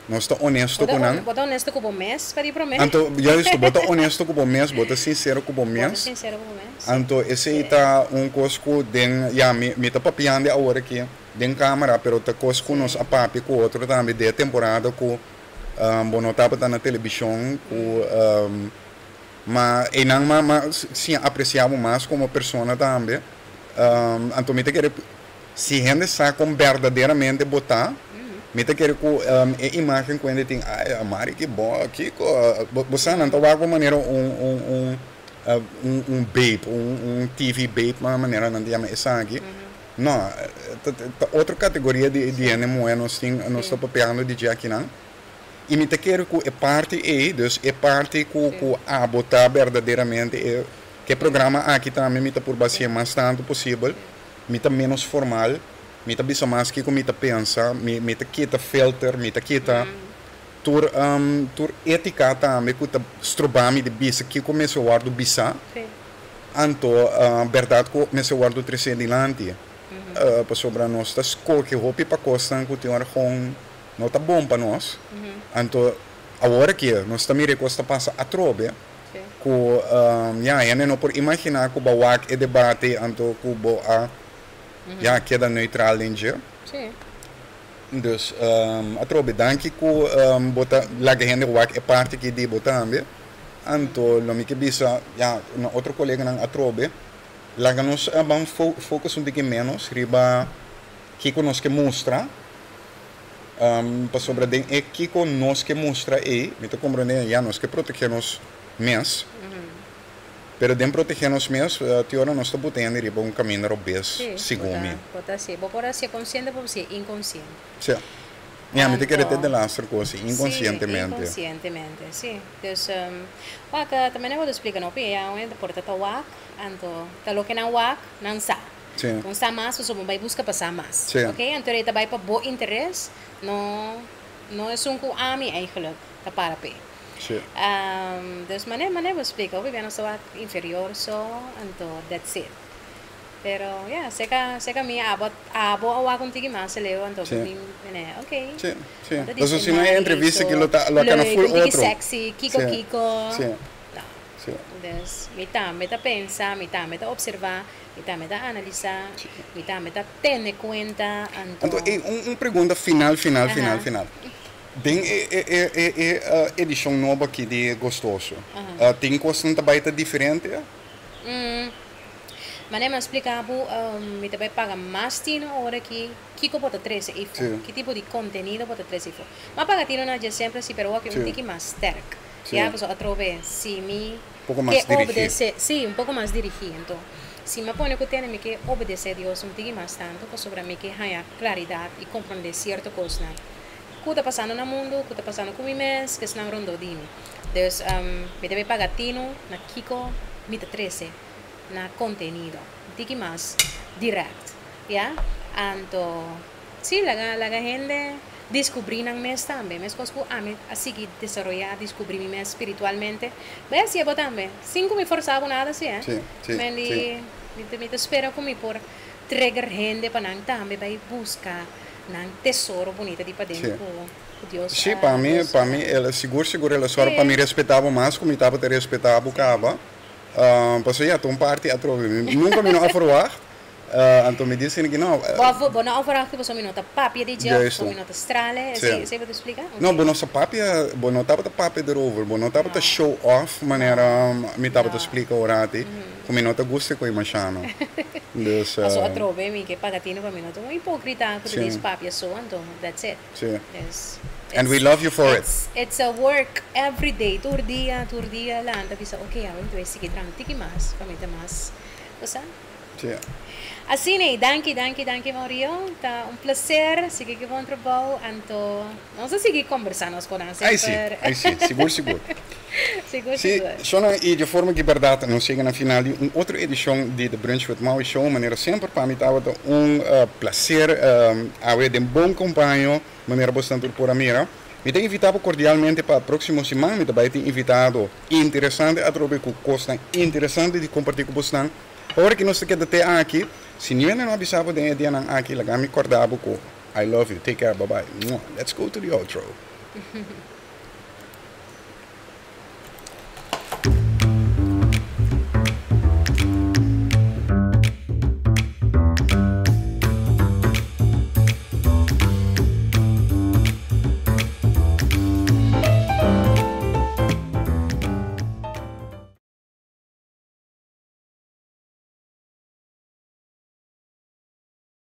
nos ta honesto cu nan. Bo ta honesto cu bo mes pa di prome. Anto, juisto, bo ta honesto cu bo mes, bo ta sincero cu bo mes. Bo ta sincero cu bo mes. Anto esey ta un cos cu den, ya, mi ta papiando awor aki den camera, pero ta cos cu nos a papia cu otro tambe den e temporada cu bo no tabata na television cu. Ma einan ma ma siña aprecia bo mas como persona tambe. Anto mi ta kere si hende sa con berdaderamente bo ta, mi ta kere cu e imagen cu hende tin, ay Mari ki bo, kico, bo sa nan ta wak bo manera un un un un un babe, un un TV babe manera nan ta yama esaki. No, ta ta otro categoria di di hende muhe nos tin nos ta papiando di dje akinan. I mi ta kere ku e parti ei, dus e parti ku ku abo ta berdaderamente e ke programa aki tambe mi ta purba hasié mas tantu posibel, mi ta ménos formal, mi ta bisa mas kiko mi ta pensa, mi mi ta kita filter, mi ta kita tur tur étika tambe ku ta stroba mi di bisa kiko mester wòrdu bisá, anto bèrdat ku mester wòrdu tresé dilanti, pasobra nos ta skohe hopi pa kosnan ku tin ora kon. No ta bon pa nos. Anto awor aki nos ta mira e kos ta pasa atrobe ku ya hende no por imaginá ku bo a wak e debate anto ku bo a ya keda neutral den dje. Dus atrobe danki ku bo ta laga hende wak e parti aki di bo tambe. Anto lo mi ke bisa ya na otro koleganan atrobe laga nos ban focus un tiki ménos riba kiko nos ke mustra. Pasobra den e kiko nos ke mustra ei, mi ta komprondé, ya nos ke protegé nos mes, pero den protegé nos mes tin ora nos ta buta hende riba un kaminda robes, segun mi. Sí, bo ta hasié. Bo por hasié konsiente, bo por hasié inkonsiente. Sí. Ya, mi ta kere te delaster kos, inkonsientemente. Sí, inkonsientemente, sí. Dus, wak, ta mene bo ta splika no, p'e awe por ta ta wak, anto ta loke nan wak, nan sa. Sí. Un sa mas pasobra bo bai buska pa sa mas. Sí. Ok, anto e ta bai pa bo interes, no no esun ku ami eigenlijk ta para p'e. Sí. Dus mane mane bo splika, hopi bia nos ta wak inferior so, anto that's it. Pero ya, seka seka mi abo abo a wak un tiki mas leu anto Sí. mi mene ok. Sí, sí. Bo ta Pasobra dice si no e mari entrevista so ki lo ta lo a kana leuk, ful un tiki otro. sexy, kiko Sí, kiko. sí. No. Sí. Dus mi tambe ta pensa, mi tambe ta observa, mi tambe ta analisa, mi tambe ta tene cuenta, anto. Anto e un un pregunta final final final final. Den e e e e e edicion nobo aki di Gostoso, tin cosnan ta bay ta diferente? Manera mi a splica bo, mi ta bay paga mas tino ora ki kico bo ta trece eyfo, ki tipo di contenido bo ta trece eyfo. Mi a paga tino na dje semper si, pero awor aki un tiki mas sterk. Ya, pasobra atrobe si mi Poko mas ke dirigí. obedesé, sí, un poko mas dirigí. Anto, si mi a pone ku tene mi ke obedesé Dios un tiki mas tantu pasobra mi ke haña klaridat i komprondé sierto kosnan ku ta pasando na mundu, ku ta pasando ku mi mes, ku esnan rondó di mi. Dus, mi debe paga tinu na kiko mi ta trese na kontenido, un tiki mas dirèkt, ya. Anto, Sí, laga laga hende descubrí nan mes tambe. Mescos cu ami a sigui desaroyá, descubrí mi mes spiritualmente, bai haci abo tambe. Sin cu mi forsa bo nada así, eh. Sí, sí, Men di, sí. mi ta mi ta spera cu mi por trigger hende pa nan tambe bai busca nan tesoro bunita di paden Sí. cu cu Dios Sí, a pa mi, Dios pa a. mi el sigur sigur el a sòru pa mi Sí. respetá bo mas cu mi tabata respetá bo Sí. caba. Pasobra ya ta un parti atrobe. Mi nunca mi no a verwagt Anto mi di asina ki no. Bo bo no a verwacht pasobra mi no ta papia di dje of Juist. mi no ta strale, Sí. esei esei bo ta splika? No, Ok. bo no sa papia, bo no tabata papia erover, bo no tabata No. show off manera mi tabata No. splika orati, ku mi no ta gusta ku e mashano. Dus. Paso atrobe mi ke paga tino pa mi no ta un hipocrita ku ta Sí. dis papia so, anto that's it. Sí. Dus And we it's love you for it. it's it's a work every day, tur dia, tur dia lanta bisa ok awe mi ta bay sigui traha un tiki mas pa mi ta mas, bo sa? Sí. Asina ei, danki, danki, danki Maurio. Ta un placer, sigui ki bon trabou, anto nos a sigui combersa nos cu nan Ai sí, semper. ai sí, sigur, sigur. Sigur, Sí, sigur. Shona, y dje forma ki berdad nos yega na final di un otro edicion di The Brunch with Maui Show. Manera semper pa mi tabata un placer awe den bon compaño, manera bosnan tur por a mira. Mi ta invita bo cordialmente pa proximo siman, mi ta bay tin invitado interesante atrobe cu cosnan interesante di comparti cu bosnan. Ora ki nos ta keda te aki, si niun hende no a bisa bo den e dianan aki, laga mi korda bo ku I love you, take care, bye bye, mwah, let's go to the outro.